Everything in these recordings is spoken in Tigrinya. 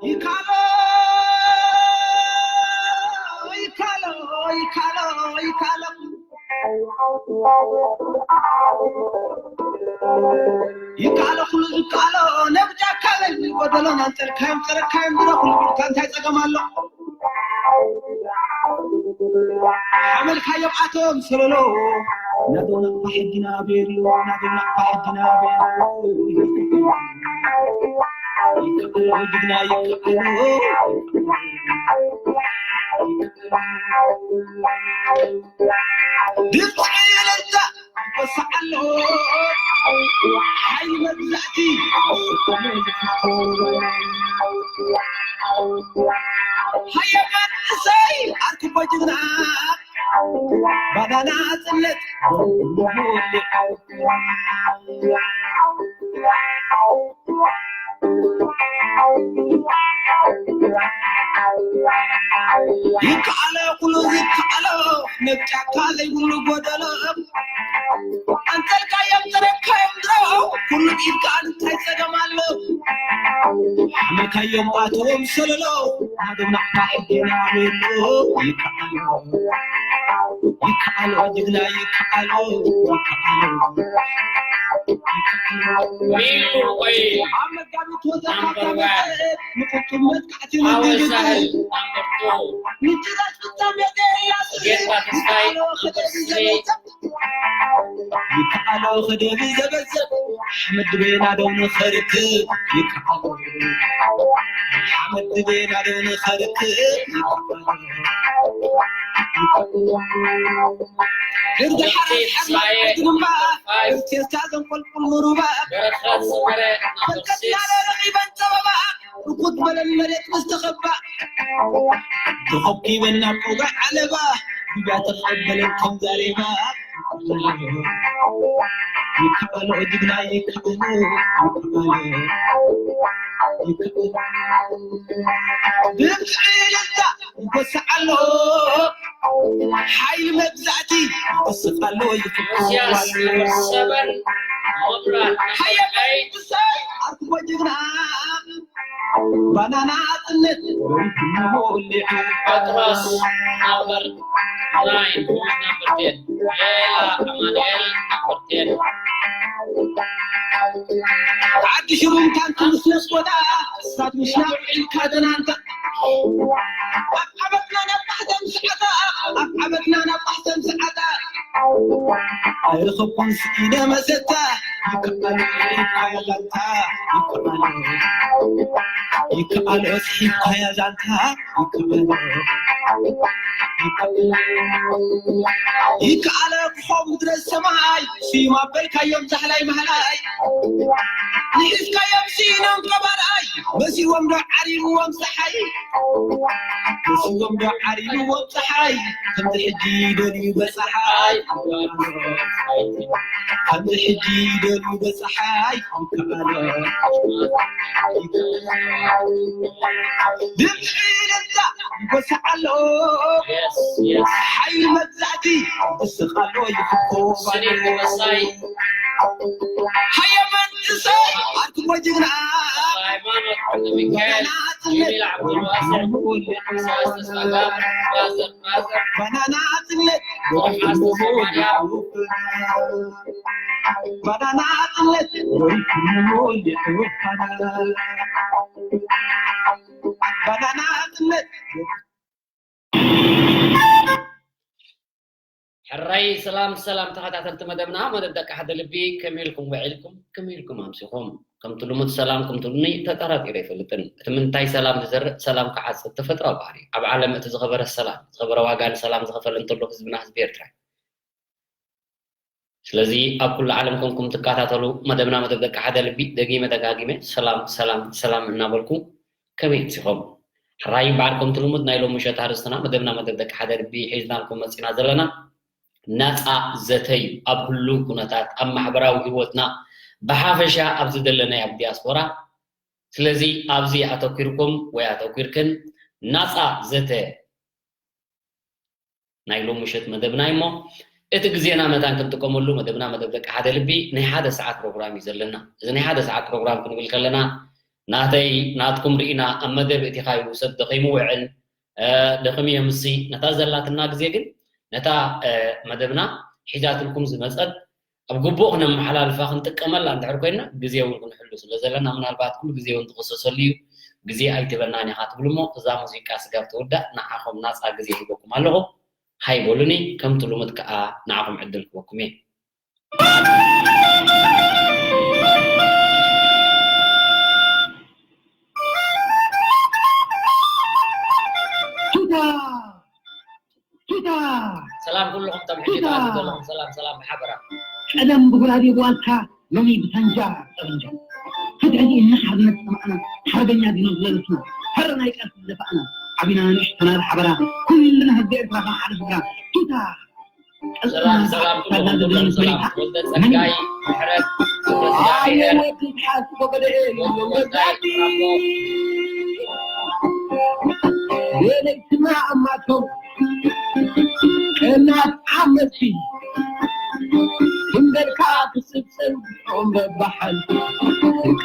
ይካሎ ይካሎ ይካሎ ይካሎ ይካሎ ኩሉ ዝካሎ ነብጃካ በል ጎደሎን ኣንጸርካዮም ጸረካዮም ድሮ ኩሉ ቢልካ እንታይ ጸገም ኣሎ? ሓመልካዮም ኣቶም ሰለሎ ናዶ ናቕፋ ሕጊና ቤሎ ናዶ ናቕፋ ሕጊና ቤሎ ይካሎ ጅግና ይካሎ ድምፂ እልልታ ይወስዕ ኣሎ ሓይሊ መግዛእቲ ሃየ መንእሰይ ዓርኩቦ ጅግና ባዳ ናፅነት ይከኣሎ ኩሉ ይከኣሎ ነብ ጫካ ዘይብሉ ጎደሎ ኣንተልካዮም ተረካዮም ድሮ ኩሉ ኢድካ እንታይ ጸገም ኣሎ ሓመልካዮም ኣትዎም ሰለሎ ናደና ሕጊና ቤሎ ይከኣሎ ይከኣሎ ጅግና ይከኣሎ ይከኣሎ ሚሉ ወይ ኣብ መጋቢት ወዘካ ካብ መጸ ንቁጡብ መጥቃዕቲ ንግግር ሳህል ኣምበርቶ ንጭራሽ ፍጻሜ ዘየያስ ጌታ ተስፋይ ኣምበርሲ ይከኣሎ ክደብ ዘበዘብ ሓመድ ቤና ደው ንኸርክብ ይከኣሎ ሓመድ ቤና ደው ንኸርክብ ይከኣሎ ሕርዲ ሓራስ ሓርማይ ግንባር ቴስታ ዘንቆልቁል ንሩባ በረኸት ዝበረ ፈልቀትና ረኺበን ጸበባ ርኩት በለን መሬት ምስ ተኸባ ተኸኪበን ናብ ቆጋዕ ዓለባ ዱባ ተቐበለን ከም ዛሬባ ይከኣሎ ጅግና ይከኣሎ ይከኣሎ ይከኣሎ ድምፂ እልልታ ይጎስዕ ኣሎ ሓይሊ መግዛእቲ ይጎስዕ ኣሎ ይፍኩ ሉሲያስ ነምበር ሰበን መብራት ነምበር ኤይት ሓየበይ ኣርኩቦ ጅግና ባናና ኣጥነት ወይትሞ ወሊዑ ጴጥሮስ ነምበር ናይን ነምበር ቴን ሌላ ኣማኑኤል ነምበር ቴን ዓዲ ሽሩም ታንክ ምስ ነስወዳ እሳት ምሽና ውዒልካ ደናንታ ኣብ ዓመትና ናብ ባሕተም ሰዓታ ኣብ ዓመትና ናብ ባሕተም ሰዓታ ኣይረኸብኩን ስኢነ መሰታ ይከኣል ይከኣል ይከኣል ይከኣል እስሒብካያ ዛንታ ይከኣል ይከኣል ክኾ ምድረ ሰማይ ስዩም ኣበልካዮም ዛሕላይ ማህላይ ንሒዝካዮም ስኢኖም ቀባርኣይ መሲዎም ዶ ዓሪብዎም ፀሓይ መሲዎም ዶ ዓሪብዎም ፀሓይ ከምዚ ሕጂ ይደልዩ በፀሓይ ከምዚ ሕጂ ይደልዩ በፀሓይ ድምፂ ደምፃ ይጎስዕ ኣሎ ሓይሊ መግዛእቲ ይስቕ ኣሎ ይፍኮ ስኒት መሳይ ሃየ መንእሰይ ኣርክቦ ጅግና ሃይማኖት ሚካኤል ጀሚል ዓብዱልዋስዕ ኢሳያስ ተስፋጋብ ማዘር ማዘር ባናና ኣጥነት ወሓስ ተሰማንያ ባናና ኣጥነት ባናና ኣጥነት ሕራይ ሰላም ሰላም ተኸታተልቲ መደብና መደብ ደቂ ሓደ ልቢ ከመይ ኢልኩም ውዒልኩም ከመይ ኢልኩም ኣምሲኹም ከምቲ ልሙድ ሰላም ከምትብሉኒ ተጠራጢረ ኣይፈልጥን እቲ ምንታይ ሰላም ዝዘርእ ሰላም ክዓጽድ ተፈጥራዊ ባህሪ ኣብ ዓለም እቲ ዝኸበረ ሰላም ዝኸበረ ዋጋ ንሰላም ዝኸፈለ እንተሎ ህዝብና ህዝቢ ኤርትራ እዩ ስለዚ ኣብ ኩሉ ዓለም ኮንኩም ትከታተሉ መደብና መደብ ደቂ ሓደ ልቢ ደጊመ ደጋጊመ ሰላም ሰላም ሰላም እናበልኩ ከመይ ኣምሲኹም ሕራይ እምበኣር ከምቲ ልሙድ ናይ ሎሚ ምሸት ኣርእስትና መደብና መደብ ደቂ ሓደ ልቢ ሒዝናልኩም መፂና ዘለና ናፃ ዘተ እዩ ኣብ ህሉው ኩነታት ኣብ ማሕበራዊ ህይወትና ብሓፈሻ ኣብዚ ዘለናይ ኣብ ዲያስፖራ ስለዚ ኣብዚ ኣተኪርኩም ወይ ኣተኪርክን ናፃ ዘተ ናይ ሎም ምሸት መደብና እሞ እቲ ግዜና መታን ክንጥቀመሉ መደብና መደብ ደቂ ሓደ ልቢ ናይ ሓደ ሰዓት ፕሮግራም እዩ ዘለና። እዚ ናይ ሓደ ሰዓት ፕሮግራም ክንብል ከለና ናተይ ናትኩም ርኢና ኣብ መደብ እቲኻዩ ሰብ ደኺሙ ውዕል ደኺሙ የምሲ ነታ ዘላትና ግዜ ግን ነታ መደብና ሒዛትልኩም ዝመፀት ኣብ ግቡእ ክነመሓላልፋ ክንጥቀመላ እንድሕር ኮይና ግዜ እውን ክንሕሉ ስለ ዘለና ምናልባት ኩሉ ግዜ እውን ትኽሰሰሉ እዩ። ግዜ ኣይትበናን ኢኻ ትብሉ እሞ እዛ ሙዚቃ ስጋብ ትውዳእ ንዓኹም ናፃ ግዜ ሂበኩም ኣለኹ። ሃይ በሉኒ ከምቲ ልሙድ ከዓ ንዓኹም ዕድል ክበኩም እየ። ቱታ ቱታ ሰላም ኩልኹም ተምሕዲት ቱታ! ኣሉ ዘለኹም ሰላም ሰላም ሓበራ ቀደም ብጉራዴ ብዋልካ ሎሚ ብሳንጃ ጠበንጃ ፍትሒ እና ሓርነት ሰማዕና ሓርበኛ ዲኖ ዝለበስና ፈረ ናይ ቃልሲ ዝደፋእና ዓቢና ንእሽተና ዝሓበራ ኩልና ህዝቢ ኤርትራ ከም ሓደ ስድራ ቱታ ሰላም ሰላም ኩልኹም ሰላም ወልደ ጸጋይ ምሕረት ወልደ ጸጋይ ወለይትና ኣማቶም እናት ዓመቲ እንደልካ ክስብስብ ኦም በባሓን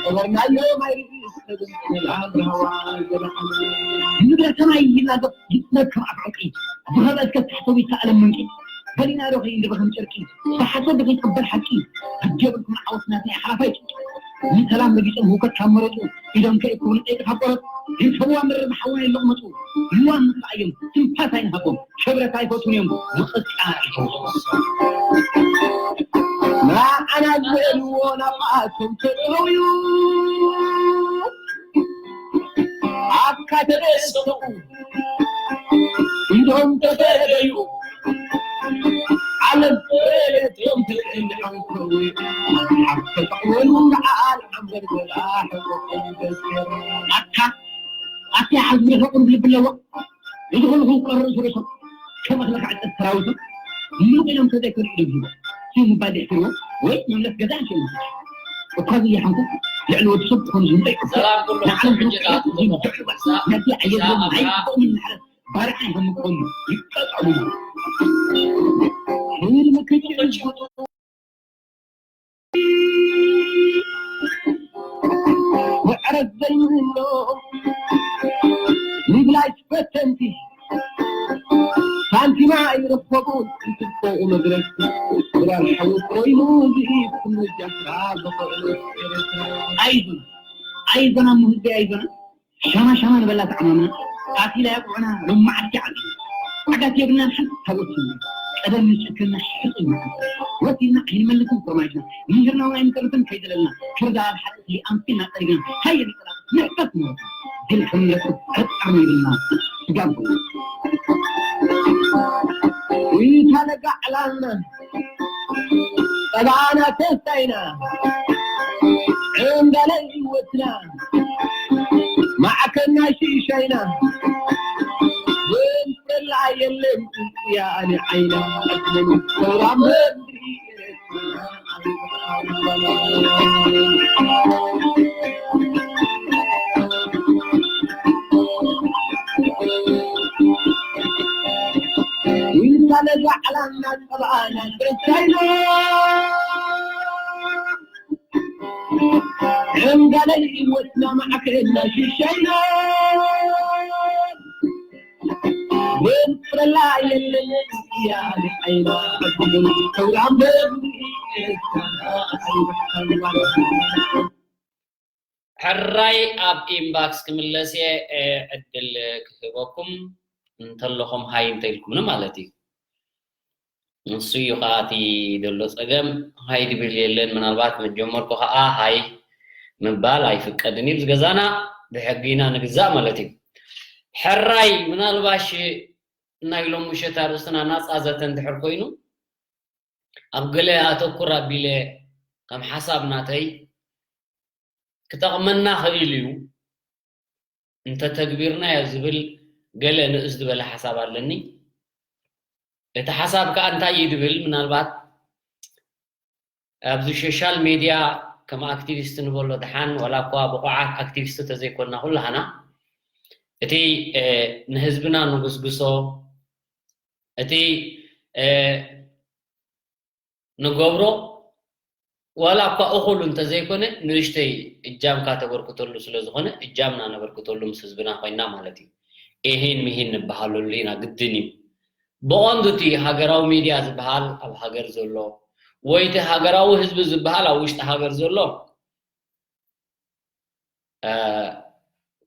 ቀበርናዮ ማይ ንብረተና ይላገብ ይትነከም ኣብ ዕንቂ ዝኸበ እስከ ታሕተዊ ይተኣለም ምንቂ በሊና ዶ ከይንድበ ከም ጨርቂ ብሓሶት ዶ ከይትቕበል ሓቂ ግዲ የብልኩም ዓወት ናተይ ሓላፋይ ጭርቂ ንሰላም ረጊጾም ህውከት ካብ መረጹ ኢዶም ከይእክቡ ንቀይጢ ካብ ቆረጽ ይርከብዋ ምርር ብሓውና ይለቕመጹ ልዋም ንስዓዮም ትንፋስ ኣይንሃቦም ክብረት ኣይፈትውን እዮም ዝቕጻ ይፈውሱ ንዓና ዝበልዎ ናብኣቶም ተጠውዩ ኣካ ተደሰቡ ኢዶም ተፈደዩ ዓለም ፈለዮም ተልዕልዖም ከዊ ኣብ ተጠቕመሉ ንዓል ዓምበር ጎላ ሕቆቆም ተስከረ ኣካ ኣካ ዓዝሚ ሕቁር ብልብለዎ እዚ ኩሉ ክውቀር ርእሱ ርእሶም ከም ኣኽሊ ክዕጠት ሰራዊቶም ምሉቕ ኢሎም ተዘይከዱ ኢዶም ሂቦም ስዩ ምባል የሕፍርዎ ወይ መምለስ ገዛ እንሽኦም እኳ ዝያሓንኩ ልዕሊ ወዲ ሰብ ዝኾኑ ዝምጠ ይቅበል ሰላም ኩሉ ንዓለም ሕጂ ክምክሕለት ዝምተዕባ ነቲ ኣየሎም ኣይግበኦም እናሕረት ባርዓ ይህምቆም ይቀጠሉ ህልሚ ክጭ ምብላሽ ፈተንቲ ሳንቲማ ኣይረከቡን ክትቆኡ መድረክ ብራል ሓዊ ቆይሙ ዝኢድ ክምጃስራ ዝኽእሉ ኣይዞና ኣይዞና እሞ ህዝቢ ኣይዞና ሻማ ሻማ ንበላ ተዓማምና ቃቲላ ያቁዕና ሎማዓልቲ ዓዲ ዓጋት የብልናን ሓንቲ ታቦት ስምና ቀደም ንጨክና ሕጹ ይመዓል ወሲድና ኣይንመልስን ፍርማጅና ምሂርና እውን ኣይንተርፍን ከይደለልና ክርዳ ኣብ ሓቂ ኣምሲልና ጠሪግና ሃየ ንጠላቕ ንሕፈስ ንወት ድል ከም ንረክብ ዕርቃር ነይብልና ስጋብ ኢታ ለጋዕላልና ጸባና ተስታይና ዕንዳለ ህይወትና ማዕከና ሽሻይና ወንፈላ የለን ያኒ ዓይና ሰላም ሕራይ ኣብ ኢንባክስ ክምለስ እየ ዕድል ክህበኩም እንተለኹም ሃይ እንተኢልኩምኒ ማለት እዩ ንሱ እዩ ከዓ እቲ ዘሎ ፀገም ሃይ ድብል የለን ምናልባት መጀመርኩ ከዓ ሃይ ምባል ኣይፍቀድን እዩ ዝገዛና ብሕጊ ኢና ንግዛእ ማለት እዩ ሕራይ ምናልባሽ ናይ ሎም ምሸት ኣርእስትና ናፃ ዘተ እንድሕር ኮይኑ ኣብ ገለ ኣተኩር ኣቢለ ከም ሓሳብ ናተይ ክጠቕመና ክእል እዩ እንተተግቢርናዮ ዝብል ገለ ንእስ ዝበለ ሓሳብ ኣለኒ እቲ ሓሳብ ከዓ እንታይ እዩ ድብል ምናልባት ኣብዚ ሶሻል ሜድያ ከም ኣክቲቪስት ንበሎ ድሓን ዋላ እኳ ብቑዓት ኣክቲቪስት ተዘይኮንና ኩላህና እቲ ንህዝብና ንጉስጉሶ እቲ ንገብሮ፣ ዋላ እኳ እኹል እንተዘይኮነ፣ ንእሽተይ እጃምካ ተበርክተሉ ስለ ዝኾነ፣ እጃምና ነበርክተሉ ምስ ህዝብና ኮይና ማለት እዩ። ኤሂን ምሂን ንበሃለሉ ኢና፣ ግድን እዩ። ብቐንዱ እቲ ሃገራዊ ሚድያ ዝበሃል ኣብ ሃገር ዘሎ፣ ወይ እቲ ሃገራዊ ህዝቢ ዝበሃል ኣብ ውሽጢ ሃገር ዘሎ፣ እ፣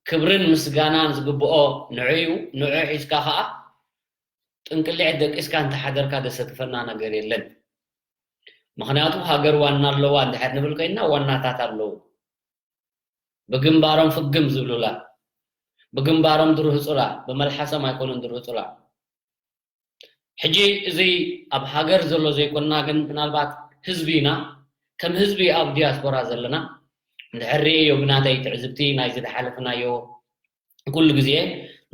ክብርን ምስጋናን ዝግብኦ ንዑ እዩ። ንዑ ሒዝካ ኸኣ ጥንቅልዒት ደቂስካ እንተሓደርካ ዘሰክፈና ነገር የለን። ምኽንያቱ ሃገር ዋና ኣለዋ እንድሕር ንብል ኮይንና ዋናታት ኣለዉ። ብግንባሮም ፍግም ዝብሉላ፣ ብግንባሮም ድርህጹላ፣ ብመልሓሶም ኣይኮኑን ድርህጹላ። ሕጂ እዚ ኣብ ሃገር ዘሎ ዘይኮንና ግን ምናልባት ህዝቢ ኢና። ከም ህዝቢ ኣብ ዲያስፖራ ዘለና እንድሕር ርእየዮ ብናተይ ትዕዝብቲ ናይዚ ዝሓለፍናዮ ኩሉ ግዜ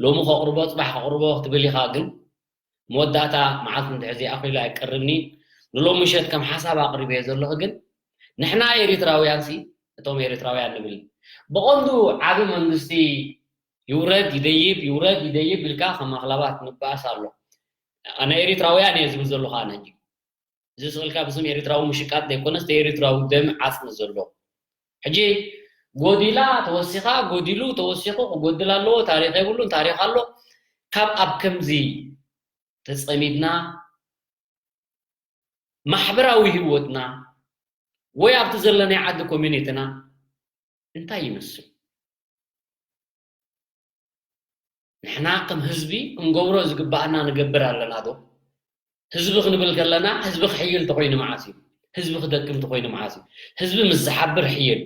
ሎሚ ከቕርቦ ጽባሕ ከቕርቦ ክትብል ኢኻ ግን መወዳእታ መዓልቲ እንድሕር ዘይኣኺሉ ኣይቀርብኒ። ንሎሚ ምሸት ከም ሓሳብ ኣቕሪበዮ ዘለኹ ግን ንሕና ኤሪትራውያን ሲ እቶም ኤሪትራውያን ንብል ብቐንዱ ዓቢ መንግስቲ ይውረድ ይደይብ ይውረድ ይደይብ ኢልካ ከም ኣኽላባት ንባኣስ ኣሎ። ኣነ ኤሪትራውያን እየ ዝብል ዘለኹ ኣነ ሕጂ። እዚ ስቕ ኢልካ ብስም ኤሪትራዊ ምሽቃጥ ዘይኮነስ፣ ኤሪትራዊ ደም ዓጽሚ ዘሎ። ሕጂ ጎዲላ ተወሲኻ፣ ጎዲሉ ተወሲኹ ክጎድል ኣለዎ፣ ታሪኽ የብሉን፣ ታሪኽ ኣሎ። ካብ ኣብ ከምዚ ተጸሚድና ማሕበራዊ ህይወትና ወይ ኣብቲ ዘለናይ ዓዲ ኮሚኒቲና እንታይ ይመስል? ንሕና ከም ህዝቢ ክንገብሮ ዝግባኣና ንገብር ኣለና ዶ? ህዝቢ ክንብል ከለና ህዝቢ ክሕይል ተኾይኑ መዓስ እዩ? ህዝቢ ክደክም ተኾይኑ መዓስ እዩ? ህዝቢ ምስ ዝሓብር ሕይል፣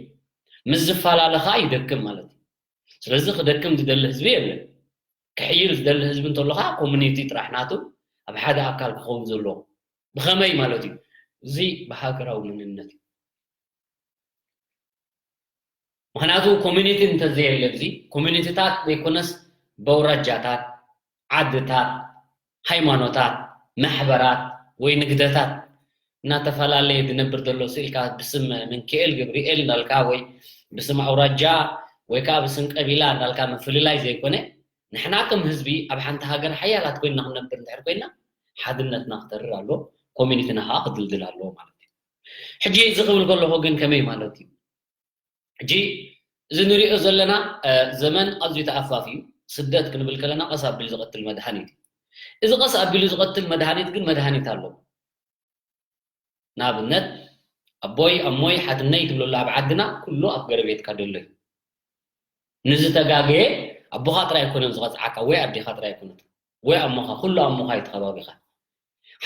ምስ ዝፈላለ ኸኣ ይደክም ማለት እዩ። ስለዚ ክደክም ዝደሊ ህዝቢ የለን። ክሕይል ዝደሊ ህዝቢ እንተሎ ኸኣ ኮሚኒቲ ጥራሕ ናቱ ኣብ ሓደ ኣካል ክኸውን ዘለዎ። ብኸመይ ማለት እዩ? እዚ ብሃገራዊ መንነት እዩ። ምኽንያቱ ኮሚኒቲ እንተዘየለ፣ እዚ ኮሚኒቲታት ዘይኮነስ በውራጃታት፣ ዓድታት፣ ሃይማኖታት፣ ማሕበራት ወይ ንግደታት እናተፈላለየ ዝነብር ዘሎ ስኢልካ ብስም ምንክኤል ገብርኤል እንዳልካ ወይ ብስም ኣውራጃ ወይ ከዓ ብስም ቀቢላ እንዳልካ ምፍልላይ ዘይኮነ፣ ንሕና ከም ህዝቢ ኣብ ሓንቲ ሃገር ሓያላት ኮይንና ክንነብር እንድሕር ኮይንና ሓድነትና ክተርር ኣሎ፣ ኮሚኒቲና ከዓ ክድልድል ኣለዎ ማለት እዩ። ሕጂ እዚ ክብል ከለኹ ግን ከመይ ማለት እዩ? ሕጂ እዚ ንሪኦ ዘለና ዘመን ኣዝዩ ተኣፋፍ እዩ። ስደት ክንብል ከለና ቀስ ኣቢሉ ዝቐትል መድሃኒት እዩ። እዚ ቀስ ኣቢሉ ዝቐትል መድሃኒት ግን መድሃኒት ኣለዎ። ንኣብነት ኣቦይ ኣሞይ ሓትነይ ትብለሉ ኣብ ዓድና ኩሉ ኣብ ገረቤትካ ደሎ እዩ። ንዝተጋገየ ኣቦኻ ጥራይ ኣይኮነን ዝቐፅዓካ ወይ ኣዴኻ ጥራይ ኣይኮነት ወይ ኣሞኻ ኩሉ ኣሞኻ እዩ ተኸባቢኻ።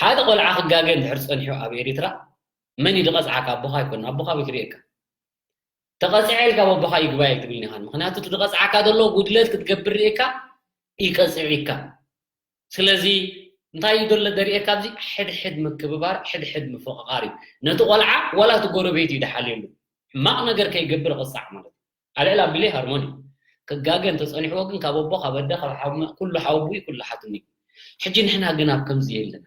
ሓደ ቆልዓ ክጋገ እንድሕር ፀኒሑ ኣብ ኤሪትራ መን እዩ ዝቐፅዓካ? ኣቦኻ ኣይኮነ ኣቦኻ ቤት ርእየካ ተቐፅዐ ኢልካ ኣቦኻ ይግባይ ኣይትብልን ኢኻን ምክንያቱ እቲ ዝቐፅዓካ ዘሎ ጉድለት ክትገብር ርእየካ ይቀፅዒካ። ስለዚ እንታይ እዩ ዘሎ ደሪኤካ ኣብዚ ሕድሕድ ምክብባር ሕድሕድ ምፍቕቓር እዩ። ነቲ ቆልዓ ዋላ እቲ ጎረቤት እዩ ድሓልየሉ ሕማቕ ነገር ከይገብር ቕፃዕ ማለት እዩ። ኣልዕል ኣቢለይ ሃርሞኒ ክጋገ እንተፀኒሕዎ ግን ካብ ኣቦ ካብ ኣደ ካብ ሓውመ ኩሉ ሓወቡይ ኩሉ ሓትኒ። ሕጂ ንሕና ግን ኣብ ከምዚ የለና።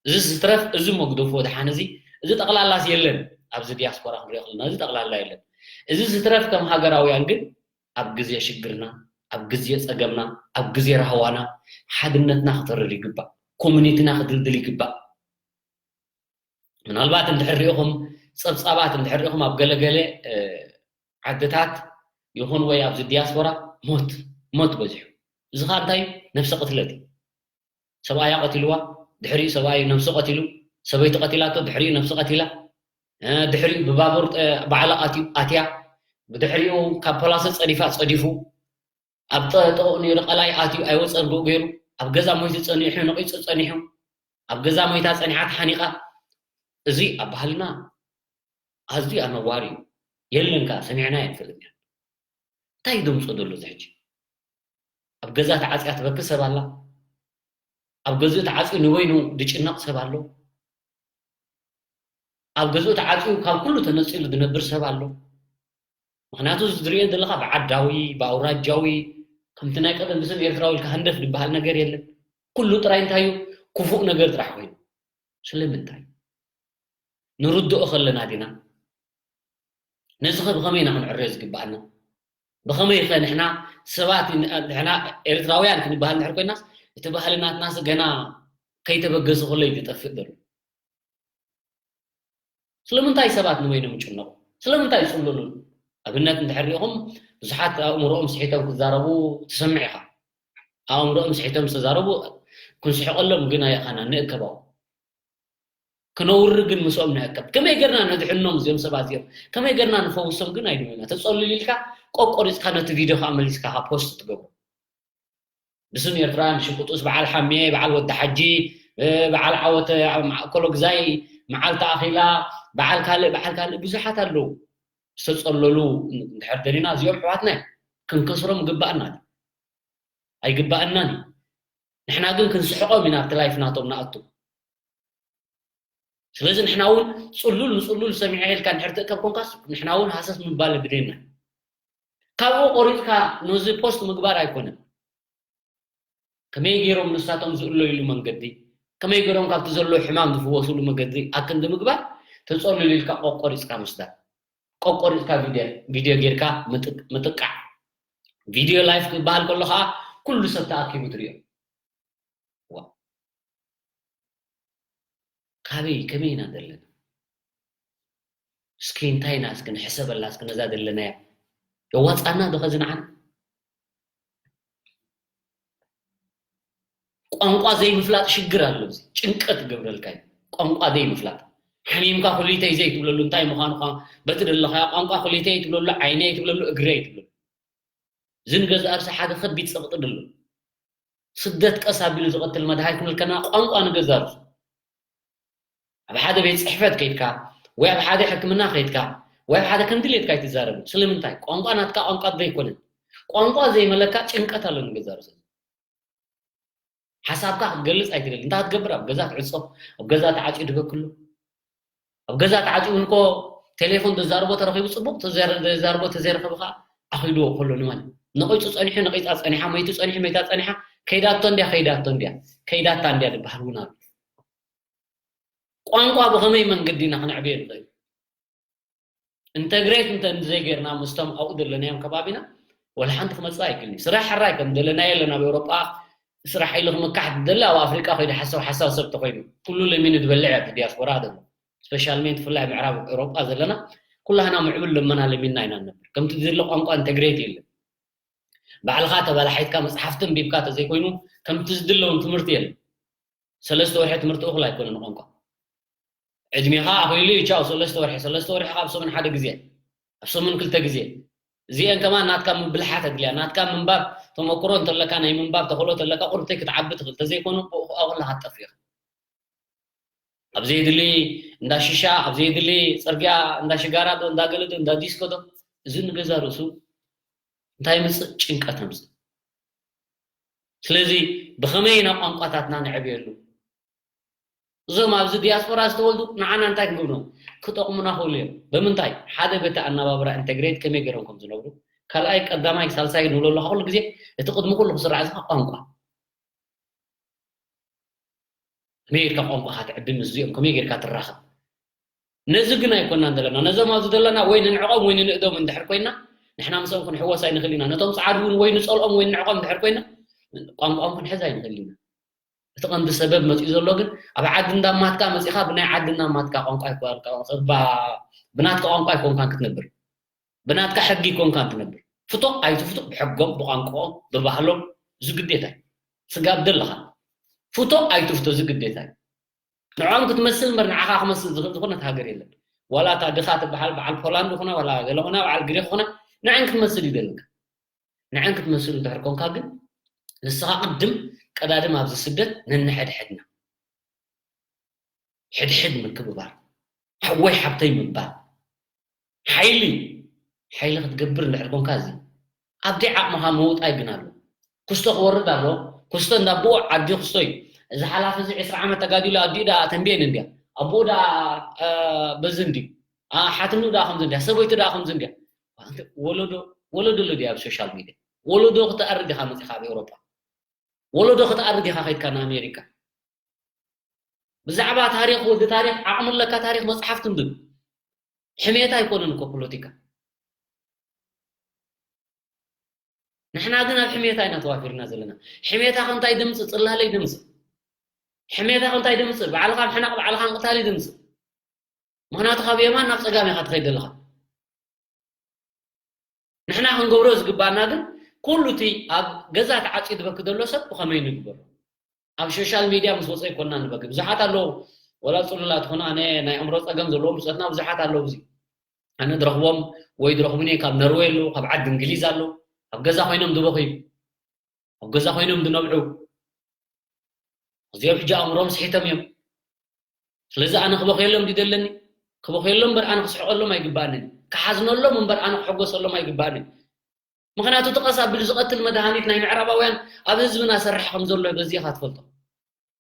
እዚ ዝትረፍ እዚ መግደፎ ድሓን እዚ እዚ ጠቕላላስ የለን። ኣብዚ ዲያስፖራ ክንሪኦ ከለና እዚ ጠቕላላ የለን። እዚ ዝትረፍ ከም ሃገራውያን ግን ኣብ ግዜ ሽግርና ኣብ ግዜ ጸገምና ኣብ ግዜ ራህዋና ሓድነትና ክተርር ይግባእ። ኮሚኒቲና ክድልድል ይግባእ። ምናልባት እንድሕር ሪኢኹም ጸብጻባት እንድሕር ሪኢኹም ኣብ ገለገለ ዓድታት ይኹን ወይ ኣብዚ ዲያስፖራ ሞት ሞት በዚሑ። እዚ ኸዓ እንታይ እዩ? ነብሰ ቅትለት እዩ። ሰብኣያ ቀቲልዋ፣ ድሕሪኡ ሰብኣዩ ነብሱ ቀቲሉ፣ ሰበይቲ ቀቲላቶ፣ ድሕሪኡ ነብሱ ቀቲላ፣ ድሕሪኡ ብባቡር ባዕላ ኣትያ፣ ብድሕሪኡ ካብ ፖላሰ ጸዲፋ ጸዲፉ፣ ኣብ ጠጠቕ ነይሩ ቀላይ ኣትዩ ኣይወፀን ብኡ ገይሩ፣ ኣብ ገዛ ሞይቱ ጸኒሑ ነቒፁ ጸኒሑ፣ ኣብ ገዛ ሞይታ ጸኒሓ ተሓኒቓ። እዚ ኣብ ባህልና ኣዝዩ ኣነዋሪ እዩ። የለን ከኣ ሰሚዕና ኣይንፈልጥን ኢና። እንታይ እዩ ደምፅኦ ዘሎ እዚ ሕጂ? ኣብ ገዛ ተዓፅያ ትበኪ ሰብ ኣላ። ኣብ ገዝኡ ተዓፅዩ ንበይኑ ዝጭነቕ ሰብ ኣሎ። ኣብ ገዝኡ ተዓፅዩ ካብ ኩሉ ተነፂሉ ዝነብር ሰብ ኣሎ። ምክንያቱ እዚ ዝርእዮ ዘለካ ብዓዳዊ ብኣውራጃዊ ከምቲ ናይ ቀደም ብስም ኤርትራዊ ኢልካ ሃንደፍ ዝበሃል ነገር የለን። ኩሉ ጥራይ እንታይ እዩ? ክፉእ ነገር ጥራሕ ኮይኑ። ስለምንታይ? ንርድኦ ከለና ዲና? ነዚ ኸ ብኸመይ ኢና ክንዕርዮ ዝግብኣና? ብኸመይ ኸ ንሕና ሰባት ንሕና ኤርትራውያን ክንበሃል እንድሕር ኮይናስ እቲ ባህሊ ናትናስ ገና ከይተበገሰ ከሎ እዩ ዝጠፍእ ዘሎ። ስለምንታይ ሰባት ንበይኖም ይጭነቑ? ስለምንታይ ይጽልሉ? ኣብነት እንድሕር ሪኢኹም፣ ብዙሓት ኣእምሮኦም ስሒቶም ክዛረቡ ትሰምዕ ኢኻ። ኣእምሮኦም ስሒቶም ዝተዛረቡ ክንስሕቐሎም ግን ኣይኻና፣ ንእከባው። ክነውሪ ግን ምስኦም ንእከብ። ከመይ ጌርና ነድሕኖም እዚኦም ሰባት እዚኦም? ከመይ ጌርና ንፈውሶም ግን ኣይድምና። ተጸልሉ ኢልካ ቆቆሪጽካ ነቲ ቪድዮ ከኣ መሊስካ ካብ ፖስት ትገብሮ። ብስም ኤርትራን ሽቁጡስ በዓል ሓሜ፣ በዓል ወዲ ሓጂ፣ እ፣ በዓል ዓወተ ኣብ ማእከሎ ግዛይ፣ መዓልቲ ኣኺላ፣ በዓል ካልእ፣ በዓል ካልእ ብዙሓት ኣለዉ። ዝተጸለሉ እንድሕር ደሊና እዚኦም ኣሕዋትና እዮም። ክንከስሮም ግባእና ድዩ? ኣይግባእናን እዩ። ንሕና ግን ክንስሕቖም ኢና ኣብቲ ላይፍ ናቶም ንኣቱ። ስለዚ ንሕና እውን ጽሉል ንጽሉል ሰሚዐ ኢልካ እንድሕር ትእከብ ኮንካስ ንሕና እውን ሃሰስ ምባል ግዴና። ካብኡ ቆሪጽካ ነዚ ፖስት ምግባር ኣይኮነን። ከመይ ገይሮም ንሳቶም ዝእለይሉ መንገዲ፣ ከመይ ገይሮም ካብቲ ዘሎ ሕማም ዝፍወስሉ መገዲ ኣክንዲ ምግባር፣ ተጸሉል ኢልካ ቆቆሪጽካ ምስዳድ። ቆቆሪጽካ ቪድዮ፣ ቪድዮ ጌርካ ምጥቅ-፣ ምጥቃዕ። ቪድዮ ላይፍ ክበሃል ከሎ ኸኣ ኩሉ ሰብ ተኣኪቡ ትሪኦ። ዋ። ካበይ፣ ከመይ ኢና ዘለና? እስኪ እንታይ ኢና እስኪ ንሕሰበላ እስኪ ነዛ ዘለናያ። የዋጻና ዶ ኸዚ ንዓና? ቋንቋ ዘይምፍላጥ ሽግር ኣሎ። እዚ ጭንቀት ይገብረልካ እዩ። ቋንቋ ዘይምፍላጥ። ሓሚምካ ኩሊተይ ዘይትብለሉ እንታይ ምዃኑ ኸ-፣ በቲ ደለኻዮ ቋንቋ ኩሊተይ ትብለሉ፣ ዓይነይ ትብለሉ፣ እግረይ ትብለሉ። እዚ ንገዛእ ርእሲ ሓደ ከቢድ ጸቕጢ ደሎ። ስደት ቀስ ኣቢሉ ዝቐትል መድሃኒት ክንብል ከለና ቋንቋ ንገዛእ ርእሱ። ኣብ ሓደ ቤት ጽሕፈት ከይድካ፣ ወይ ኣብ ሓደ ሕክምና ከይድካ፣ ወይ ኣብ ሓደ ከም ድሌትካ ኣይትዛረብን። ስለምንታይ? ቋንቋ ናትካ ቋንቋ ዘይኮነን። ቋንቋ ዘይመለካ ጭንቀት ኣሎ ንገዛእ ርእሱ። ሓሳብካ ክትገልጽ ኣይትደልን። እንታይ ክትገብር? ኣብ ገዛ ትዕጾ፣ ኣብ ገዛ ተዓጽዩ ድበክሉ። ኣብ ገዛ ተዓጽዩ እውን እኮ ቴሌፎን ተዛርቦ ተረኺቡ ጽቡቕ፣ ተዘር-፣ ተዛርቦ ተዘይረኸበ ኸኣ ኣኺድዎ ከሎ ንመን? ነቒጹ ጸኒሑ፣ ነቒጻ ጸኒሓ፣ መይቱ ጸኒሑ፣ መይታ ጸኒሓ፣ ከይዳቶ እንድያ፣ ከይዳቶ እንድያ፣ ከይዳታ እንድያ ዝበሃል እውን ኣሎ። ቋንቋ ብኸመይ መንገዲ ኢና ክነዕብዮ ንኽእል? ኢንተግሬት እንተ ዘይጌርና ምስቶም ኣብኡ ዘለናዮም ከባቢና፣ ወላ ሓንቲ ክመጽእ ኣይክእልን እዩ። ስራሕ ሕራይ ከም ደለናዮ ኣለና። ኣብ ኤውሮጳ ስራሕ ኢሉ ክምካሕ ትደሊ፣ ኣብ ኣፍሪቃ ከይዱ ሓሳብ፣ ሓሳብ ሰብ ተኾይኑ። ኩሉ ለሚኑ ዝበልዕ እዩ ኣብቲ ዲያስፖራ ዘሎ። ስፔሻልሜ ብፍላይ ምዕራብ ኤውሮጳ ዘለና፣ ኩላህና ምዕቡል ልመና ለሚንና ኢና ንነብር። ከምቲ ዝድለ ቋንቋ ኢንተግሬት የለን። ባዕልኻ ተባላሒትካ መጽሓፍቲ ኣንቢብካ ተዘይኮይኑ፣ ከምቲ ዝድለ እውን ትምህርቲ የለን። ሰለስተ ወርሒ ትምህርቲ እኹል ኣይኮነን ቋንቋ። ዕድሜኻ ኣኺሉ እዩ፣ ቻው፣ ሰለስተ ወርሒ፣ ሰለስተ ወርሒ ካብ ሰሙን ሓደ ግዜ፣ ኣብ ሰሙን ክልተ ግዜ። እዚአን ከማን ናትካ ምብልሓት ኣድልያ፣ ናትካ ምንባብ ተመክሮ እንተለካ፣ ናይ ምንባብ ተኽእሎ እንተለካ፣ ቁርብተይ ክትዓቢ ትኽእል፣ ተዘይኮኑ ብኡ ከኣ ኩላኻ ትጠፍእ ኢኻ። ኣብ ዘየድሊ እንዳ ሽሻ፣ ኣብ ዘየድሊ ጽርግያ እንዳ ሽጋራ ዶ፣ እንዳ ገለ ዶ፣ እንዳ ዲስኮ ዶ፣ እዚ ንገዛ ርእሱ እንታይ የምጽእ? ጭንቀት የምጽእ። ስለዚ ብኸመይ ኢና ቋንቋታትና ነዕብየሉ? እዞም ኣብዚ ዲያስፖራ ዝተወልዱ ንዓና እንታይ ክንገብሮም? ክጠቕሙና ክኽእሉ እዮም። ብምንታይ? ሓደ በቲ ኣነባብራ ኢንተግሬት ከመይ ገይሮም ከም ዝነብሩ፣ ካልኣይ፣ ቀዳማይ፣ ሳልሳይ ንብሎ ኣለኻ ኩሉ ግዜ፣ እቲ ቅድሚ ኩሉ ክስራዕ ዝኻ ቋንቋ። ከመይ ጌርካ ቋንቋኻ ትዕቢ፣ ምስዚኦም ከመይ ጌርካ ትራኸብ? ነዚ ግን ኣይኮናን ዘለና። ነዞም ኣብዚ ዘለና ወይ ንንዕቆም ወይ ንንእዶም እንድሕር ኮይና፣ ንሕና ምስኦም ክንሕወስ ኣይንኽእል ኢና። ነቶም ጻዓዱ እውን ወይ ንጸልኦም ወይ ንንዕቆም እንድሕር ኮይና፣ ቋንቋኦም ክንሕዝ ኣይንኽእል ኢና። እቲ ቀንዲ ሰበብ መጺኡ ዘሎ ግን ኣብ ዓዲ እንዳማትካ መጺኻ ብናይ ዓዲ እንዳማትካ ቋንቋ ኣይኮንካ፣ እባ ብናትካ ቋንቋ ኣይኮንካን ክትነብር። ብናትካ ሕጊ ኣይኮንካን ትነብር። ፍቶ ኣይትፍቶ ብሕጎም፣ ብቋንቋኦም፣ ብባህሎም፣ እዚ ግዴታ እዩ። ስጋብ ደለኻ ፍቶ ኣይትፍቶ፣ እዚ ግዴታ እዩ። ንዕኦም ክትመስል እምበር ንዓኻ ክመስል ዝኽእል ዝኾነት ሃገር የለን። ዋላ እታ ድኻ ትበሃል በዓል ፖላንድ ኾነ፣ ዋላ ገለ ኾነ፣ በዓል ግሪክ ኾነ፣ ንዐን ክትመስል እዩ ዘለካ። ንዐን ክትመስል እንድሕር ኮንካ ግን፣ ንስኻ ቅድም ቀዳድም ኣብዚ ስደት ነንሕድሕድና። ሕድሕድ ምክብባር፣ ሓወይ ሓብተይ ምባል፣ ሓይሊ፣ ሓይሊ ክትገብር እንድሕር ኮንካ፣ እዚ ኣብቲ ዓቕምኻ ምውጣይ ግን ኣሎ። ክስቶ ክወርድ ኣሎ። ክስቶ እንዳ ኣቦኡ ዓዲ ክስቶ እዩ። እዚ ሓላፊ እዚ ዕስራ ዓመት ተጋዲሉ ኣዲኡ ደኣ ተንቤን እንድያ። ኣቦኡ ደኣ፣ እ፣ በዚ እንድዩ። ኣ፣ ሓትንኡ ደኣ ከምዚ እንድያ። ሰበይቱ ደኣ ከምዚ እንድያ። ወለዶ፣ ወለዶ ኣሎ ድያ ኣብ ሶሻል ሚድያ? ወለዶ ክትኣርድ ኢኻ መጺኻ ኣብ ኤውሮጳ። ወለዶ ክትኣርድ ኢኻ ከይድካ ንኣሜሪካ። ብዛዕባ ታሪኽ ወዲ ታሪኽ ዓቕሚ ኣለካ፣ ታሪኽ መጽሓፍ ትንብብ። ሕሜታ ኣይኮነን እኮ ፖለቲካ። ንሕና ግን ኣብ ሕሜታ ኢና ተዋፊርና ዘለና። ሕሜታ ከ እንታይ ድምጽ? ጽላለይ ድምጽ። ሕሜታ ከ እንታይ ድምጽ? ባዕልኻ ምሕናቕ፣ ባዕልኻ ምቕታል ድምጽ። ምኽንያቱ ካብ የማን ናብ ጸጋም ኢኻ ትኸይድ ዘለኻ። ንሕና ክንገብሮ ዝግባና ግን ኩሉ እቲ ኣብ ገዛ ተዓጽዩ ዝበኪ ዘሎ ሰብ ብኸመይ ንግበሮ? ኣብ ሶሻል ሚድያ ምስ ወፀ ይኮና ንበኪ። ብዙሓት ኣለዉ፣ ወላ ፅሉላት ይኹኑ፣ ኣነ ናይ ኣእምሮ ፀገም ዘለዎም ብፆትና ብዙሓት ኣለዉ። እዚ ኣነ ድረኽቦም ወይ ድረኽቡኒ ካብ ነርወይ ኣለዉ፣ ካብ ዓዲ እንግሊዝ ኣለዉ፣ ኣብ ገዛ ኮይኖም ዝበኽዩ፣ ኣብ ገዛ ኮይኖም ዝነብዑ፣ እዚኦም ሕጂ ኣእምሮም ስሒቶም እዮም። ስለዚ ኣነ ክበኽየሎም ድዩ ዘለኒ? ክበኽየሎም እምበር ኣነ ክስሕቐሎም ኣይግባኣንን። ክሓዝነሎም እምበር ኣነ ክሕጎሰሎም ኣይግባኣንን። ምኽንያቱ እቲ ቀስ ኣቢሉ ዝቐትል መድሃኒት ናይ ምዕራባውያን ኣብ ህዝብና ሰርሕ ከም ዘሎ በዚ ኢኻ ትፈልጦ።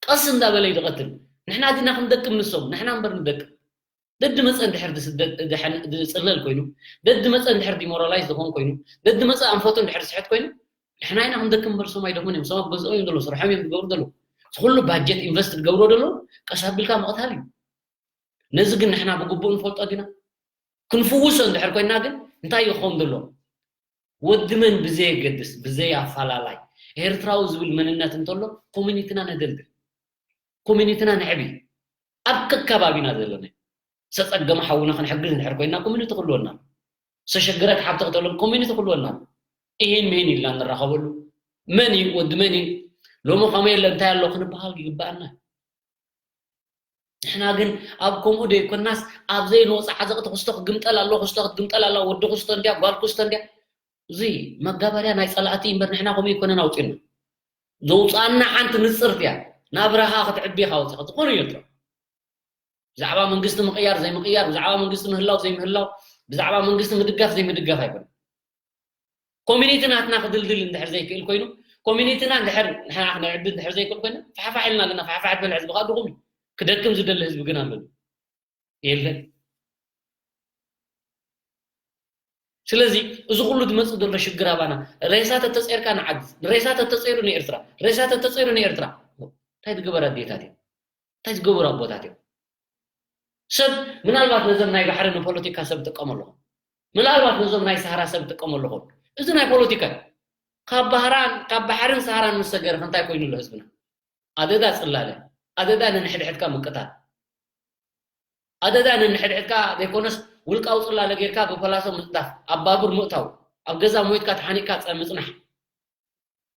ቀስ እንዳበለ እዩ ዝቐትል። ንሕና ዲና ክንደቅም ንሶም? ንሕና እምበር ንደቅም። ደዲ መፀ እንድሕር ዝስደድ፣ ዝሕን-፣ ዝፅለል ኮይኑ፣ ደዲ መፀ እንድሕር ዲሞራላይዝ ዝኾን ኮይኑ፣ ደዲ መፀ ኣንፈቱ እንድሕር ዝስሕት ኮይኑ፣ ንሕና ኢና ክንደክም እምበር ሶም ኣይደኽሙን እዮም። ሶም ኣብ ገዝኦም እዮም ዘለዉ፣ ስርሖም እዮም ዝገብሩ ዘለዉ። እቲ ኩሉ ባጀት ኢንቨስት ዝገብሮ ዘሎ ቀስ ኣቢልካ ምቕታል እዩ። ነዚ ግን ንሕና ብግቡእ ንፈልጦ ዲና? ክንፍውሶ እንድሕር ኮይና ግን እንታይ ይኸውን ዘሎ? ወዲ መን ብዘየገድስ፣ ብዘይ ኣፋላላይ፣ ኤርትራዊ ዝብል መንነት እንተሎ ኮሚኒቲና ነደልድል። ኮሚኒቲና ነዕቢ። ኣብ ከከባቢና ዘለና ዝተጸገመ ሓውና ክንሕግዝ እንድሕር ኮይና ኮሚኒቲ ክህልወና ኣሎ። ዝተሸገረት ሓብቲ ክተሎም ኮሚኒቲ ክህልወና ኣሎ። ይሄን መሄን ኢልና ንራኸበሉ። መን እዩ? ወዲ መን እዩ? ሎሚ ከመይ ኣሎ? እንታይ ኣሎ? ክንበሃል ይግባኣና። ንሕና ግን ኣብ ከምኡ ዘይኮናስ ኣብ ዘይንወጽእ ዓዘቕቲ ክስቶ ክግምጠል ኣሎ፣ ክስቶ ክትግምጠል ኣላ፣ ወዲ ክስቶ እንድያ፣ ጓል ክስቶ እንድያ። እዚ መጋበርያ ናይ ጸላእቲ እምበር ንሕና ከምኡ ኣይኮነን ኣውጺኡና። ዘውጽኣና ሓንቲ ንጽርቲ እያ። ናብራኻ ክትዕቢ ኢኻ ወጺኻ። ዝኾነ እዩ ኤርትራ። ብዛዕባ መንግስቲ ምቕያር ዘይምቕያር፣ ብዛዕባ መንግስቲ ምህላው ዘይምህላው፣ ብዛዕባ መንግስቲ ምድጋፍ ዘይምድጋፍ ኣይኮነን። ኮሚኒቲ ናትና ክድልድል እንድሕር ዘይክእል ኮይኑ፣ ኮሚኒቲና እንድሕር ንሕና ክነዕቢ እንድሕር ዘይክእል ኮይኑ፣ ፋሕፋሕ ኢልና ኣለና። ፋሕፋሕ በል፣ ህዝቢ ከዓ ድኹም እዩ። ክደክም ዝደሊ ህዝቢ ግን ኣሎ። የለን። ስለዚ እዚ ኩሉ ዝመጽእ ዘሎ ሽግር ኣባና፣ ሬሳ ተተጸይርካ ንዓዲ፣ ሬሳ ተተጸይሩ ንኤርትራ፣ ሬሳ ተተጸይሩ ንኤርትራ። እንታይ ዝገበሩ ኣዴታት እዮም? እንታይ ዝገበሩ ኣቦታት እዮም? ሰብ ምናልባት ነዞም ናይ ባሕሪ ንፖለቲካ ሰብ ጥቀመ ኣለኹም። ምናልባት ነዞም ናይ ሰሃራ ሰብ ጥቀመ ኣለኹም። እዚ ናይ ፖለቲካ እዩ። ካብ ባህራን፣ ካብ ባሕርን ሰሃራን ምስ ሰገረ እንታይ ኮይኑ ኣሎ ህዝብና? ኣደዳ ጽላለ፣ ኣደዳ ነንሕድሕድካ ምቅታል፣ ኣደዳ ነንሕድሕድካ ዘይኮነስ ውልቃዊ ጽላለ ጌርካ ብፈላሶ ምጽዳፍ፣ ኣብ ባቡር ምእታው፣ ኣብ ገዛ ሞይትካ ተሓኒቅካ ጸ-፣ ምጽናሕ።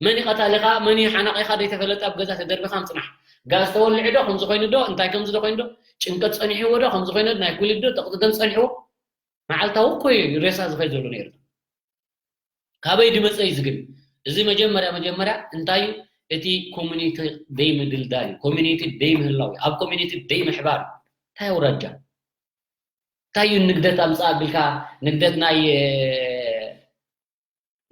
መን እዩ ቀታሊኻ፣ መን እዩ ሓናቒኻ ዘይተፈለጠ ኣብ ገዛ ተደርቢኻ ምጽናሕ። ጋዝ ተወሊዑ ዶ፣ ከምዚ ኮይኑ ዶ፣ እንታይ ከምዚ ዶ ኮይኑ ዶ፣ ጭንቀት ጸኒሕዎ ዶ፣ ከምዚ ኮይኑ ዶ፣ ናይ ኩሊት ዶ፣ ጠቕጢ ደም ጸኒሕዎ። መዓልታዊ እኮ እዩ ሬሳ ዝኸይድ ዘሎ ነይሩ። ካበይ ድመጸ እዩ ዝግን? እዚ መጀመርያ መጀመርያ እንታይ እዩ? እቲ ኮሚኒቲ ደይምድልዳል እዩ። ኮሚኒቲ ደይምህላው እዩ። ኣብ ኮሚኒቲ ደይምሕባር እዩ። እንታይ ኣውራጃ? እንታይ እዩ ንግደት ኣምጽእ ኣቢልካ፣ ንግደት ናይ፣ እ፣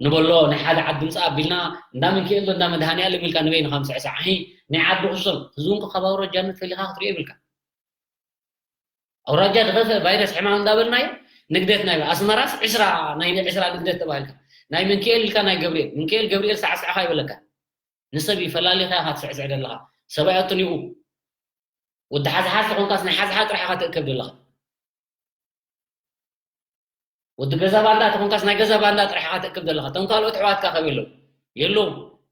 ንበሎ ናይ ሓደ ዓዲ ምጽእ ኣቢልና፣ እንዳ ምንክኤል ዶ እንዳ መድሃኒኣለም ኢልካ ንበይንኻ ምስዕሳዕ። ኣሂ፣ ናይ ዓዲ ክሶም፣ ህዝቢ እውን ካብ ኣውራጃነት ፈሊኻ ክትሪኦ ይብልካ። ኣውራጃ ድኸፈ ቫይረስ ሕማም እንዳበልናዮ፣ ንግደት ናይ ኣስመራስ ዕስራ፣ ናይ ዕስራ ንግደት ተባሂልካ። ናይ ምንክኤል ኢልካ ናይ ገብርኤል፣ ምንክኤል ገብርኤል ሳዕስዕኻ ይበለካ። ንሰብ ይፈላሊኻ ኢኻ ትስዕስዕ ዘለኻ። ሰብኣይ ኣጥኒቑ። ወዲ ሓዝሓዝ ተኾንካስ ናይ ሓዝሓዝ ጥራሕ ኢኻ ትእከብ ዘለኻ። ወዲ ገዛ ባንዳ ተኾንካስ ናይ ገዛ ባንዳ ጥራሕ ኢኻ ትእከብ ዘለኻ። እቶም ካልኦት ኣሕዋትካ ከመይ ኣለዉ? የለዉ።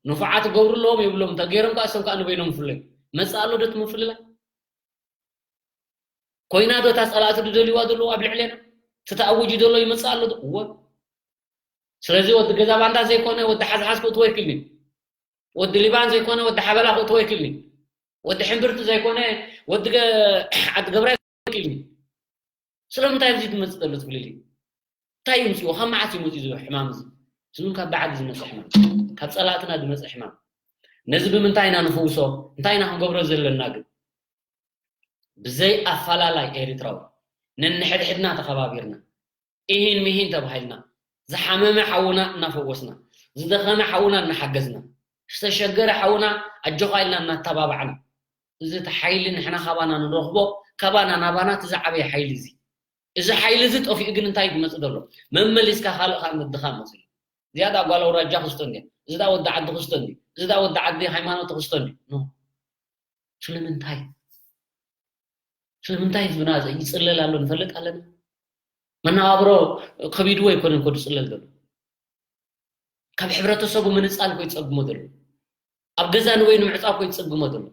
ንፉዓት ክገብሩ ኣለዎም የብሎም። እንተ ገይሮም ከኣ እሶም ከኣ ንበይኖም ይፍለዩ። መጽእ ኣሎ ዶ እቲ ምፍልላይ? ኮይና ዶ እታ ጸላእቲ ዝደልይዋ ዘለዉ ኣብ ልዕሌና? እቲ ተኣዊጁ ዘሎ ይመጽእ ኣሎ ዶ? እወ። ስለዚ ወዲ ገዛ ባንዳ ዘይኮነ ወዲ ሓዝሓዝ ክእትዎ ኣይክእልን እዩ። ወዲ ሊባን ዘይኮነ ወዲ ሓበላ ክእትዎ ኣይክእልን እዩ። ወዲ ሕምብርቲ ዘይኮነ ወዲ ገ-፣ ዓዲ ገብራይ ኣይክእልን እዩ። ስለምንታይ ኣብዚ ዝመጽእ ዘሎ ትፍልልይ? እንታይ እዩ ምጽእዎ? ካብ መዓስ እዩ መጽኡ እዚ ሕማም እዚ? እዚ እውን ካብ ብዓዲ ዝመጽእ ሕማም፣ ካብ ጸላእትና ዝመጽእ ሕማም። ነዚ ብምንታይ ኢና ንፍውሶ? እንታይ ኢና ክንገብሮ ዘለና ግን? ብዘይ ኣፈላላይ ኤርትራዊ ነንሕድሕድና ተኸባቢርና፣ ኢሂን ሚሂን ተባሂልና፣ ዝሓመመ ሓውና እናፈወስና፣ ዝደኸመ ሓውና እናሓገዝና፣ ዝተሸገረ ሓውና ኣጆኻ ኢልና እናተባባዕና፣ እዚ እቲ ሓይሊ ንሕና ካባና ንረኽቦ፣ ካባና ናባና እቲ ዝዓበየ ሓይሊ እዚ። እዚ ሓይሊ እዚ ጠፊኡ ግን እንታይ እዩ ዝመጽእ ዘሎ? መመሊስካ ካልእ ካልእ ምድኻም መጽኡ። እዚኣ ደኣ ጓል ኣውራጃ ክስቶ እንድያ። እዚ ደኣ ወዲ ዓዲ ክስቶ እንድዩ። እዚ ደኣ ወዲ ዓዲ ሃይማኖት ክስቶ እንድዩ። ኖ። ስለምንታይ? ስለምንታይ ህዝብና ይጽለል ኣሎ ንፈልጥ ኣለና? መነባብሮ ከቢድዎ ኣይኮነን እኮ ዝጽለል ዘሎ። ካብ ሕብረተሰቡ ምንጻል እኮ ይጸግሞ ዘሎ። ኣብ ገዛ ንበይኑ ምዕጻው እኮ ይጸግሞ ዘሎ።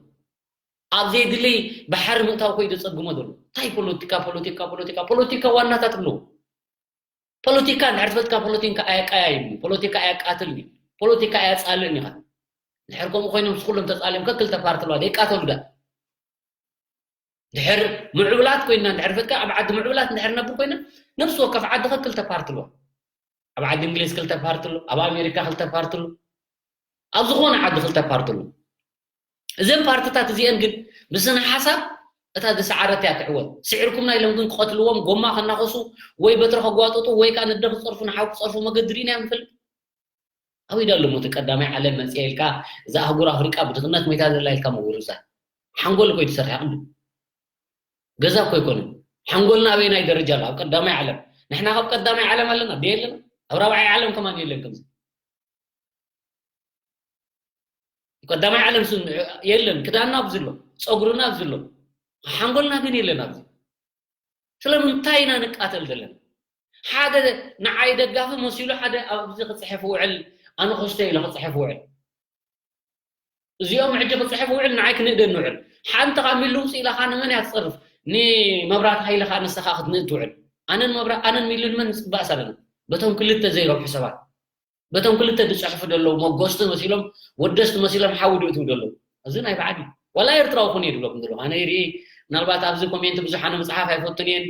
ኣብ ዘይድለይ ባሕሪ ምእታው ኮይ ዘጸግሞ ዘሎ። እንታይ ፖለቲካ፣ ፖለቲካ፣ ፖለቲካ፣ ፖለቲካ ዋናታት ኣለዎ። ፖለቲካ እንድሕር ትፈልጥካ ፖለቲካ ኣየቀያይም እዩ። ፖለቲካ ኣየቃትልን እዩ። ፖለቲካ ኣየጻልእን ኢኻ። እንድሕር ከምኡ ኮይኖም ምስ ኩሎም ተጻሊምካ ክልተ ፓርቲ ኣለዋ። ደይቃተሉ ዳ። ድሕር ምዕቡላት ኮይና፣ እንድሕር ፈትካ ኣብ ዓዲ ምዕቡላት እንድሕር ነብር ኮይና፣ ነብሲ ወከፍ ዓዲ ከ ክልተ ፓርቲ ኣለዋ። ኣብ ዓዲ እንግሊዝ ክልተ ፓርቲ ኣሎ፣ ኣብ ኣሜሪካ ክልተ ፓርቲ ኣሎ፣ ኣብ ዝኾነ ዓዲ ክልተ ፓርቲ ኣሎ። እዘን ፓርትታት እዚአን ግን ብስነ ሓሳብ እታ ዝሰዓረት እያ ትዕወት። ስዒርኩምና ኢሎም ግን ክቐትልዎም፣ ጎማ ከናኸሱ፣ ወይ በትሪ ከጓጥጡ፣ ወይ ከዓ ነደ ክፀርፉ፣ ንሓው ክፀርፉ መገዲ ርኢና እዮም ንፈልጥ። ኣበይ ዳሎ ሞት ቀዳማይ ዓለም መፅያ ኢልካ፣ እዛ ኣህጉር ኣፍሪቃ ብድኽነት ሞይታ ዘላ ኢልካ ምውርዛ። ሓንጎል እኮ እዩ ትሰርሕ ቅድም። ገዛ እኮ ኣይኮነን። ሓንጎልና ኣበየናይ ደረጃ ኣሎ? ኣብ ቀዳማይ ዓለም። ንሕና ካብ ቀዳማይ ዓለም ኣለና? ደ የለና? ኣብ ራብዓይ ዓለም ከማን የለን ከምዚ። ቀዳማይ ዓለም ስም የለን። ክዳንና ኣብዚ ኣሎ፣ ፀጉርና ኣብዚ ኣሎ። ሓንጎልና ግን የለን ኣብዚ። ስለምንታይ ኢና ንቃተል ዘለና? ሓደ ንዓይ ደጋፊ መሲሉ ሓደ ኣብዚ ክፅሕፍ ውዕል፣ ኣነ ከስቶ ኢለ ክፅሕፍ ውዕል። እዚኦም ሕጂ ክፅሕፍ ውዕል ንዓይ ክንእደኒ ውዕል። ሓንቲ ካብ ሚሉ ውፅእ ኢላ ኸዓ ንመን እያ ትፀርፍ? ንመብራት ሃይለ ኸዓ ንስኻ ክትንእድ ትውዕል። ኣነን መብራ-፣ ኣነን ሚሉ ንመን ንፅባእስ ኣለና? በቶም ክልተ ዘይረብሑ ሰባት። በቶም ክልተ ዝፅሕፉ ዘለዉ መጎስቲ መሲሎም፣ ወደስቲ መሲሎም ሓዊ ድእትዉ ዘለዉ። እዚ ናይ ባዕዲ። ዋላ ኤርትራዊ ኩን እየ ድብለኩም ዘለኹ። ኣነ ይርኢ፣ ምናልባት ኣብዚ ኮሜንት ብዙሓነ መፅሓፍ ኣይፈቱን እየን፣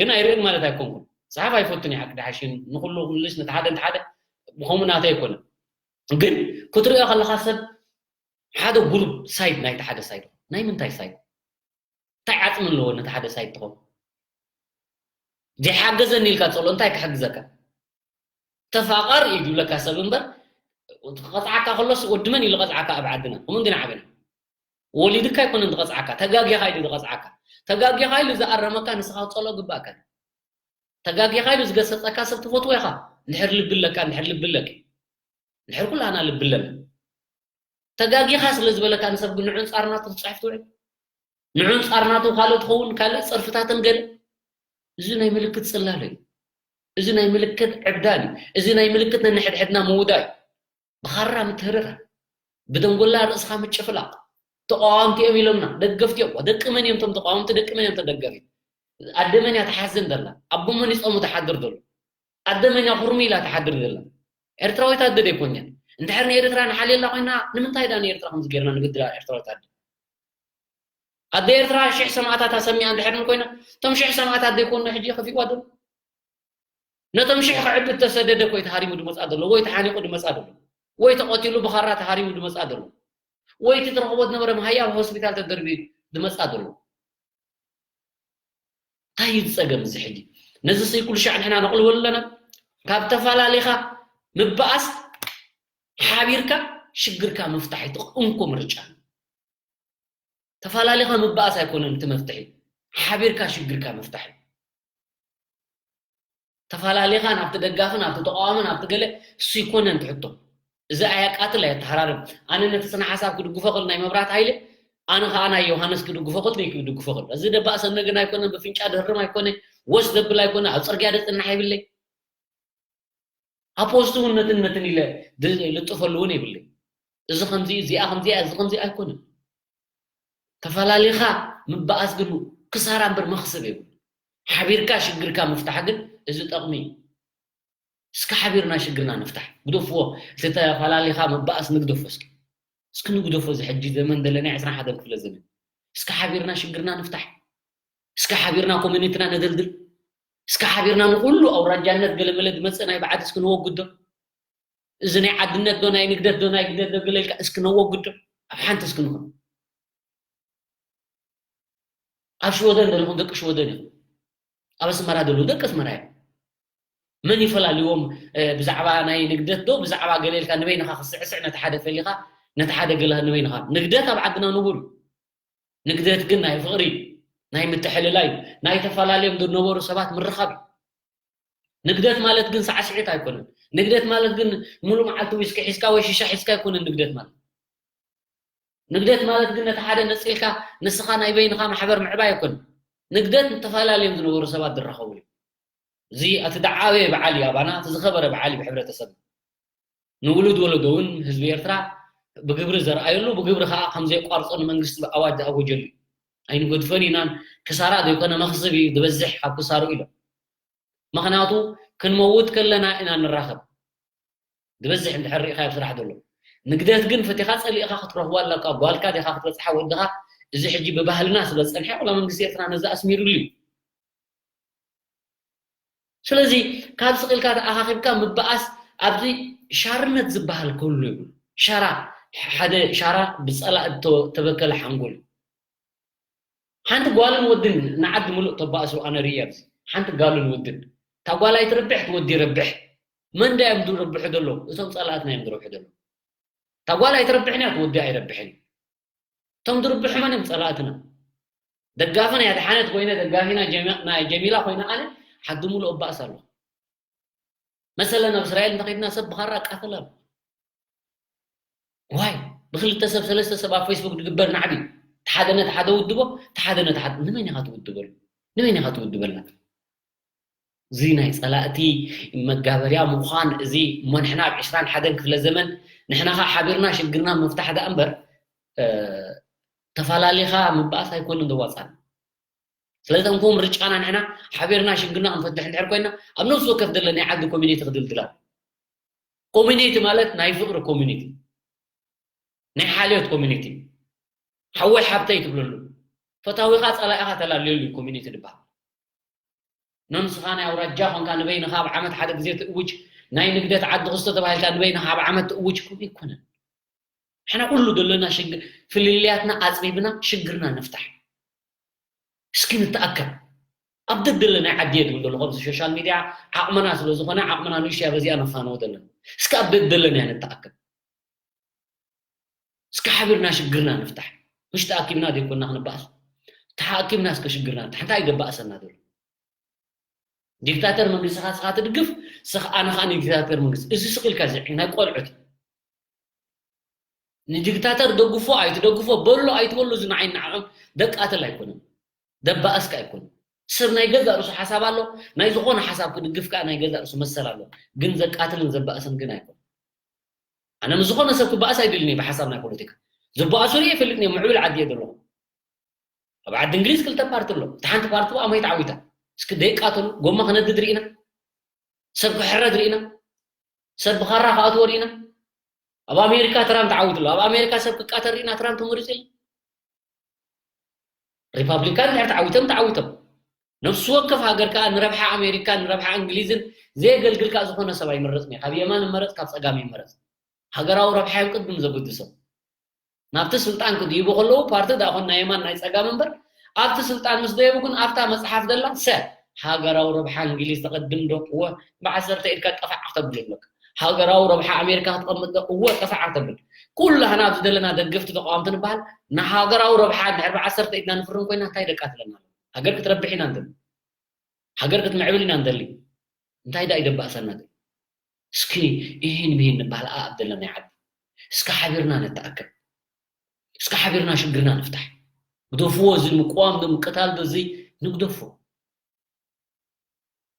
ግን ኣይርእን ማለት ኣይኮንኩን። መፅሓፍ ኣይፈቱን እየ፣ ሓቂ ድሓሽን ንኩሉ ኩልስ ነቲ ሓደ ነቲ ሓደ ብኸምኡ ናተይ ኣይኮነን። ግን ክትሪኦ ከለኻ ሰብ ሓደ ጉሩብ ሳይድ ናይቲ ሓደ ሳይድ። ናይ ምንታይ ሳይድ? እንታይ ዓጽሚ ኣለዎ ነቲ ሓደ ሳይድ ትኾን? ዘይሓገዘኒ ኢልካ ትጸልኦ፣ እንታይ ክሕግዘካ? ተፋቐር እዩ ዝብለካ ሰብ እምበር፣ ክቐጽዓካ ከሎስ ወዲ መን ኢሉ ቀጽዓካ ኣብ ዓድና? ከምኡ እንዲና ዓበና። ወሊድካ ኣይኮነን ዝቐጽዓካ፣ ተጋጊኻ ኢሉ ዝቐጽዓካ። ተጋጊኻ ኢሉ ዝኣረመካ ንስኻ ክትጸልኦ ግባእካ። ተጋጊኻ ኢሉ ዝገሰጸካ ሰብ ትፈትዎ ኢኻ። እንድሕር ልቢ ኣለካ፣ እንድሕር ልቢ ኣለኪ። እንድሕር ኩላና ልቢ ኣለና። ተጋጊኻ ስለ ዝበለካ ንሰብ ግን ንዑ ኣንጻር ናቱ ክትጽሕፍ ትውዕል። ንዑ ኣንጻር ናቱ ካልእ ትኸውን፣ ካልእ ጸርፍታትን ገለ። እዚ ናይ ምልክት ጽላል እዩ። እዚ ናይ ምልክት ዕብዳን እዩ። እዚ ናይ ምልክት ነንሕድሕድና ምውዳእ እዩ። ብኻራ ምትህርራር፣ ብደንጎላ ርእስኻ ምጭፍላቕ። ተቃወምቲ እዮም ኢሎምና፣ ደገፍቲ እዮም። ደቂ መን እዮም እቶም ተቃወምቲ? ደቂ መን እዮም ተደገፍቲ? ኣደ መን እያ ትሓዝን ዘላ? ኣቦ መን ይጾሙ ትሓድር ዘሎ? ኣደ መን እያ ኩርሚ ኢላ ትሓድር ዘላ? ኤርትራዊት ኣደ ደይኮን እያ። እንድሕር ንኤርትራ ንሓልየላ ኮይና፣ ንምንታይ ዳ ንኤርትራ ከምዚ ጌርና ንብድላ ኤርትራዊት ኣደ? ኣደ ኤርትራ ሽሕ ሰማእታት ኣሰሚኣ እንድሕር ኮይና፣ እቶም ሽሕ ሰማእታት ደይኮኑ ሕጂ ከፊእዋ ዶ? ነቶም ሽሕ ክዕቢ እተሰደደ እኮ እዩ ተሃሪሙ ድመጻ ዘሎ፣ ወይ ተሓኒቑ ድመጻ ዘሎ፣ ወይ ተቐቲሉ ብኻራ ተሃሪሙ ድመጻ ዘሎ፣ ወይ እቲ ትረኽቦ ዝነበረ መሃያ ኣብ ሆስፒታል ተደርብዩ ድመጻ ዘሎ። እንታይ እዩ ዝጸገም እዚ ሕጂ? ነዚ ስይ ኩሉ ሻዕ ንሕና ነቕልበሉ ኣለና። ካብ ተፈላለኻ ምበኣስ ሓቢርካ ሽግርካ ምፍታሕ እዩ እቲ እንኮ ምርጫ። ተፈላለኻ ምበኣስ ኣይኮነን እቲ መፍትሒ፣ ሓቢርካ ሽግርካ ምፍታሕ እዩ። ተፈላለኻ ናብቲ ደጋፊ፣ ናብቲ ተቃዋሚ፣ ናብቲ ገለ እሱ ይኮነን ትሕቶ። እዚ ኣየቃትል ኣየተሃራርም። ኣነ ነቲ ስነ ሓሳብ ክድግፎ ክእል ናይ መብራት ሃይለ፣ ኣነ ኸዓ ናይ ዮሃንስ ክድግፎ ክእል፣ ደይ ክድግፎ ክእል። እዚ ደባእሰኒ ግን ኣይኮነን፣ ብፍንጫ ድህርም ኣይኮነ፣ ወስ ዘብል ኣይኮነ፣ ኣብ ጽርግያ ደጽናሕ ይብለይ። ኣብ ፖስት እውን ነትን ነትን ኢለ ድ-፣ ልጥፈሉ እውን የብለይ። እዚ ከምዚ፣ እዚኣ ከምዚኣ፣ እዚ ከምዚ ኣይኮነን። ተፈላለኻ ምበኣስ ግን ክሳራ እምበር መኽሰብ የብሉ። ሓቢርካ ሽግርካ ምፍታሕ ግን እዚ ጠቕሚ እዩ። እስከ ሓቢርና ሽግርና ንፍታሕ። ግደፍዎ። እቲ ተፈላለኻ ምበኣስ ንግደፎ እስኪ። እስኪ ንግደፎ። እዚ ሕጂ ዘመን ዘለናዮ ዕስራን ሓደን ክፍለ ዘመን። እስኪ ሓቢርና ሽግርና ንፍታሕ። እስኪ ሓቢርና ኮሚኒቲና ነደልድል። እስኪ ሓቢርና ንኹሉ ኣውራጃነት ገለመለ ዝመጽእ ናይ ብዓድ እስኪ ንወግዶ። እዚ ናይ ዓድነት ዶ ናይ ንግደት ዶ ናይ ግደት ዶ ገለ ኢልካ እስኪ ነወግዶ። ኣብ ሓንቲ እስኪ ንኹን። ኣብ ሽወደን ዘለኹም ደቂ ሽወደን ኢኹም። ኣብ ኣስመራ ዘለዉ ደቂ ኣስመራ እዮም። መን ይፈላልዎም? እ፣ ብዛዕባ ናይ ንግደት ዶ ብዛዕባ ገለ ኢልካ ንበይንኻ ክስዕስዕ ነቲ ሓደ ፈሊኻ ነቲ ሓደ ገለ ንበይንኻ። ንግደት ኣብ ዓድና ንቡር እዩ። ንግደት ግን ናይ ፍቕሪ፣ ናይ ምትሕልላይ፣ ናይ ተፈላለዮም ዝነበሩ ሰባት ምርኻብ እዩ። ንግደት ማለት ግን ሳዕስዒት ኣይኮነን። ንግደት ማለት ግን ሙሉእ መዓልቲ ዊስኪ ሒዝካ ወይ ሺሻ ሒዝካ ኣይኮነን ንግደት ማለት። ንግደት ማለት ግን ነቲ ሓደ ነጺልካ ንስኻ ናይ በይንኻ ማሕበር ምዕባይ ኣይኮነን። ንግደት ንተፈላለዮም ዝነበሩ ሰባት ዝራኸብሉ እዩ። እዚ እቲ ዝዓበየ በዓል እዩ ኣባና፣ እቲ ዝኸበረ በዓል እዩ ብሕብረተሰብና። ንውሉድ ወለዶ እውን ህዝቢ ኤርትራ ብግብሪ ዘርኣየሉ፣ ብግብሪ ከዓ ከም ዘየቋርጾ ንመንግስቲ ብኣዋጅ ዝኣወጀሉ እዩ። ኣይንገድፎን ኢናን፣ ክሳራ ዘይኮነ መኽስብ እዩ ዝበዝሕ ካብ ክሳሩ ኢሎም። ምኽንያቱ ክንመውት ከለና ኢና ንራኸብ። ዝበዝሕ እንድሕር ርኢኻ ኣብ ስራሕ ዘሎ። ንግደት ግን ፈቲኻ ጸሊእኻ ክትረኽቦ ኣለካ። ጓልካ ዲኻ ክትበጽሓ ወድኻ፣ እዚ ሕጂ ብባህልና ስለ ዝጸንሐ፣ ዋላ መንግስቲ ኤርትራ ነዚ ኣስሚሩሉ እዩ። ስለዚ ካብ ስቕ ኢልካ ተኣኻኺብካ ምበኣስ ኣብዚ ሻርነት ዝበሃል ክህሉ የብሉ። ሸራ፣ ሓደ ሻራ ብጸላእ እተበከለ ሓንጎል እዩ። ሓንቲ ጓልን ወድን ንዓዲ ምሉእ ተባእሱ ኣነ ርእየ ኣብዚ። ሓንቲ ጓልን ወድን። እታ ጓል ኣይትረብሕ፣ እቲ ወዲ ይረብሕ። መን ዳ እዮም ዝረብሑ ዘለዉ? እቶም ጸላእትና እዮም ዝረብሑ ዘለዉ። እታ ጓል ኣይትረብሕን እያ፣ እቲ ወዲ ኣይረብሕን እዩ። እቶም ዝርብሑ መን እዮም? ጸላእትና። ደጋፊ ናይ ኣድሓነት ኮይነ፣ ደጋፊ ናይ ጀሚ-፣ ናይ ጀሚላ ኮይነ ኣነ ሓዲ ምሉእ እባእስ ኣለኹ። መሰለን ኣብ እስራኤል እንተኸድና ሰብ ብኻራ ኣቃተል ኣሎ። ዋይ፣ ብክልተ ሰብ ሰለስተ ሰብ ኣብ ፌስቡክ ዝግበር ናዕቢ፣ እቲ ሓደ ነቲ ሓደ ውድቦ፣ እቲ ሓደ ነቲ ሓደ፣ ንመን ኢኻ ትውድበሉ? ንመን ኢኻ ትውድበልና? እዚ ናይ ጸላእቲ መጋበርያ ምዃን፣ እዚ እሞ ንሕና ኣብ ዕስራን ሓደን ክፍለ ዘመን ንሕና ኸኣ ሓቢርና ሽግርና ምፍታሕ ደኣ እምበር፣ እ፣ ተፋላሊኻ ምባኣስ ኣይኮንን ዘዋጻና። ስለዚ እንኮ ምርጫና ንሕና ሓቢርና ሽግርና ክንፈትሕ እንድሕር ኮይና፣ ኣብ ነፍሲ ወከፍ ደለ ናይ ዓዲ ኮሚኒቲ ክድልድላ። ኮሚኒቲ ማለት ናይ ፍቕሪ ኮሚኒቲ፣ ናይ ሓልዮት ኮሚኒቲ፣ ሓወይ ሓብተይ ትብለሉ፣ ፈታዊኻ ጸላኢኻ ተላልየሉ እዩ ኮሚኒቲ ዝበሃል። ነንስኻ ናይ ኣውራጃ ኾንካ ንበይንኻ ኣብ ዓመት ሓደ ግዜ ትእውጅ፣ ናይ ንግደት ዓዲ ክስቶ ተባሂልካ ንበይንኻ ኣብ ዓመት ትእውጅ፣ ከምኡ ኣይኮነን። ንሕና ኩሉ ዘለና ሽግ-፣ ፍልልያትና ኣጽቢብና ሽግርና ንፍታሕ። እስኪ ንተኣከብ። ኣብ ደደለ ናይ ዓዲ እየ ዝብል ዘለኹ፣ ኣብዚ ሶሻል ሚድያ ዓቕምና ስለ ዝኾነ፣ ዓቕምና ንእሽቶ እያ፣ በዚኣ ነፋንዎ ዘለና። እስኪ ኣብ ደደለና እያ ንተኣከብ። እስኪ ሓቢርና ሽግርና ንፍታሕ። ምሽ ተኣኪብና ዘይኮና ክንበኣስ። ተኣኪብና እስከ ሽግርና ንፍታሕ። እንታይ እዩ ዘባእሰና ዘሎ? ዲክታተር መንግስቲ ኻስኻ ትድግፍ፣ ስኽ ኣነ ኻኣ ንዲክታተር መንግስቲ። እዚ ስቕ ኢልካ ዝዒ ናይ ቆልዑት። ንዲክታተር ደግፎ ኣይትደግፎ፣ በሎ ኣይትበሎ፣ እዚ ንዓይ ንዓቕም ደቃትል ኣይኮነን። ደባእስካ ኣይኮነን። ሰብ ናይ ገዛእ ርእሱ ሓሳብ ኣሎ፣ ናይ ዝኾነ ሓሳብ ክድግፍ ከኣ ናይ ገዛእ ርእሱ መሰል ኣሎ። ግን ዘቃትልን ዘባእስን ግን ኣይኮነን። ኣነ ምስ ዝኾነ ሰብ ክባእስ ኣይደልን እየ ብሓሳብ ናይ ፖለቲካ። ዝበኣሱ ርእየ ይፈልጥ እየ፣ ምዕብል ዓዲ እየ ዘለኹ። ኣብ ዓዲ እንግሊዝ ክልተ ፓርቲ ኣሎ። እታ ሓንቲ ፓርቲ ብኣመይ ተዓዊታ። እስኪ ደይቃተሉ፣ ጎማ ክነድድ ርኢና። ሰብ ክሕረድ ርኢና። ሰብ ብኻራ ክኣትዎ ርኢና። ኣብ ኣሜሪካ ትራምፕ ተዓዊቱ ኣሎ። ኣብ ኣሜሪካ ሰብ ክቃተል ርኢና፣ ትራምፕ ተመሪጹ የለን። ሪፓብሊካን እንድሕር ተዓዊቶም፣ ተዓዊቶም። ነፍሲ ወከፍ ሃገር ከኣ ንረብሓ ኣሜሪካን ንረብሓ እንግሊዝን ዘየገልግል ከኣ ዝኾነ ሰብ ኣይምረጽን እዩ። ካብ የማን ይመረጽ፣ ካብ ጸጋም ይመረጽ። ሃገራዊ ረብሓ እዮም ቅድም ዘገድሶም። ናብቲ ስልጣን ክድይቡ ከለዉ ፓርቲ ደኣ ኾን ናይ የማን ናይ ጸጋም እምበር፣ ኣብቲ ስልጣን ምስ ደየቡ ግን ኣብታ መጽሓፍ ዘላ ሰ ሃገራዊ ረብሓ እንግሊዝ ተቐድም ዶ? እወ፣ ብዓሰርተ ኢድካ ጠፋዕ ክተብል ኣለካ። ሃገራዊ ረብሓ ኣሜሪካ ክትቐምጥ ዶ? እወ፣ ጠፋዕ ክተብል። ኩላህና ኣብዚ ዘለና ደገፍቲ ተቃወምቲ ንበሃል፣ ንሃገራዊ ረብሓ እንድሕር ብዓሰርተ ኢድና ንፍርም ኮይና እንታይ ደቃትለና ኣሎ? ሃገር ክትረብሕ ኢና ንደሊ። ሃገር ክትምዕብል ኢና ንደሊ። እንታይ ደኣ ይደባእሰና ዘሎ? እስኪ ይህን ምሂን ንበሃል ኣብ ዘለናይ ዓዲ። እስከ ሓቢርና ነተኣከብ። እስከ ሓቢርና ሽግርና ንፍታሕ። ግደፍዎ፣ እዚ ምቅዋም ዶ ምቅታል ዶ፣ እዚ ንግደፎ።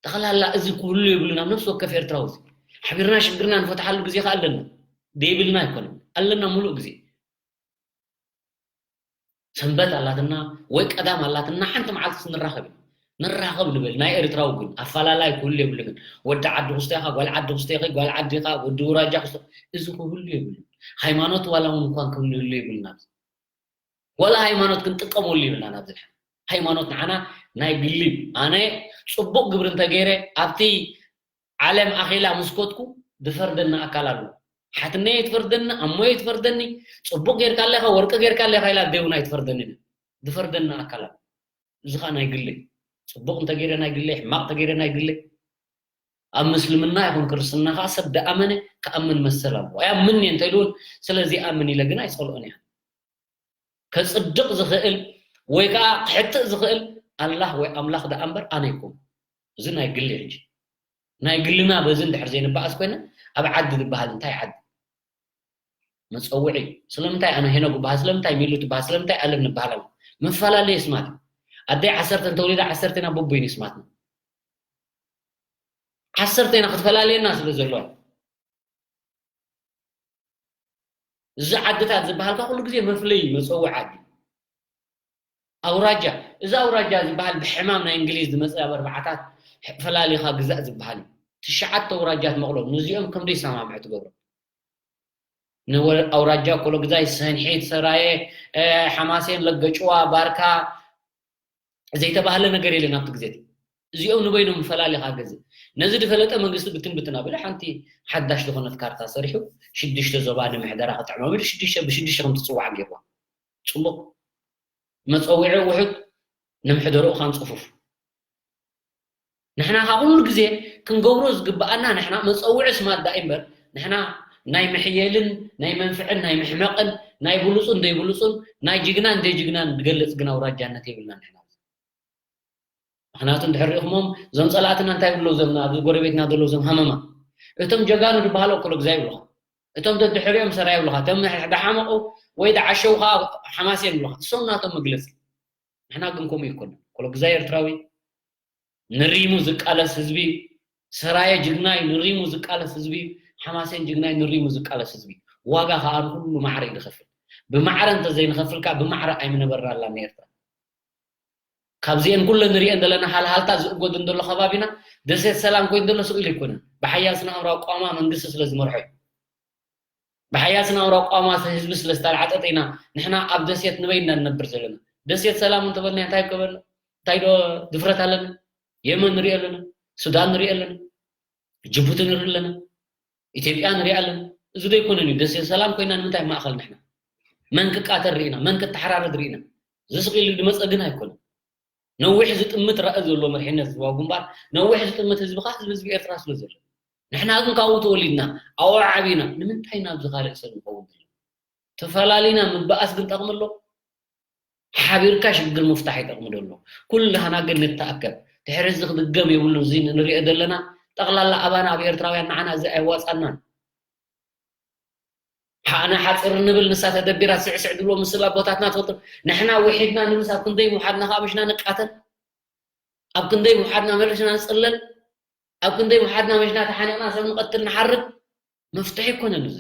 ጠቕላላ እዚ ክህሉ የብሉን ኣብ ነፍሲ ወከፍ ኤርትራዊ እዚ። ሓቢርና ሽግርና ንፈትሓሉ ግዜ ከኣ ኣለና። ደይብልና ኣይኮነን። ኣለና ምሉእ ግዜ። ሰንበት ኣላትና ወይ ቀዳም ኣላትና፣ ሓንቲ መዓልቲ ንራኸብ ኢና። ንራኸብ ንበል። ናይ ኤርትራዊ ግን ኣፈላላይ ክህሉ የብሉን። ወዲ ዓዲ ክስቶ ኢኻ፣ ጓል ዓዲ ክስቶ ኢኺ፣ ጓል ዓዲ ኢኻ፣ ወዲ ውራጃ ክስቶ፣ እዚ ክህሉ የብሉን። ሃይማኖት ዋላ እውን እንኳን ክንህሉ የብሉን ኣብዚ። ዋላ ሃይማኖት ክንጥቀመሉ የብልናን ኣብዚ። ሃይማኖት ንዓና ናይ ግሊ እዩ። ኣነ ጽቡቕ ግብሪ እንተገይረ ኣብቲ ዓለም ኣኺላ ምስ ኮትኩ ዝፈርደኒ ኣካል ኣሎ። ሓትነይ ትፈርደኒ፣ ኣሞይ ትፈርደኒ፣ ጽቡቕ ጌርካ ኣለኻ፣ ወርቂ ጌርካ ኣለኻ ኢላ ኣደይ እውን ኣይትፈርደንን እያ። ዝፈርደኒ ኣካል ኣሎ። እዚ ኸኣ ናይ ግለይ። ጽቡቕ እንተገይረ ናይ ግለይ፣ ሕማቕ ተገይረ ናይ ግለይ። ኣብ ምስልምና ይኹን ክርስትና ኸኣ ሰብ ደኣመነ ክኣምን መሰል ኣለዎ። ኣይኣምን እየ እንተ ኢሉ እውን ስለዚ ይኣምን ኢለ ግን ኣይጸልኦን እየ። ከጽድቕ ዝኽእል ወይ ከኣ ክሕጥእ ዝኽእል ኣላህ ወይ ኣምላኽ ደኣ እምበር ኣነ ኣይኮን። እዚ ናይ ግሊ ሕጂ። ናይ ግልና በዚ እንድሕር ዘይንበኣስ ኮይና፣ ኣብ ዓዲ ዝበሃል እንታይ ዓዲ? መጸውዒ። ስለምንታይ ኣነ ሄኖክ እበሃል? ስለምንታይ ሚሉ ትበሃል? ስለምንታይ ኣለም ንበሃል ኣለና? መፈላለዪ ስማት እዩ። ኣደይ ዓሰርተ እንተወሊዳ ዓሰርተ ኢና፣ በቦይኑ እዩ ስማትና። ዓሰርተ ኢና ክትፈላልየና ስለ ዘለዋ። እዚ ዓድታት ዝበሃል ከኣ ኩሉ ግዜ መፍለይ መጸውዒ ዓዲ። ኣውራጃ፣ እዚ ኣውራጃ ዝበሃል ብሕማም ናይ እንግሊዝ ዝመጸ ኣብ ኣርባዓታት ፈላሊኻ ግዛእ ዝበሃል እዩ። ትሽዓተ ኣውራጃት መቕሎ፣ ነዚኦም ከም ዘይሰማምዑ ትገብሮም። ንወ-፣ ኣውራጃ ኮሎግዛይ፣ ሰንሒት፣ ሰራየ፣ እ፣ ሓማሴን፣ ለገጭዋ፣ ባርካ ዘይተባህለ ነገር የለን ኣብቲ ግዜ እቲ። እዚኦም ንበይኖም ፈላሊኻ ገዝእ። ነዚ ዝፈለጠ መንግስቲ ብትን ብትን ኣቢሉ ሓንቲ ሓዳሽ ዝኾነት ካርታ ሰሪሑ ሽዱሽተ ዞባ ንምሕደራ ክጥዕም ኣቢሉ ሽዱሽተ ብሽዱሽተ ከም ትጽዋዕ ገይርዋ። ጽቡቕ። መጸውዒ ውሑድ፣ ንምሕደርኡ ኻን ጽፉፍ። ንሕና ኻብ ኩሉ ግዜ ክንገብሮ ዝግብኣና ንሕና መጸውዒ ስማዳ እምበር ንሕና ናይ ምሕየልን ናይ መንፍዕን ናይ ምሕመቕን ናይ ብሉጹን ዘይብሉጹን ናይ ጅግናን ዘይጅግናን ዝገልጽ ግን ኣውራጃነት የብልና ንሕና። ምኽንያቱ እንድሕር ሪእኹሞም እዞም ጸላእትና እንታይ ይብሉ እዞም ኣብዚ ጎረቤትና ዘለዉ እዞም ሃመማ እቶም ጀጋኑ ዝበሃሉ ኮሎግዛይ ይብሉኻ። እቶም ደድሕሪኦም ሰራይ ይብሉኻ። እቶም ድሓመቑ ወይ ድዓሸው ኸዓ ሓማሴን ይብሉኻ። እሶም ናቶም መግለጺ። ንሕና ግን ከምኡ ኣይኮነን። ኮሎግዛይ ኤርትራዊ ንሪሙ ዝቃለስ ህዝቢ፣ ሰራየ ጅግናይ ንሪሙ ዝቃለስ ህዝቢ፣ ሓማሴን ጅግናይ ንሪሙ ዝቃለስ ህዝቢ። ዋጋ ከኣ ንኹሉ ማዕረ እዩ ዝኸፍል። ብማዕረ እንተዘይንኸፍል ከኣ ብማዕረ ኣይምነበርናላን ንኤርትራ። ካብዚኤን ኩለን ንሪኤን ዘለና ሃልሃልታ ዝእጎድን ዘሎ ከባቢና ደሴት ሰላም ኮይኑ ዘሎ ስቕ ኢሉ ኣይኮነን። ብሓያል ስነ ኣእምራዊ ኣቋውማ መንግስቲ ስለ ዝመርሖ እዩ። ብሓያል ስነ ኣእምራዊ ኣቋውማ ህዝቢ ስለ ዝተላዕጠጠ ኢና ንሕና ኣብ ደሴት ንበይንና ንነብር ዘለና። ደሴት ሰላም እንተበልና እንታይ ይከበልና? እንታይ ዶ ድፍረት ኣለና? የመን ንሪኦ ኣለና፣ ሱዳን ንሪኦ ኣለና፣ ጅቡቲ ንርኢ ኣለና፣ ኢትዮጵያ ንርኢ ኣለና። እዚ ዶ ኣይኮነን እዩ? ደሴት ሰላም ኮይና ንምንታይ ማእኸል ንሕና? መን ክቃተል ርኢና? መን ክተሓራረድ ርኢና? እዚ ስቕ ኢሉ ዝመፀ ግን ኣይኮነን። ነዊሕ ዝጥምት ራኢ ዘለዎ መሪሕነት ህዝባዊ ግንባር፣ ነዊሕ ዝጥምት ህዝቢ ኸዓ ህዝቢ፣ ህዝቢ ኤርትራ ስለ ዘሎ። ንሕና ግን ካብኡ ተወሊድና፣ ኣብኡ ዓቢና፣ ንምንታይ ናብዚ ካልእ ሰብ ንኸውን ዘለና? ተፈላሊና ምባኣስ ግን ጠቕሚ ኣሎ? ሓቢርካ ሽግር ምፍታሕ ይጠቕሚ ዶ ኣሎ? ኩላህና ግን ንተኣከብ። ድሕሪ እዚ ክድገም የብሉን። እዚ ንሪኦ ዘለና ጠቕላላ ኣባና ኣብ ኤርትራውያን ንዓና እዚ ኣየዋጻናን። ሓ-፣ ኣነ ሓጺር ንብል፣ ንሳ ተደቢራ ስዕስዕ ዝብሎ ምስላ ኣቦታትና ትፈልጡ። ንሕና ውሒድና ንብልስ ኣብ ክንደይ ምውሓድና ከኣ ምሽና ንቃተል? ኣብ ክንደይ ምውሓድና መለስና ንጽለል? ኣብ ክንደይ ምውሓድና መሽና ተሓኒቕና ሰብ ንቐትል ንሓርድ? መፍትሒ ኣይኮነን እዚ።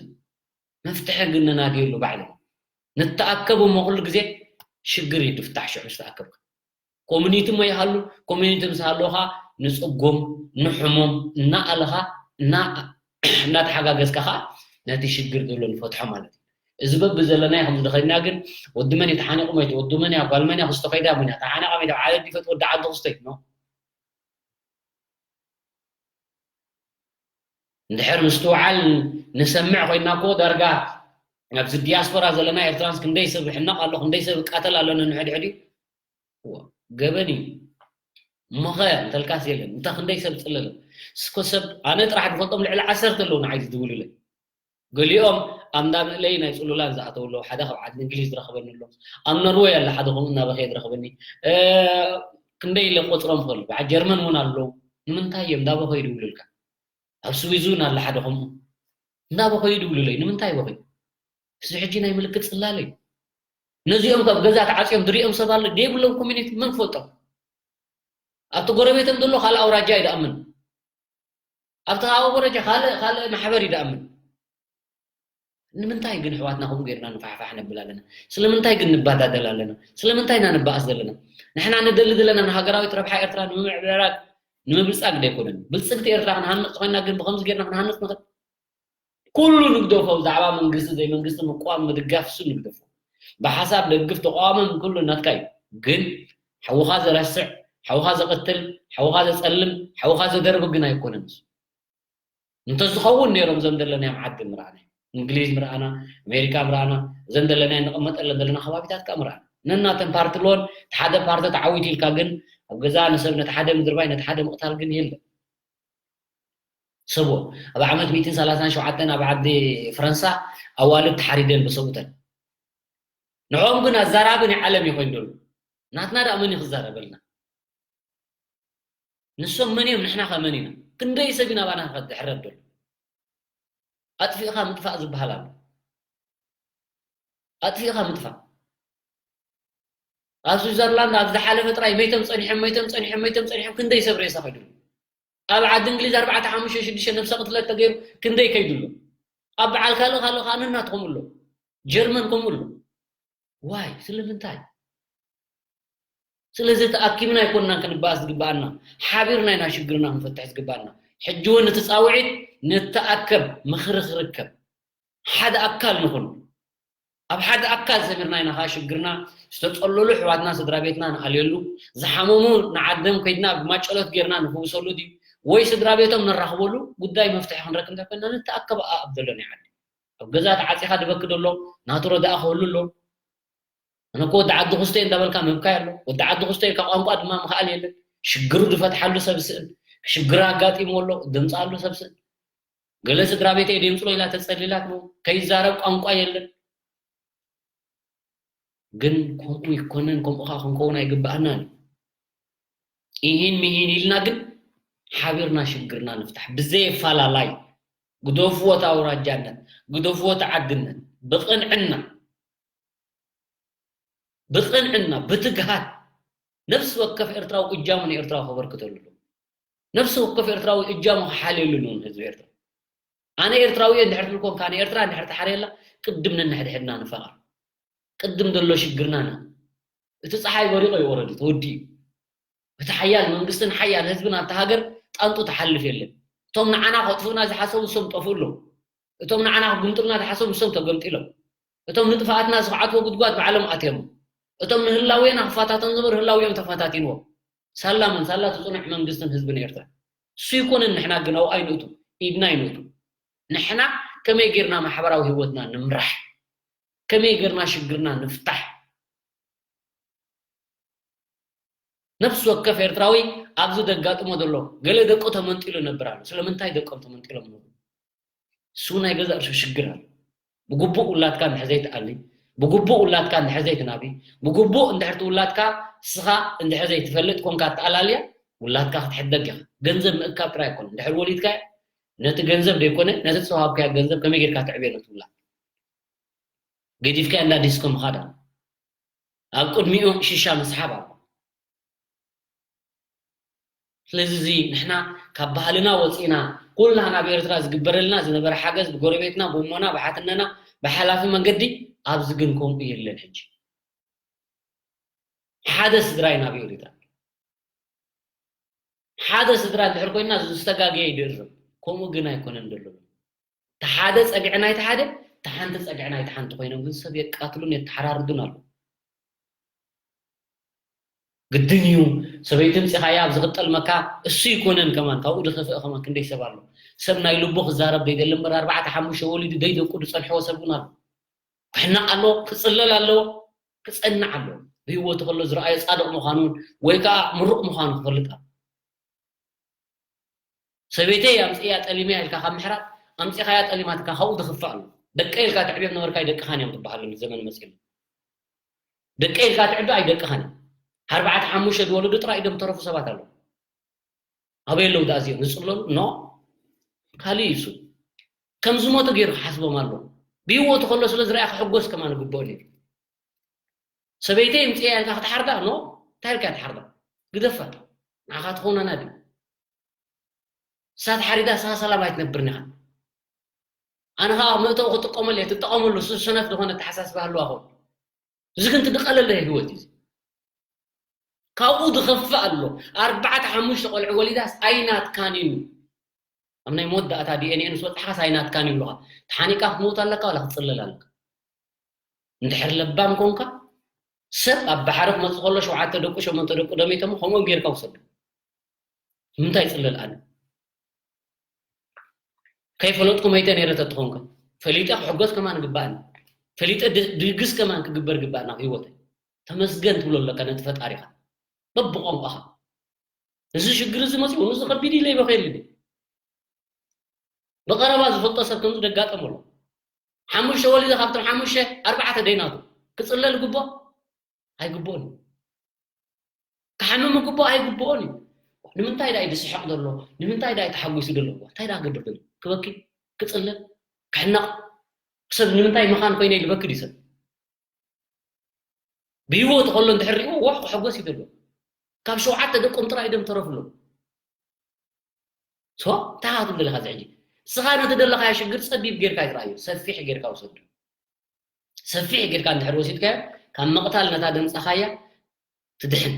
መፍትሒ ግን ነናድየሉ ባዕልና። ንተኣከብ እሞ ኩሉ ግዜ ሽግር እዩ ዝፍታሕ ሽዑ ዝተኣከብካ። ኮሚኒቲ እሞ ይሃሉ፣ ኮሚኒቲ ምስ ሃለወኻ ንጽጎም፣ ንሕሞም፣ እናኣለኻ፣ እና-፣ እናተሓጋገዝካ ኸኣ ነቲ ሽግር ዘሎ ንፈትሖ ማለት እዩ። እዚ በብዘለናዮ ከምዚ ዝኸድና ግን ወዲ መን እዩ ተሓኒቑ ሞይቱ፣ ወዲ መን እያ፣ ጓል መን እያ ክስቶ ከይዳ፣ መን እያ ተሓኒቓ ሞይታ፣ ዓለዲ ፈጥ ወዲ ዓዲ ክስቶ እዩ፣ ኖ። እንድሕር ምስትውዓል ንሰምዕ ኮይና እኮ ዳርጋ ኣብዚ ዲያስፖራ ዘለና ኤርትራንስ ክንደይ ሰብ ይሕነቕ ኣሎ፣ ክንደይ ሰብ ይቃተል ኣሎ ነንሕድሕድ እዩ። እዎ፣ ገበን እዩ። እሞኸ እንተልካስ የለን። እንተ ክንደይ ሰብ ጽለለ። እስኮ ሰብ ኣነ ጥራሕ ዝፈልጦም ልዕሊ ዓሰርተ ኣለዉ ንዓይ ዝድውሉለይ። ገሊኦም ኣብ እንዳ መእለዪ ናይ ጽሉላን ዝኣተዉ ኣለዉ። ሓደ ካብ ዓዲ እንግሊዝ ዝረኸበኒ ኣሎ። ኣብ ኖርወይ ኣሎ ሓደ ከምኡ እናበኸየ ዝረኸበኒ። እ፣ ክንደይ ኢለ ክቆጽሮም ክእል። በዓል ጀርመን እውን ኣለዉ። ንምንታይ እዮም እንዳበኸዩ ይድውሉልካ? ኣብ ስዊዝ እውን ኣሎ ሓደ ከምኡ። እንዳበኸዩ ይድውሉለይ። ንምንታይ በኸዩ? እዚ ሕጂ ናይ ምልክት ጽላለ እዩ። ነዚኦም ካብ ገዛ ተዓጽዮም ዝሪኦም ሰብ ኣሎ። ደይብሎም ኮሚኒቲ መን ክፈልጦም? ኣብቲ ጎረቤቶም ዘሎ ካልእ ኣውራጃ እዩ ዝኣምን። ኣብቲ ካልእ ኣውራጃ ካልእ፣ ካልእ ማሕበር እዩ ዝኣምን። ንምንታይ ግን ኣሕዋትና ከምኡ ጌርና ንፋሕፋሕ ነብል ኣለና? ስለምንታይ ግን ንባዳደል ኣለና? ስለምንታይ ኢና ንባኣስ ዘለና? ንሕና ንደሊ ዘለና ንሃገራዊት ረብሓ ኤርትራ ንምምዕብላል፣ ንምብልጻግ ዶ ኣይኮነን? ብልጽግቲ ኤርትራ ክንሃንጽ ኮይና ግን ብኸምዚ ጌርና ክንሃንጽ ንኽእል? ኩሉ ንግደፎ፣ ብዛዕባ መንግስቲ ዘይመንግስቲ ምቅዋም ምድጋፍ እሱ ንግደፎ። ብሓሳብ ደግፍ ተቃዋሚ ኩሉ ናትካ እዩ። ግን ሓውኻ ዘረስዕ፣ ሓውኻ ዘቐትል፣ ሓውኻ ዘጸልም፣ ሓውኻ ዘደርብ ግን ኣይኮነን እሱ። እንተዝኸውን ነይሮም እዞም ዘለናዮም ዓዲ ምርኣና፣ እንግሊዝ ምርኣና፣ ኣሜሪካ ምርኣና፣ እዘን ዘለናዮ ንቕመጠለን ዘለና ከባቢታት ከኣ ምርኣና። ነናተን ፓርቲ ኣለወን፣ እቲ ሓደ ፓርቲ ተዓዊቱ ኢልካ ግን ኣብ ገዛ ንሰብ ነቲ ሓደ ምድርባይ ነቲ ሓደ ምቕታል ግን የለን። ሰብዎ ኣብ ዓመት ሚእትን ሰላሳን ሸውዓተን ኣብ ዓዲ ፈረንሳ ኣዋልድ ተሓሪደን ብሰብኡተን። ንዕኦም ግን ኣዛራቢ ናይ ዓለም እዩ ኮይኑ ዘሎ። ናትና ደኣ መን እዩ ክዛረበልና? ንሶም መን እዮም? ንሕና ከ መን ኢና? ክንደይ ሰብ ኢና ባና ከ ድሕረት ዘሎ? ኣጥፊእኻ ምጥፋእ ዝበሃል ኣሎ። ኣጥፊእኻ ምጥፋእ። ኣብ ስዊዘርላንድ ኣብ ዝሓለፈ ጥራይ መይቶም ጸኒሖም፣ መይቶም ጸኒሖም፣ መይቶም ጸኒሖም፣ ክንደይ ሰብ ሬሳ ከይዱ ኣሎ? ኣብ ዓዲ እንግሊዝ ኣርባዕተ፣ ሓሙሽተ፣ ሽዱሽተ ነብሰ ቅትለት ተገይሩ ክንደይ ከይዱ ኣሎ? ኣብ በዓል ካልእ፣ ካልእ ከኣ ነናትኩም ኣሎ። ጀርመን ከምኡ ኣሎ። ዋይ? ስለምንታይ? ስለዚ ተኣኪብና ኣይኮንና ክንበኣስ ዝግበኣና፣ ሓቢርና ኢና ሽግርና ክንፈትሕ ዝግበኣና። ሕጂ እውን እቲ ፃውዒት፣ ንተኣከብ፣ ምኽሪ ክርከብ፣ ሓደ ኣካል ንኹን። ኣብ ሓደ ኣካል ሰሚርና ኢና ከዓ ሽግርና፣ ዝተፀለሉ ኣሕዋትና ስድራ ቤትና ንኣልየሉ፣ ዝሓመሙ ንዓደም ከይድና ብማጨሎት ጌርና ንፍውሰሉ ድዩ፣ ወይ ስድራ ቤቶም ነራኽበሉ ጉዳይ መፍትሒ ክንረክብ እንተኮይንና፣ ንተኣከብ ኣብ ዘሎ ናይ ዓዲ። ኣብ ገዛ ተዓፂኻ ዝበኪ ደሎ ናቱ ረዳእ ክህሉ ኣሎ። ኣነ እኮ ወዲ ዓዲ ኩስተ እንዳበልካ ምብካይ ኣሎ። ወዲ ዓዲ ኩስተ ኢልካ ቋንቋ ድማ ምኽኣል የለን። ሽግሩ ዝፈትሓሉ ሰብ ስእን፣ ሽግር ኣጋጢምዎ ኣሎ ደምፅኣሉ ሰብ ስእን። ገለ ስድራ ቤተይ ደምፅሎ ኢላ ተፀሊላት ነው፣ ከይዛረብ ቋንቋ የለን። ግን ከምኡ ይኮነን፣ ከምኡ ኸዓ ክንከውን ኣይግበኣናን እዩ። ኢሂን ሚሂን ኢልና ግን ሓቢርና ሽግርና ንፍታሕ። ብዘየፋላላይ፣ ግደፍዎ እቲ ኣውራጃነት፣ ግደፍዎ እቲ ዓድነት፣ ብቕንዕና፣ ብቕንዕና፣ ብትግሃት፣ ነፍሲ ወከፍ ኤርትራዊ እጃሙ ንኤርትራዊ ከበርክተሉ ኣለዎ። ነፍሲ ወከፍ ኤርትራዊ እጃሙ ክሓልየሉ ኣለዎ ንህዝቢ ኤርትራ። ኣነ ኤርትራዊ እየ እንድሕር ትብል ኮንካ፣ ንኤርትራ እንድሕር ትሓርየላ፣ ቅድም ነንሕድሕድና ንፋቐር። ቅድም ዘሎ ሽግርና ና። እቲ ጸሓይ በሪቑ እዩ፣ ኦረዲ ተወዲኡ። እቲ ሓያል መንግስትን ሓያል ህዝብን ኣብታ ሃገር ጣንጡ ትሓልፍ የለን። እቶም ንዓና ከጥፍኡና ዝሓሰቡ ንሶም ጠፍኡ ኣለዉ። እቶም ንዓና ክግምጥሉና ዝሓሰቡ ንሶም ተገምጢሎም። እቶም ንጥፍኣትና ዝኸዓትዎ ጉድጓድ ባዕሎም ኣትዮም። እቶም ንህላዌና ክፈታተኑ ዝነበሩ ህላዌኦም ተፈታቲንዎም። ሳላ መን? ሳላ እቲ ጽኑዕ መንግስትን ህዝብን ኤርትራ። እሱ ይኮነን ንሕና ግን ኣብኡ ኣይንእቱ፣ ኢድና ኣይንእቱ። ንሕና ከመይ ጌርና ማሕበራዊ ህይወትና ንምራሕ? ከመይ ጌርና ሽግርና ንፍታሕ? ነፍሲ ወከፍ ኤርትራዊ ኣብዚ ዘጋጥሞ ዘሎ፣ ገለ ደቁ ተመንጢሉ ይነብር ኣሎ። ስለምንታይ ደቆም ተመንጢሎም ይነብሩ? እሱ ናይ ገዛእ ርእሱ ሽግር ኣሎ። ብግቡእ ውላድካ እንድሕር ዘይትኣሊ፣ ብግቡእ ውላድካ እንድሕር ዘይትናቢ፣ ብግቡእ እንድሕር እቲ ውላድካ ንስኻ እንድሕር ዘይትፈልጥ ኮንካ ኣተኣላልያ፣ ውላድካ ክትሕደግ ኢኻ። ገንዘብ ምእካብ ጥራይ ኣይኮነን። እንድሕር ወሊድካዮ፣ ነቲ ገንዘብ ዘይኮነ፣ ነቲ ዝወሃብካዮ ገንዘብ ከመይ ጌርካ ተዕብዮ ነቲ ውላድ? ገዲፍካዮ እንዳ ዲስኮ ምኻድ ኣሎ። ኣብ ቅድሚኡ ሽሻ ምስሓብ ኣሎ። ስለዚ እዚ ንሕና ካብ ባህልና ወፂእና፣ ኩልና ናብ ኤርትራ ዝግበረልና ዝነበረ ሓገዝ ብጎረቤትና፣ ብእሞና፣ ብሓትነና፣ ብሓላፊ መንገዲ፣ ኣብዚ ግን ከምኡ የለን። ሕጂ ሓደ ስድራ እዩ ናብ ኤርትራ። ሓደ ስድራ እንድሕር ኮይና ዝተጋገየ ይድርብ። ከምኡ ግን ኣይኮነን ዘሎ። እቲ ሓደ ጸግዒ ናይቲ ሓደ፣ እቲ ሓንቲ ጸግዒ ናይቲ ሓንቲ ኮይኖም ግን ሰብ የቃትሉን የተሓራርዱን ኣለዉ። ግድን እዩ፣ ሰበይቲ ምጺኻያ ኣብ ዝኽጠልመካ እሱ ይኮነን ከማን፣ ካብኡ ዝኸፍእ ከማን ክንደይ ሰብ ኣሎ። ሰብ ናይ ልቡ ክዛረብ ደይደሊ እምበር ኣርባዕተ ሓሙሽተ ወሊዱ ደይደቁ ዝጸንሕዎ ሰብ እውን ኣሎ። ክሕነቕ ኣለዎ፣ ክጽለል ኣለዎ፣ ክጸንዕ ኣለዎ። ብህይወቱ ከሎ ዝረኣዮ ጻድቕ ምዃኑን ወይ ከኣ ምሩቕ ምዃኑ ክፈልጥ ኣለዎ። ሰበይተይ ኣምጽእያ ጠሊመያ ኢልካ ካብ ምሕራድ፣ ኣምጺኻያ ጠሊማትካ ካብኡ ዝኽፍእ ኣሎ። ደቀይ ኢልካ ተዕብዮም ነበርካ ኣይደቅኻን እዮም ትበሃል ዘሎ ዘመን መጺኡ። ደቀይ ኢልካ ትዕቢ ኣይደቅኻን እዮም። ኣርባዕተ ሓሙሽተ ዝወለዱ ጥራይ እዮም ተረፉ ሰባት ኣለዉ። ኣበይ ኣለዉ ደኣ እዚኦም ዝጽለሉ? ኖ። ካልእ እዩ እሱ። ከም ዝሞቱ ገይሩ ክሓስቦም ኣለዎ። ብህይወቱ ከሎ ስለ ዝረኣያ ክሕጎስ ከማን ይግብኦ ነይሩ። ሰበይተይ ኣምጽእያ ኢልካ ክትሓርዳ? ኖ። እንታይ ኢልካ ትሓርዳ? ግደፋ። ንዓኻ ትኾነና ድዩ? ንሳ ተሓሪዳ ንስኻ ሰላም ኣይትነብርን ኢኻ። ኣነ ኸኣ መእተዊ ክጥቀመሉ እየ፣ ትጠቐመሉ፣ እሱ ሰነፍ ዝኾነ ኣተሓሳስባ ኣለዋ ኸውን። እዚ ግን ትድቐለለ ህይወት እዩ። ካብኡ ዝኸፍእ ኣሎ። ኣርባዕተ ሓሙሽተ ቆልዑ ወሊዳስ ኣይናትካን እዩ። ኣብ ናይ መወዳእታ ዲ ኤን ኤ ምስ በጻሕካስ ኣይናትካን ይብሉኻ። ተሓኒቃ ክትመውት ኣለካ ዋላ ክትጽለል ኣለካ። እንድሕር ለባም ኮንካ፣ ሰብ ኣብ ባሕሪ ክመጽእ ከሎ ሸውዓተ ደቁ፣ ሸሞንተ ደቁ ደሚቶም፣ ከምኦም ጌርካ ውሰዱ። ንምንታይ ይጽለል ኣነ? ከይፈለጥኩ መይተ ነይረ ተትኾንከ? ፈሊጠ ክሕጎስ ከማን ግባእኒ። ፈሊጠ ድ-፣ ድግስ ከማን ክግበር ግባእኒ ኣብ ህይወተይ። ተመስገን ትብሎ ኣለካ ነቲ ፈጣሪኻ። በብቋንቋኻ። እዚ ሽግር እዚ መጺኡ፣ እዚ ከቢድ ኢለ ይበኸየሉ ድየ? ብቐረባ ዝፈልጦ ሰብ ከምዚ ደጋጠሞ ኣሎ። ሓሙሽተ ወሊደ፣ ካብቶም ሓሙሽተ ኣርባዕተ ደይናቱ። ክጽለል ግቦ? ኣይግብኦን እዩ። ክሓምም ግቦ? ኣይግብኦን እዩ። ንምንታይ ደኣ እዩ ዝስሕቕ ዘሎ? ንምንታይ ደኣ እዩ ተሓጒሱ ዘሎ? እንታይ ደኣ ክገብር ዘሎ? ክበኪ? ክጽለል? ክሕነቕ? ሰብ ንምንታይ መኻን ኮይነ ኢሉ ዝበኪ ድዩ ሰብ? ብህይወቱ ከሎ እንድሕር ሪእዎ ዋሕ ክሕጎስ እዩ ዘሎ። ካብ ሸውዓተ ደቆም ጥራይ ደም ተረፍሎም። ሶ፣ እንታይ ክትብል ደለኻ እዚ ሕጂ? ንስኻ ነቲ ደለኻዮ ሽግር ጸቢብ ጌርካ ኣይትረኣዮ፣ ሰፊሕ ጌርካ ውሰዶ። ሰፊሕ ጌርካ እንድሕር ወሲድካዮ፣ ካብ ምቕታል ነታ ደምጻኻያ ትድሕን።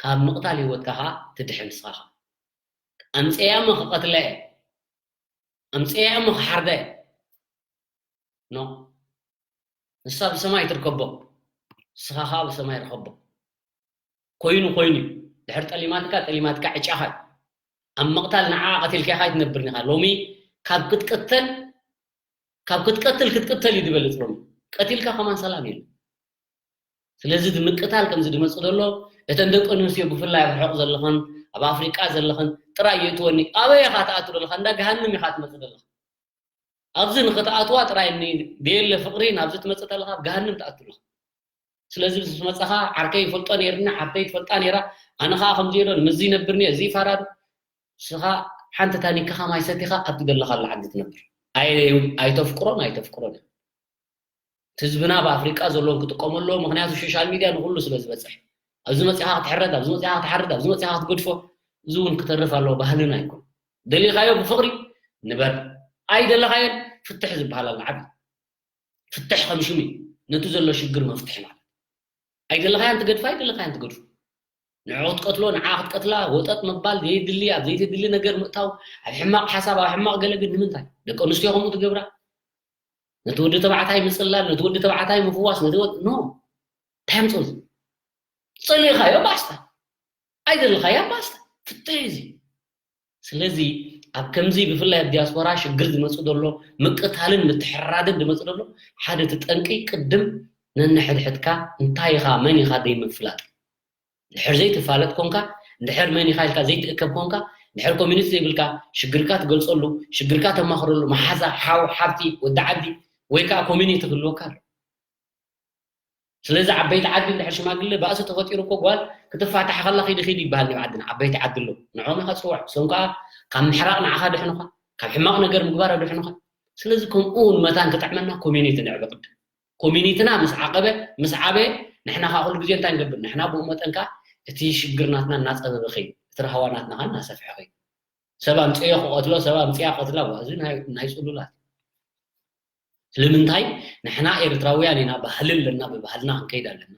ካብ ምቕታል ህይወትካ ኸዓ ትድሕን ንስኻ ኸዓ። ኣምጽኤያ እሞ ክቐትላ እየ። ኣምጽኤያ እሞ ክሓርዳ እየ። ኖ። ንሳ ብሰማይ ትርከቦ። ንስኻ ኸዓ ብሰማይ ርከቦ። ኮይኑ ኮይኑ እዩ። ድሕር ጠሊማትካ፣ ጠሊማትካ ዕጫኻ እዩ። ኣብ ምቕታል ንዓ ቀቲልካ ኢኻ ኣይትነብርን ኢኻ። ሎሚ ካብ ክትቅተል፣ ካብ ክትቀትል ክትቅተል እዩ ዝበልጽ ሎሚ። ቀቲልካ ከማን ሰላም የለን። ስለዚ እዚ ምቅታል ከምዚ ዝመጽእ ዘሎ፣ እተን ደቂ ኣንስትዮ ብፍላይ ኣብ ርሑቕ ዘለኽን፣ ኣብ ኣፍሪቃ ዘለኽን ጥራይ የእትወኒ። ኣበይ ኢኻ ትኣቱ ዘለኻ? እንዳ ገሃንም ኢኻ ትመጽእ ዘለኻ። ኣብዚ ንኽትኣትዋ ጥራይ እኒ ደየለ ፍቕሪ ናብዚ ትመጽእ ተለኻ፣ ኣብ ገሃንም ትኣቱ ኣለኻ። ስለዚ ምስ መጻኻ ዓርከይ ይፈልጦ ነይርኒ፣ ሓብተይ ትፈልጣ ነይራ፣ ኣነ ኸኣ ከምዚ ኢሎ፣ ንምዚ ይነብርኒ፣ እዚ ይፋራዱ። ንስኻ ሓንቲ ታኒካኻ ማይ ሰቲኻ ኣብቲ ዘለኻሉ ዓዲ ትነብር። ኣይ-፣ ኣይተፍቅሮን ኣይተፍቅሮን ኢኻ። እቲ ህዝብና ኣብ ኣፍሪቃ ዘለዎም ክጥቀሙ ኣለዎ፣ ምኽንያቱ ሶሻል ሚድያ ንኹሉ ስለ ዝበጽሕ። ኣብዚ መጺኻ ክትሕረድ፣ ኣብዚ መጺኻ ክትሓርድ፣ ኣብዚ መጺኻ ክትገድፎ፣ እዚ እውን ክተርፍ ኣለዎ፣ ባህልና ኣይኮን። ደሊኻዮ ብፍቕሪ ንበር፣ ኣይደለኻዮን ፍትሕ ዝበሃል ኣሎ ዓቢ። ፍትሕ ከም ሽሙ እዩ። ነቲ ዘሎ ሽግር መፍትሒ ማለት። ኣይደለኻያን ትገድፋ፣ ኣይደለኻያን ትገድፎ። ንዕኡ ክትቀትሎ፣ ንዓ ክትቀትላ፣ ወጠጥ ምባል፣ ዘየድሊ፣ ኣብ ዘይተድሊ ነገር ምእታው፣ ኣብ ሕማቕ ሓሳብ፣ ኣብ ሕማቕ ገለ ግን ንምንታይ? ደቂ ኣንስትዮ ከምኡ ትገብራ? ነቲ ወዲ ተባዕታይ ምጽላል፣ ነቲ ወዲ ተባዕታይ ምፍዋስ፣ ነቲ ወዲ፣ ኖ። እንታይ ኣምጽኦ እዚ? ጸሊእኻዮ ባስታ። ኣይደለኻያ ባስታ። ፍትሕ እዩ እዚ። ስለዚ ኣብ ከምዚ ብፍላይ ኣብ ዲያስፖራ ሽግር ዝመጽእ ዘሎ ምቅታልን ምትሕርራድን ዝመጽእ ዘሎ ሓደ እቲ ጠንቂ ቅድም ነንሕድሕድካ እንታይ ኢኻ መን ኢኻ ዘይምፍላጥ። እንድሕር ዘይትፋለጥ ኮንካ፣ እንድሕር መን ኢኻ ኢልካ ዘይትእከብ ኮንካ፣ እንድሕር ኮሚኒቲ ዘይብልካ ሽግርካ ትገልጸሉ፣ ሽግርካ ተማኽረሉ፣ መሓዛ፣ ሓው፣ ሓብቲ፣ ወዲ ዓዲ ወይ ከዓ ኮሚኒቲ ክህልወካ ኣሎ። ስለዚ ዓበይቲ ዓዲ እንድሕር ሽማግለ ባእሲ ተፈጢሩ እኮ ጓል ክትፋታሕ ከላ ኺዲ ኺዲ ይበሃል ኣብ ዓድና። ዓበይቲ ዓዲ ኣለዉ። ንዕኦም ኢኻ ትጽውዕ። እሶም ከኣ ካብ ምሕራቕ ንዓኻ ድሕኑኻ፣ ካብ ሕማቕ ነገር ምግባር ኣድሕኑኻ። ስለዚ ከምኡ እውን መታን ክጥዕመና ኮሚኒቲ ንዕበ ቅድም። ኮሚኒቲና ምስ ዓቐበ፣ ምስ ዓበየ፣ ንሕና ከኣ ኩሉ ግዜ እንታይ ንገብር? ንሕና ብኡ መጠን ከኣ እቲ ሽግር ናትና እናጸበበ ኸይዱ፣ እቲ ራህዋ ናትና ከኣ እናሰፍሐ ኸይዱ። ሰብ ኣምጽዮ ክቐትሎ፣ ሰብ ኣምጽያ ክቐትላ፣ ዋ፣ እዚ ናይ፣ ናይ ጽሉላት። ስለምንታይ ንሕና ኤርትራውያን ኢና፣ ባህሊ ኣለና፣ ብባህልና ክንከይድ ኣለና።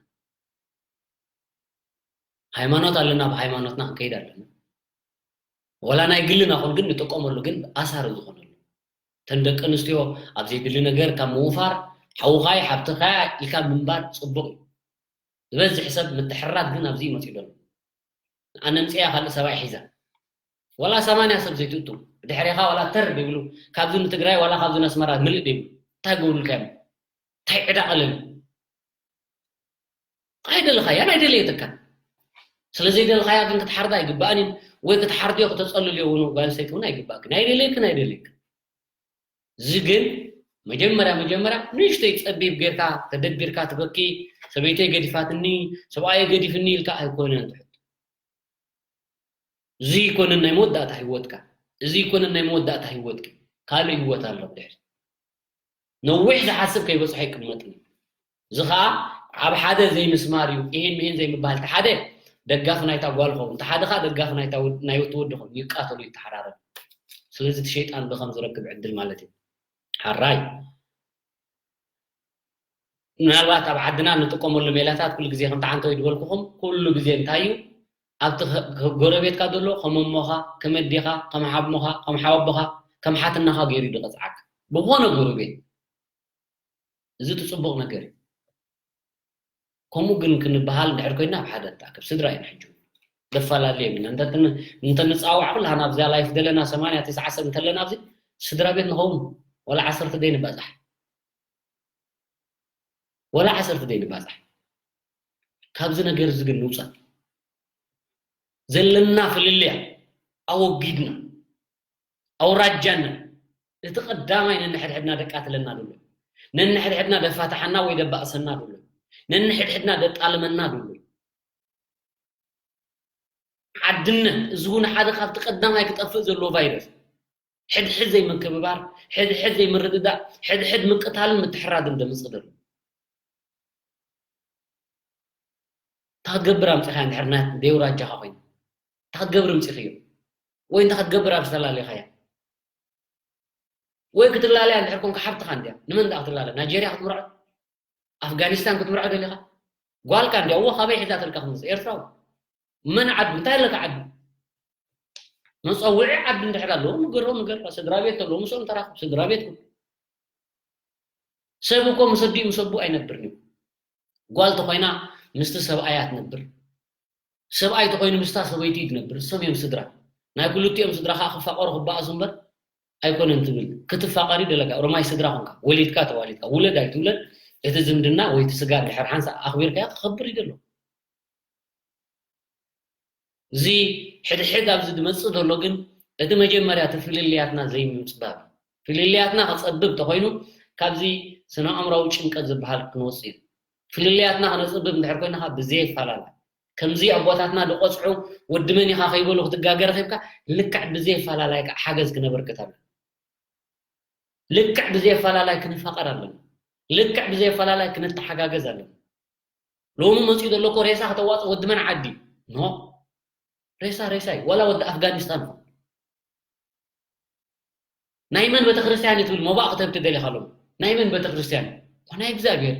ሃይማኖት ኣለና፣ ብሃይማኖትና ክንከይድ ኣለና። ወላ ናይ ግልና ኹን ግን ንጥቀመሉ፣ ግን ኣሳር ዝኾነሉ። እተን ደቂ ኣንስትዮ ኣብ ዘይድሊ ነገር ካብ ምውፋር፣ ሓውኻይ፣ ሓብትኻያ ኢልካ ምንባር ጽቡቕ እዩ። ዝበዝሕ ሰብ ምትሕርራት ግን ኣብዚ እዩ መጺኡ ዘሎ። ኣነ ኣምጽያ ካልእ ሰብኣይ ሒዛ። ዋላ ሰማንያ ሰብ ዘይትእቱ። ብድሕሬኻ ዋላ ተር ዘይብሉ። ካብዚ ንትግራይ ዋላ ካብዚ ንኣስመራ ምልእ ዘይብሉ። እንታይ ገብሩልካ እዮም? እንታይ ዕዳ ቀለል? ኣይደለኻያን ኣይደለየትካን። ስለ ዘይደለኻያ ግን ክትሓርዳ ኣይግባእን እዩ። ወይ ክትሓርድዮ ክተጸልልዮ እውን ጓል ኣንስተይቲ እውን ኣይግባእክን። ኣይደለየክን ኣይደለየክን። እዚ ግን መጀመርያ መጀመርያ ንእሽተይ ጸቢብ ጌርካ ተደቢርካ ትበኪ፣ ሰበይተይ ገዲፋትኒ፣ ሰብኣየ ገዲፍኒ ኢልካ ኣይኮነን ትሕት። እዚ ይኮነን ናይ መወዳእታ ህይወትካ። እዚ ይኮነን ናይ መወዳእታ ህይወትኪ። ካልእ ህይወት ኣሎ ብድሕሪ። ነዊሕ ዝሓስብ ከይበጽሖ ኣይቅመጥን እዩ። እዚ ኸኣ ኣብ ሓደ ዘይምስማር እዩ። ኢሂን ምሂን ዘይምባል። እቲ ሓደ ደጋፊ ናይታ ጓል ኸውን፣ እቲ ሓደ ኸኣ ደጋፊ ናይታ ወድ-፣ ናይ እቲ ወዲ ኸውን። ይቃተሉ፣ ይተሓራረዱ። ስለዚ እቲ ሸይጣን ብኸም ዝረክብ ዕድል ማለት እዩ። ሓራይ። ምናልባት ኣብ ዓድና እንጥቀመሉ ሜላታት ኩሉ ግዜ ከምቲ ዓንተወይ ዝበልኩኹም፣ ኩሉ ግዜ እንታይ እዩ? ኣብቲ ከ-፣ ከ-፣ ጎረቤትካ ዘሎ ከም እሞኻ፣ ከም ኣዴኻ፣ ከም ሓሞኻ፣ ከም ሓወቦኻ፣ ከም ሓትናኻ ገይሩ እዩ ዝቐጽዓካ። ብኾነ ጎረቤት። እዚ እቲ ጽቡቕ ነገር እዩ። ከምኡ ግን ክንበሃል እንድሕር ኮይና ኣብ ሓደ ንተኣከብ። ስድራ ኢና ሕጂ። ዘፈላለየ የብልና። እንተ-፣ እንተ ንጻዋዕ ኩላህና ኣብዛ ላይፍ ዘለና ሰማንያ ተስዓ ሰብ እንተለና ኣብዚ ስድራ ቤት ንኸውን። ወላ ዓሰርተ ደይ ንባጻሕ። ወላ ዓሰርተ ደይ ንባጻሕ። ካብዚ ነገር እዚ ግን ንውጻእ። ዘለና ፍልልያ ኣወጊድና፣ ኣውራጃና፣ እቲ ቀዳማይ ነንሕድሕድና ደቃትለና ዘሎ፣ ነንሕድሕድና ደፋታሓና ወይ ደባእሰና ዘሎ፣ ነንሕድሕድና ደጣልመና ዘሎ። ዓድነት፣ እዚ እውን ሓደ ካብቲ ቀዳማይ ክጠፍእ ዘለዎ ቫይረስ። ሕድሕድ ዘይምክብባር፣ ሕድሕድ ዘይምርድዳእ፣ ሕድሕድ ምቅታልን ምትሕራድን ደምጽእ ዘሎ። እንታይ ክትገብር ኣምጺኻ እንድሕር ናይ ደይ ኣውራጃኻ ኮይኑ? እንታይ ክትገብር ኣምጺኽዮ? ወይ እንታይ ክትገብር ኣብ ዝተላለኻያ? ወይ ክትላለያ እንድሕር ኮንካ ሓብትኻ እንድያ። ንመን ደኣ ክትላለ? ናይጀርያ ክትምርዖ? ኣፍጋኒስታን ክትምርዖ ደሊኻ? ጓልካ እንዲ፣ እዎ፣ ካበይ ሒዛትልካ ክትመጽእ? ኤርትራዊ። መን ዓዱ? እንታይ ኣለካ ዓዱ? መጸውዒ ዓዱ እንድሕር ኣለዎ፣ ንገሮ፣ ንገር። ስድራ ቤት ኣለዎ፣ ምስኦም ተራኽብ፣ ስድራ ቤትኩም። ሰብ እኮ ምስ ኣዲኡ ምስ ኣቦኡ ኣይነብርን እዩ። ጓል ተኾይና ምስቲ ሰብኣያ ትነብር። ሰብኣይ ተኾይኑ ምስታ ሰበይቱ እዩ ዝነብር። እሶም እዮም ስድራ። ናይ ክልቲኦም ስድራ ከዓ ክፋቐሩ ክበኣሱ እምበር ኣይኮነን ትብል። ክትፋቐር እዩ ደለካ። ኦሮማይ ስድራ ኾንካ፣ ወሊድካ ተዋሊድካ፣ ውለድ ኣይትውለድ፣ እቲ ዝምድና ወይ እቲ ስጋ ድሕር ሓንሳ ኣኽቢርካዮ ክኸብር እዩ ደሎ። እዚ ሕድሕድ ኣብዚ ዝመጽእ ዘሎ ግን እቲ መጀመርያ እቲ ፍልልያትና ዘይምጽባብ እዩ። ፍልልያትና ክጸብብ ተኾይኑ ካብዚ ስነ ኣእምራዊ ጭንቀት ዝበሃል ክንወጽእ እዩ። ፍልልያትና ክነጽብብ እንድሕር ኮይና ከዓ ብዘየፈላለይ ከምዚ ኣቦታትና ዝቆጽዑ ወዲ መን ኢኻ ከይበሉ ክትጋገ ረኺብካ ልክዕ ብዘየፈላለይ ከዓ ሓገዝ ክነበርክት ኣለና። ልክዕ ብዘየፈላለይ ክንፋቐር ኣለና። ልክዕ ብዘየፈላለይ ክንተሓጋገዝ ኣለና። ሎሚ መፂኡ ዘሎ እኮ ሬሳ ከተዋፅእ ወዲ መን ዓዲ ኖ ሬሳ ሬሳ እዩ። ዋላ ወዲ ኣፍጋኒስታን ይኹን ናይ መን ቤተክርስትያን እዩ ትብል ሞባእ ክትህብ ትደሊ ካሎም ናይ መን ቤተክርስትያን ናይ እግዚኣብሔር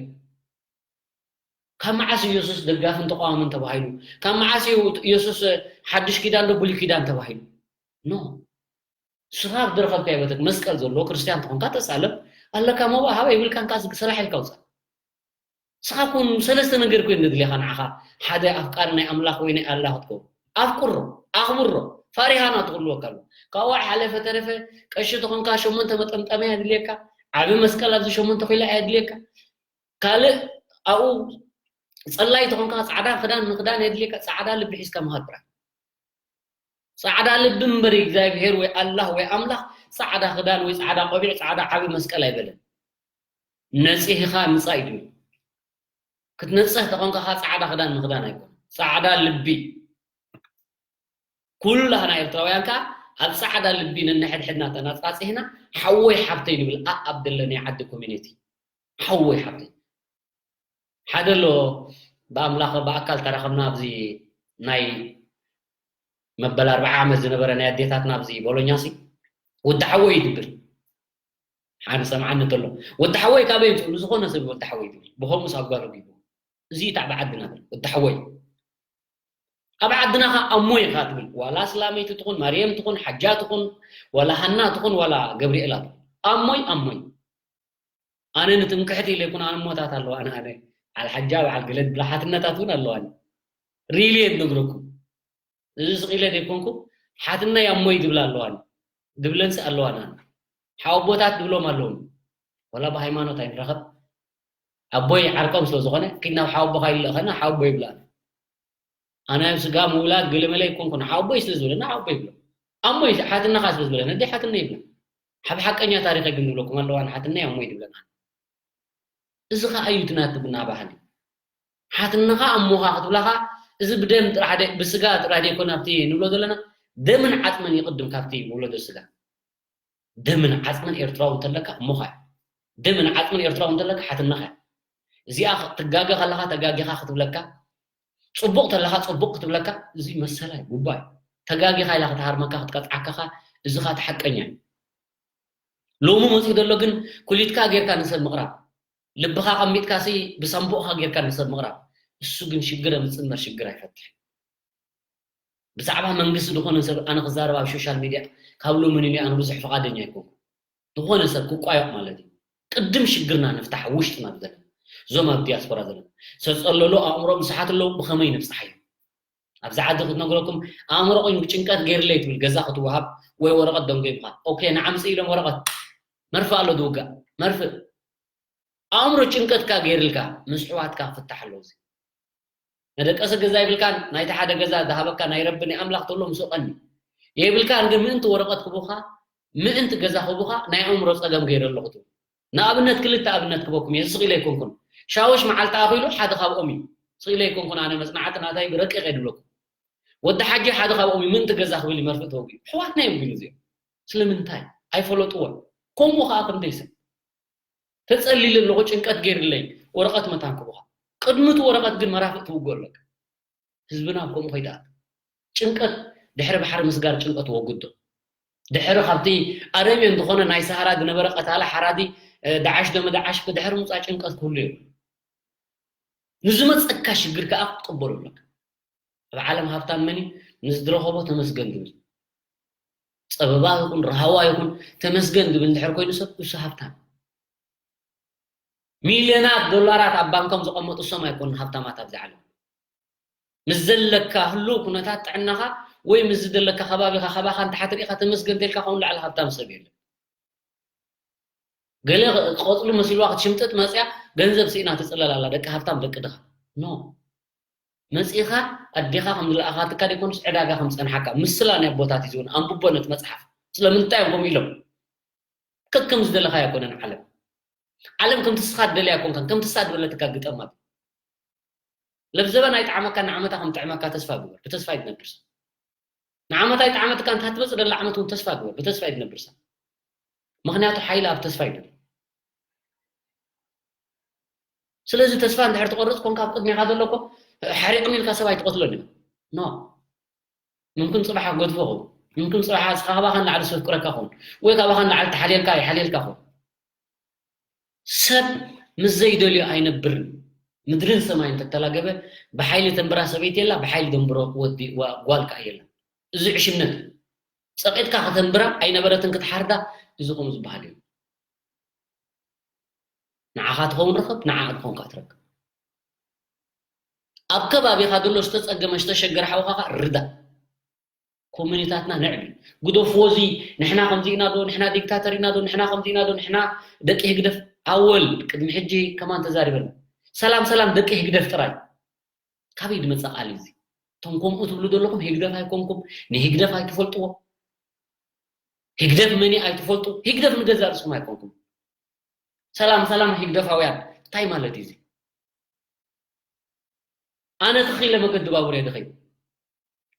ካብ መዓስ ኢየሱስ ደጋፍን ተቃዋምን ተባሂሉ ካብ መዓስ እዩ ኢየሱስ ሓድሽ ኪዳን ዶ ብሉይ ኪዳን ተባሂሉ ኖ ስኻ ዝረኸብካዮ ቤተ መስቀል ዘለዎ ክርስትያን ተኾንካ ተሳለም ኣለካ ሞባእ ሃበ ይብልካ እንካ ስራሕ ኢልካ ውፃእ ስኻ ኩን ሰለስተ ነገር ኮይኑ ንድልኻ ንዓኻ ሓደ ኣፍቃሪ ናይ ኣምላኽ ወይ ናይ ኣላህ ክትከውን ኣፍቅሮ ኣኽብሮ ፋሪሃና ትኽልወካ ኣሎ ካብኡ ሓለፈ ተረፈ ቀሺ ተኾንካ ሸሞንተ መጠምጠመያ የድልየካ ዓቢ መስቀል ኣብዚ ሸሞንተ ኮይላ እያ የድልየካ ካልእ ኣብኡ ጸላይ ተኾንካ ጻዕዳ ክዳን ምኽዳን የድልየካ ጻዕዳ ልቢ ሒዝካ ምኻድ ጥራሕ ጻዕዳ ልቢ እምበር እግዚኣብሔር ወይ ኣላህ ወይ ኣምላኽ ጻዕዳ ክዳን ወይ ጻዕዳ ቆቢዕ ጻዕዳ ዓቢ መስቀል ኣይበለን ነጺህኻ ምጻእ እዩ ክትነጽህ ተኾንካ ጻዕዳ ክዳን ምኽዳን ኣይኮነ ጻዕዳ ልቢ ኩላህና ኤርትራውያን ከኣ ኣብ ጻዕዳ ልቢ ነንሕድሕድና ተናጻጺህና ሓወይ ሓብተይ ንብል ኣኣብ ደለናይ ዓዲ ኮሚኒቲ ሓወይ ሓብተይ ሓደ ኣሎ ብኣምላኽ ብኣካል ተራኸብና ኣብዚ ናይ መበል ኣርብዓ ዓመት ዝነበረ ናይ ኣዴታትና ኣብዚ ቦሎኛ ሲ ወዲ ሓወይ ይድብል ሓደ ሰምዓኒ እንተሎ ወዲ ሓወይ ካበይ ይምፅእ ንዝኾነ ሰብ ወዲ ሓወይ ይድብል ብኸምኡስ ኣብ ጓሉ ጊቡ እዚ እዩ ታዕቢ ዓድና ወዲ ሓወይ ኣብ ዓድና ኸ ኣሞ ኢኻ ትብል ዋላ ስላመይቲ ትኹን ማርየም ትኹን ሓጃ ትኹን ዋላ ሃና ትኹን ዋላ ገብርኤላ ትኹን ኣሞይ ኣሞይ ኣነ ንትምክሕቲ ኢለ ይኩን ኣነ ሞታት ኣለዋ ኣነ ኣነ ዓል ሓጃ በዓል ገለ ዝብላ ሓትነታት እውን ኣለዋኒ ሪሊ እየ ዝነግረኩም እዚ ስቕ ኢለ ዘይኮንኩ ሓትነይ ኣሞይ ዝብላ ኣለዋኒ ዝብለንሲ ኣለዋና ሓወቦታት ዝብሎም ኣለዎም ወላ ብሃይማኖት ኣይንራኸብ ኣቦይ ዓርቆም ስለ ዝኾነ ኪድ ናብ ሓወቦኻ ይልእኸና ሓወቦ ይብላ ኣነ ኣብ ስጋ ምውላድ ገለመለ ይኮንኩ ንሓወቦይ ስለ ዝበለና ሓወቦ ይብሎ ኣሞይ ሓትነኻ ስለ ዝበለና እንደ ሓትነ ይብላ ሓብ ሓቀኛ ታሪኸ ግን ንብለኩም ኣለዋ ንሓትነይ ኣሞይ ትብለና እዚ ኸዓ እዩ ትናትብና ባህሊ ሓትነኻ ኣሞኻ ክትብላኻ እዚ ብደም ጥራሕ ብስጋ ጥራሕ ደይኮን ኣብቲ ንብሎ ዘለና ደምን ዓፅምን ይቕድም ካብቲ ውለዶ ስጋ ደምን ዓፅምን ኤርትራዊ እንተለካ እሞኻ እዩ ደምን ዓፅምን ኤርትራዊ እንተለካ ሓትነኻ እዩ እዚኣ ትጋገ ከለኻ ተጋጊኻ ክትብለካ ፅቡቕ ተለኻ ፅቡቕ ክትብለካ እዚ መሰላ እዩ ጉባ እዩ ተጋጊኻ ኢላ ክትሃርመካ ክትቀፅዓካኻ እዚኻ ትሓቀኛ እዩ ሎሚ መፅኡ ዘሎ ግን ኩሊትካ ጌርካ ንሰብ ምቕራብ ልብኻ ቀሚጥካ ሲ ብሳምቡቕኻ ጌርካ ንሰብ ምቕራብ እሱ ግን ሽግር የምፅእ እምበር ሽግር ኣይፈትሕ ብዛዕባ መንግስቲ ዝኾነ ሰብ ኣነ ክዛረብ ኣብ ሶሻል ሚድያ ካብ ሎሚ ንኒ ኣነ ብዙሕ ፍቓደኛ ኣይኮንኩ ዝኾነ ሰብ ክቋየቕ ማለት እዩ ቅድም ሽግርና ንፍታሕ ውሽጥና ብዘለ እዞም ኣብ ዲያስፖራ ዘለና ሰፀለሎ ኣእምሮ ብዙሓት ኣለዉ ብኸመይ ንብፅሓዮ ኣብዚ ዓዲ ክትነግረኩም ኣእምሮ ቆኝ ጭንቀት ገይርለይ ትብል ገዛ ክትወሃብ ወይ ወረቐት ደንጎ ይብኻ ኦኬ ንዓምፅ ኢሎም ወረቐት መርፍ ኣሎ ዝውጋእ መርፍ ኣእምሮ ጭንቀትካ ገይርልካ ምስ ሕዋትካ ክፍታሕ ኣለዎ እዚ መደቀሲ ገዛ ይብልካን ናይቲ ሓደ ገዛ ዝሃበካ ናይ ረቢ ናይ ኣምላኽ ተሎ ምስ ቀኒ የብልካን ግን ምእንቲ ወረቐት ክቡኻ ምእንቲ ገዛ ክቡኻ ናይ ኣእምሮ ጸገም ገይረ ኣለኹ ትብል ንኣብነት ክልተ ኣብነት ክበኩም እየ ስቕ ኢለ ኣይኮንኩን ሻውሽ መዓልቲ ኣኺሉ ሓደ ካብኦም እዩ ስቕ ኢለ ኣይኮንኩን ኣነ መጽናዕቲ ናታይ ረቂቕ እየ ድብለኩም ወዲ ሓጂ ሓደ ካብኦም እዩ ምእንቲ ገዛ ክብል ይመርፍእ ተወጊኡ ሕዋትና እዮም ግን እዚኦም ስለምንታይ ኣይፈለጥዎን ከምኡ ከዓ ክንደይ ሰብ ተጸሊለ ኣለኹ ጭንቀት ገይርለይ ወረቐት መታን ክቡኻ ቅድሚ እቲ ወረቐት ግን መራፍእ ትውግኦ ኣለካ ህዝብና ኣብ ከምኡ ከይትኣቱ ጭንቀት ድሕሪ ባሕሪ ምስጋር ጭንቀት ወግዶ ድሕሪ ካብቲ ኣረሜን ዝኾነ ናይ ሰሃራ ዝነበረ ቀታሊ ሓራዲ ዳዓሽ ደመ ዳዓሽ ብድሕሪ ምውፃእ ጭንቀት ክህሉ የብሉ ንዝመፀካ ሽግር ከዓ ክትቀበሉ ኣለካ። ኣብ ዓለም ሃብታም መን እዩ? ንዝድረኸቦ ተመስገን ዝብል። ፀበባ ይኹን ረሃዋ ይኹን ተመስገን ዝብል እንድሕር ኮይኑ ሰብ እሱ ሃብታም። ሚልዮናት ዶላራት ኣብ ባንኮም ዘቐመጡ እሶም ኣይኮኑን ሃብታማት ኣብዚ ዓለም። ምስ ዘለካ ህሉው ኩነታት ጥዕናኻ ወይ ምስ ዝደለካ ከባቢኻ ካባኻ እንተሓተ ርኢኻ ተመስገን ተልካ ካብኡ ንላዕሊ ሃብታም ሰብ የለን። ገለ ቆፅሊ መሲልዋ ክትሽምጥጥ መፅያ ገንዘብ ስኢና ትፅለል ኣላ ደቂ ሃብታም ደቂ ድኻ። ኖ፣ መፂኻ ኣዴኻ ከም ዝለኣኻትካ ደይኮኑስ ዕዳጋ ከም ዝፀንሓካ ምስላ ናይ ኣቦታት እዩ ዝውን ኣንብቦ ነቲ መፅሓፍ። ስለምንታይ እዮም ከምኡ ኢሎም? ከከም ዝደለኻ ኣይኮነን ዓለም። ዓለም ከምቲ ስኻ ትደልያ ኣይኮንካን ከምቲ ሳ ዝበለትካ ግጠማ። ለብዘበን ኣይጠዓመካ ንዓመታ ከም ጥዕመካ ተስፋ ግበር ብተስፋ ይትነብር ሰብ። ንዓመት ኣይጠዓመትካ እንታ ትመፅእ ደላ ዓመት እውን ተስፋ ግበር ብተስፋ ይትነብር ሰብ። ምክንያቱ ሓይሊ ኣብ ተስፋ ይደል። ስለዚ ተስፋ እንድሕር ትቆርፅ ኮንካ ኣብ ቅድሜካ ዘሎ እኮ ሓሪቕኒ ኢልካ ሰብ ኣይትቐትሎን እዩ። ኖ፣ ምምክን ፅባሕ ኣጎድፎ ኹን ምምክን ፅባሕ ኣስኻ ካባኻ ንላዕሊ ዘፍቅረካ ኹን ወይ ካባኻ ንላዕሊ ተሓልየልካ ይሓልየልካ ኹን። ሰብ ምስ ዘይደልዮ ኣይነብርን። ምድርን ሰማይን ተተላገበ ብሓይሊ ተንብራ ሰበይቲ የላ ብሓይሊ ደንብሮ ወዲ ዋ- ጓል ከዓ የላ። እዚ ዕሽነት እዩ። ፀቂጥካ ከተንብራ ኣይነበረትን ክትሓርዳ። እዚ ከምኡ ዝበሃል እዩ። ንዓኻ ትኸውን ርኸብ ንዓ ትኸውን ከዓ ትረክብ። ኣብ ከባቢኻ ዘሎ ዝተፀገመ ዝተሸገረ ሓውኻ ከዓ ርዳእ። ኮሚኒታትና ነዕቢ። ግደፍዎ እዚ ንሕና ከምዚ ኢና ዶ ንሕና ዲክታተር ኢና ዶ ንሕና ከምዚ ኢና ዶ ንሕና ደቂ ህግደፍ። ኣወል ቅድሚ ሕጂ ከማን ተዛሪበና። ሰላም ሰላም ደቂ ህግደፍ ጥራይ። ካበይ ዝመፀ ቃል እዩ እዚ? እቶም ከምኡ ትብሉ ዘለኹም ህግደፍ ኣይኮንኩም፣ ንህግደፍ ኣይትፈልጥዎ። ህግደፍ መን እዩ ኣይትፈልጡ። ህግደፍ ንገዛእ ርእስኹም ኣይኮንኩም። ሰላም ሰላም ህግደፋውያን እንታይ ማለት እዩ እዚ? ኣነ ተኺለ መገዲ ባቡር እየ ድኸይ።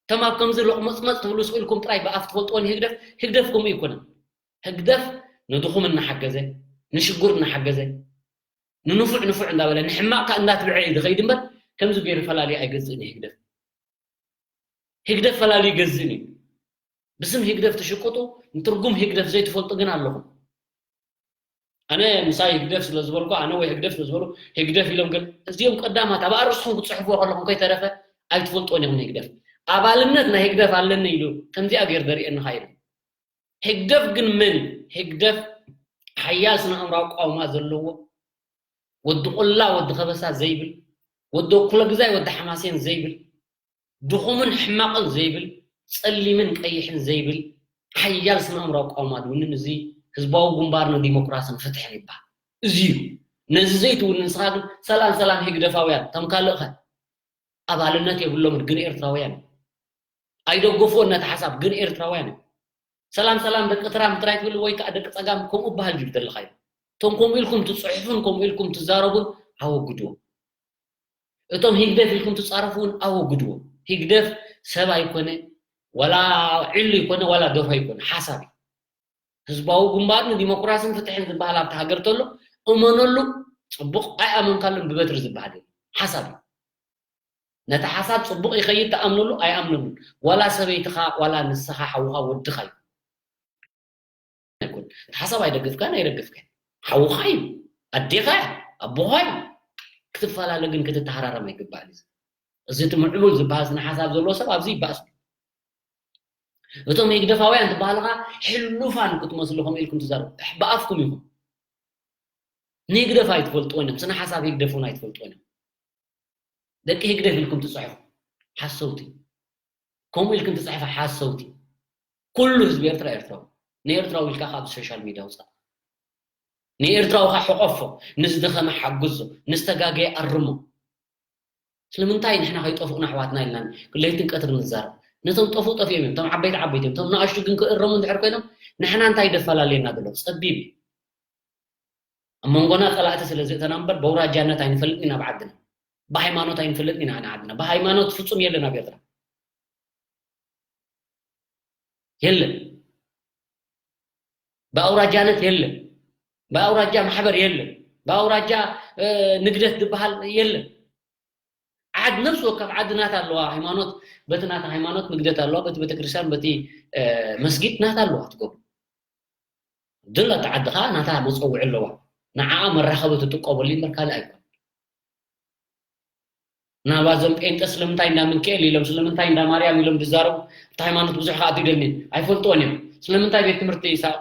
እቶም ኣብ ከምዚ ሎቕመፅመፅ ትብሉ ስቕ ኢልኩም ጥራይ ብኣፍ ትፈልጥዎ ንህግደፍ ህግደፍ ከምኡ ኣይኮነን። ህግደፍ ንድኹም እናሓገዘ ንሽጉር እናሓገዘ ንንፉዕ ንፉዕ እንዳበለ ንሕማቕ ከዓ እንዳትብዐ እዩ ዝኸይድ እምበር ከምዚ ገይሩ ፈላልዩ ኣይገዝእን እዩ ህግደፍ። ህግደፍ ፈላልዩ ይገዝእን እዩ። ብስም ህግደፍ ትሽቅጡ ንትርጉም ህግደፍ ዘይትፈልጡ ግን ኣለኹም። ኣነ ምሳይ ህግደፍ ስለ ዝበልኩ ኣነ ወይ ህግደፍ ስለ ዝበሉ ህግደፍ ኢሎም ግን እዚኦም ቀዳማት ኣብ ኣርእስኹም ክትፅሕፍዎ ከለኹም ከይተረፈ ኣይትፈልጥዎን ኢኹም ንህግደፍ። ኣባልነት ናይ ህግደፍ ኣለኒ ኢሉ ከምዚኣ ገይሩ ዘርእየኒ ካ ኢሉ። ህግደፍ ግን መን እዩ? ህግደፍ ሓያል ስነ ኣእምራዊ ኣቋውማ ዘለዎ ወዲ ቆላ ወዲ ከበሳ ዘይብል ወዲ ኩለግዛይ ወዲ ሓማሴን ዘይብል ድኹምን ሕማቕን ዘይብል ጸሊምን ቀይሕን ዘይብል ሓያል ስነ ኣእምራዊ ኣቋውማ ዝውንን እዚ ህዝባዊ ግንባር ንዲሞክራስን ፍትሕን ይበሃል። እዚ እዩ። ነዚ ዘይትውንን ንስኻ ግን ሰላም ሰላም ህግደፋውያን እቶም ካልእኸ ኣባልነት የብሎምን ግን ኤርትራውያን እዮም። ኣይደገፍዎን ነቲ ሓሳብ ግን ኤርትራውያን እዮም። ሰላም ሰላም ደቂ ትራምፕ ጥራይ ትብል ወይ ከዓ ደቂ ጸጋም ከምኡ በሃል ድዩ ዘለኻዮ? እቶም ከምኡ ኢልኩም ትጽሕፉን ከምኡ ኢልኩም ትዛረቡን ኣወግድዎም። እቶም ህግደፍ ኢልኩም ትጻረፉ እውን ኣወግድዎም። ህግደፍ ሰብ ኣይኮነ ዋላ ዒሉ ይኮነ ዋላ ደርሆ ይኮነ ሓሳብ እዩ። ህዝባዊ ግንባር ንዲሞክራስን ፍትሕን ዝበሃል ኣብቲ ሃገር ተሎ እመነሉ። ፅቡቕ ኣይኣመንካሉን ብበትሪ ዝበሃል የለን። ሓሳብ እዩ። ነቲ ሓሳብ ፅቡቕ ይኸይድ ትኣምነሉ ኣይኣምነሉን ዋላ ሰበይትኻ ዋላ ንስኻ ሓውኻ ወድኻ እዩ ኣይኮን እቲ ሓሳብ ኣይደግፍካን ኣይደግፍካን ሓውኻ እዩ ኣዴኻ እያ ኣቦኻ እዩ ክትፈላለ ግን ክትተሃራረም ኣይግባእን እዩ እዚ እቲ ምዕቡል ዝበሃል ስነ ሓሳብ ዘለዎ ሰብ ኣብዚ ይበኣስ እቶም ህግደፋውያን ዝበሃሉ ኸዓ ሕሉፋን ክትመስሉ ከም ኢልኩም ትዛረቡ ብኣፍኩም ኢኹም ንህግደፍ ኣይትፈልጥዎን እዮም ስነ ሓሳብ ህግደፍ እውን ኣይትፈልጥዎን እዮም ደቂ ህግደፍ ኢልኩም ትፅሕፉ ሓሰውቲ ከምኡ ኢልኩም ትፅሕፉ ሓሰውቲ ኩሉ ህዝቢ ኤርትራ ኤርትራዊ ንኤርትራዊ ኢልካ ካብ ሶሻል ሚድያ ውፃእ ንኤርትራዊ ካ ሕቆፎ ንዝደኸመ ሓግዞ ንዝተጋገየ ኣርሞ ስለምንታይ ንሕና ከይጠፍኡና ኣሕዋትና ኢልና ለይትን ቀትርን ንዛረብ ነቶም ጠፍኡ ጠፊኦም እዮም እቶም ዓበይቲ ዓበይቲ እዮም እቶም ንኣሽቱ ግን ክእረሙ እንድሕር ኮይኖም ንሕና እንታይ ደፈላለየና ዘሎ ፀቢብ እዩ ኣብ መንጎና ፀላእቲ ስለ ዝእተና እምበር በውራጃነት ኣይንፈልጥን ኢና ኣብ ዓድና ብሃይማኖት ኣይንፈልጥን ኢና ኣብ ዓድና ብሃይማኖት ፍፁም የለን ኣብ ኤርትራ የለን ብኣውራጃነት የለን ብኣውራጃ ማሕበር የለን ብኣውራጃ ንግደት ዝበሃል የለን ዓድ ነፍሲ ወከፍ ዓዲ ናታ ኣለዋ ሃይማኖት በቲ ናታ ሃይማኖት ንግደት ኣለዋ በቲ ቤተክርስትያን በቲ መስጊድ ናታ ኣለዋ ትገብሩ ድላ ዓዲ ከዓ ናታ መፀውዒ ኣለዋ ንዓኣ መራኸቢ ትጥቀመሉ እምበር ካልእ ኣይኮን ምናልባት እዞም ጴንጠ ስለምንታይ እንዳ ምንክኤል ኢሎም ስለምንታይ እንዳ ማርያም ኢሎም ዝዛረቡ፣ እቲ ሃይማኖት ብዙሕ ክኣቱ ይደልኒ ኣይፈልጥዎን እዮም። ስለምንታይ ቤት ትምህርቲ ይስሐቅ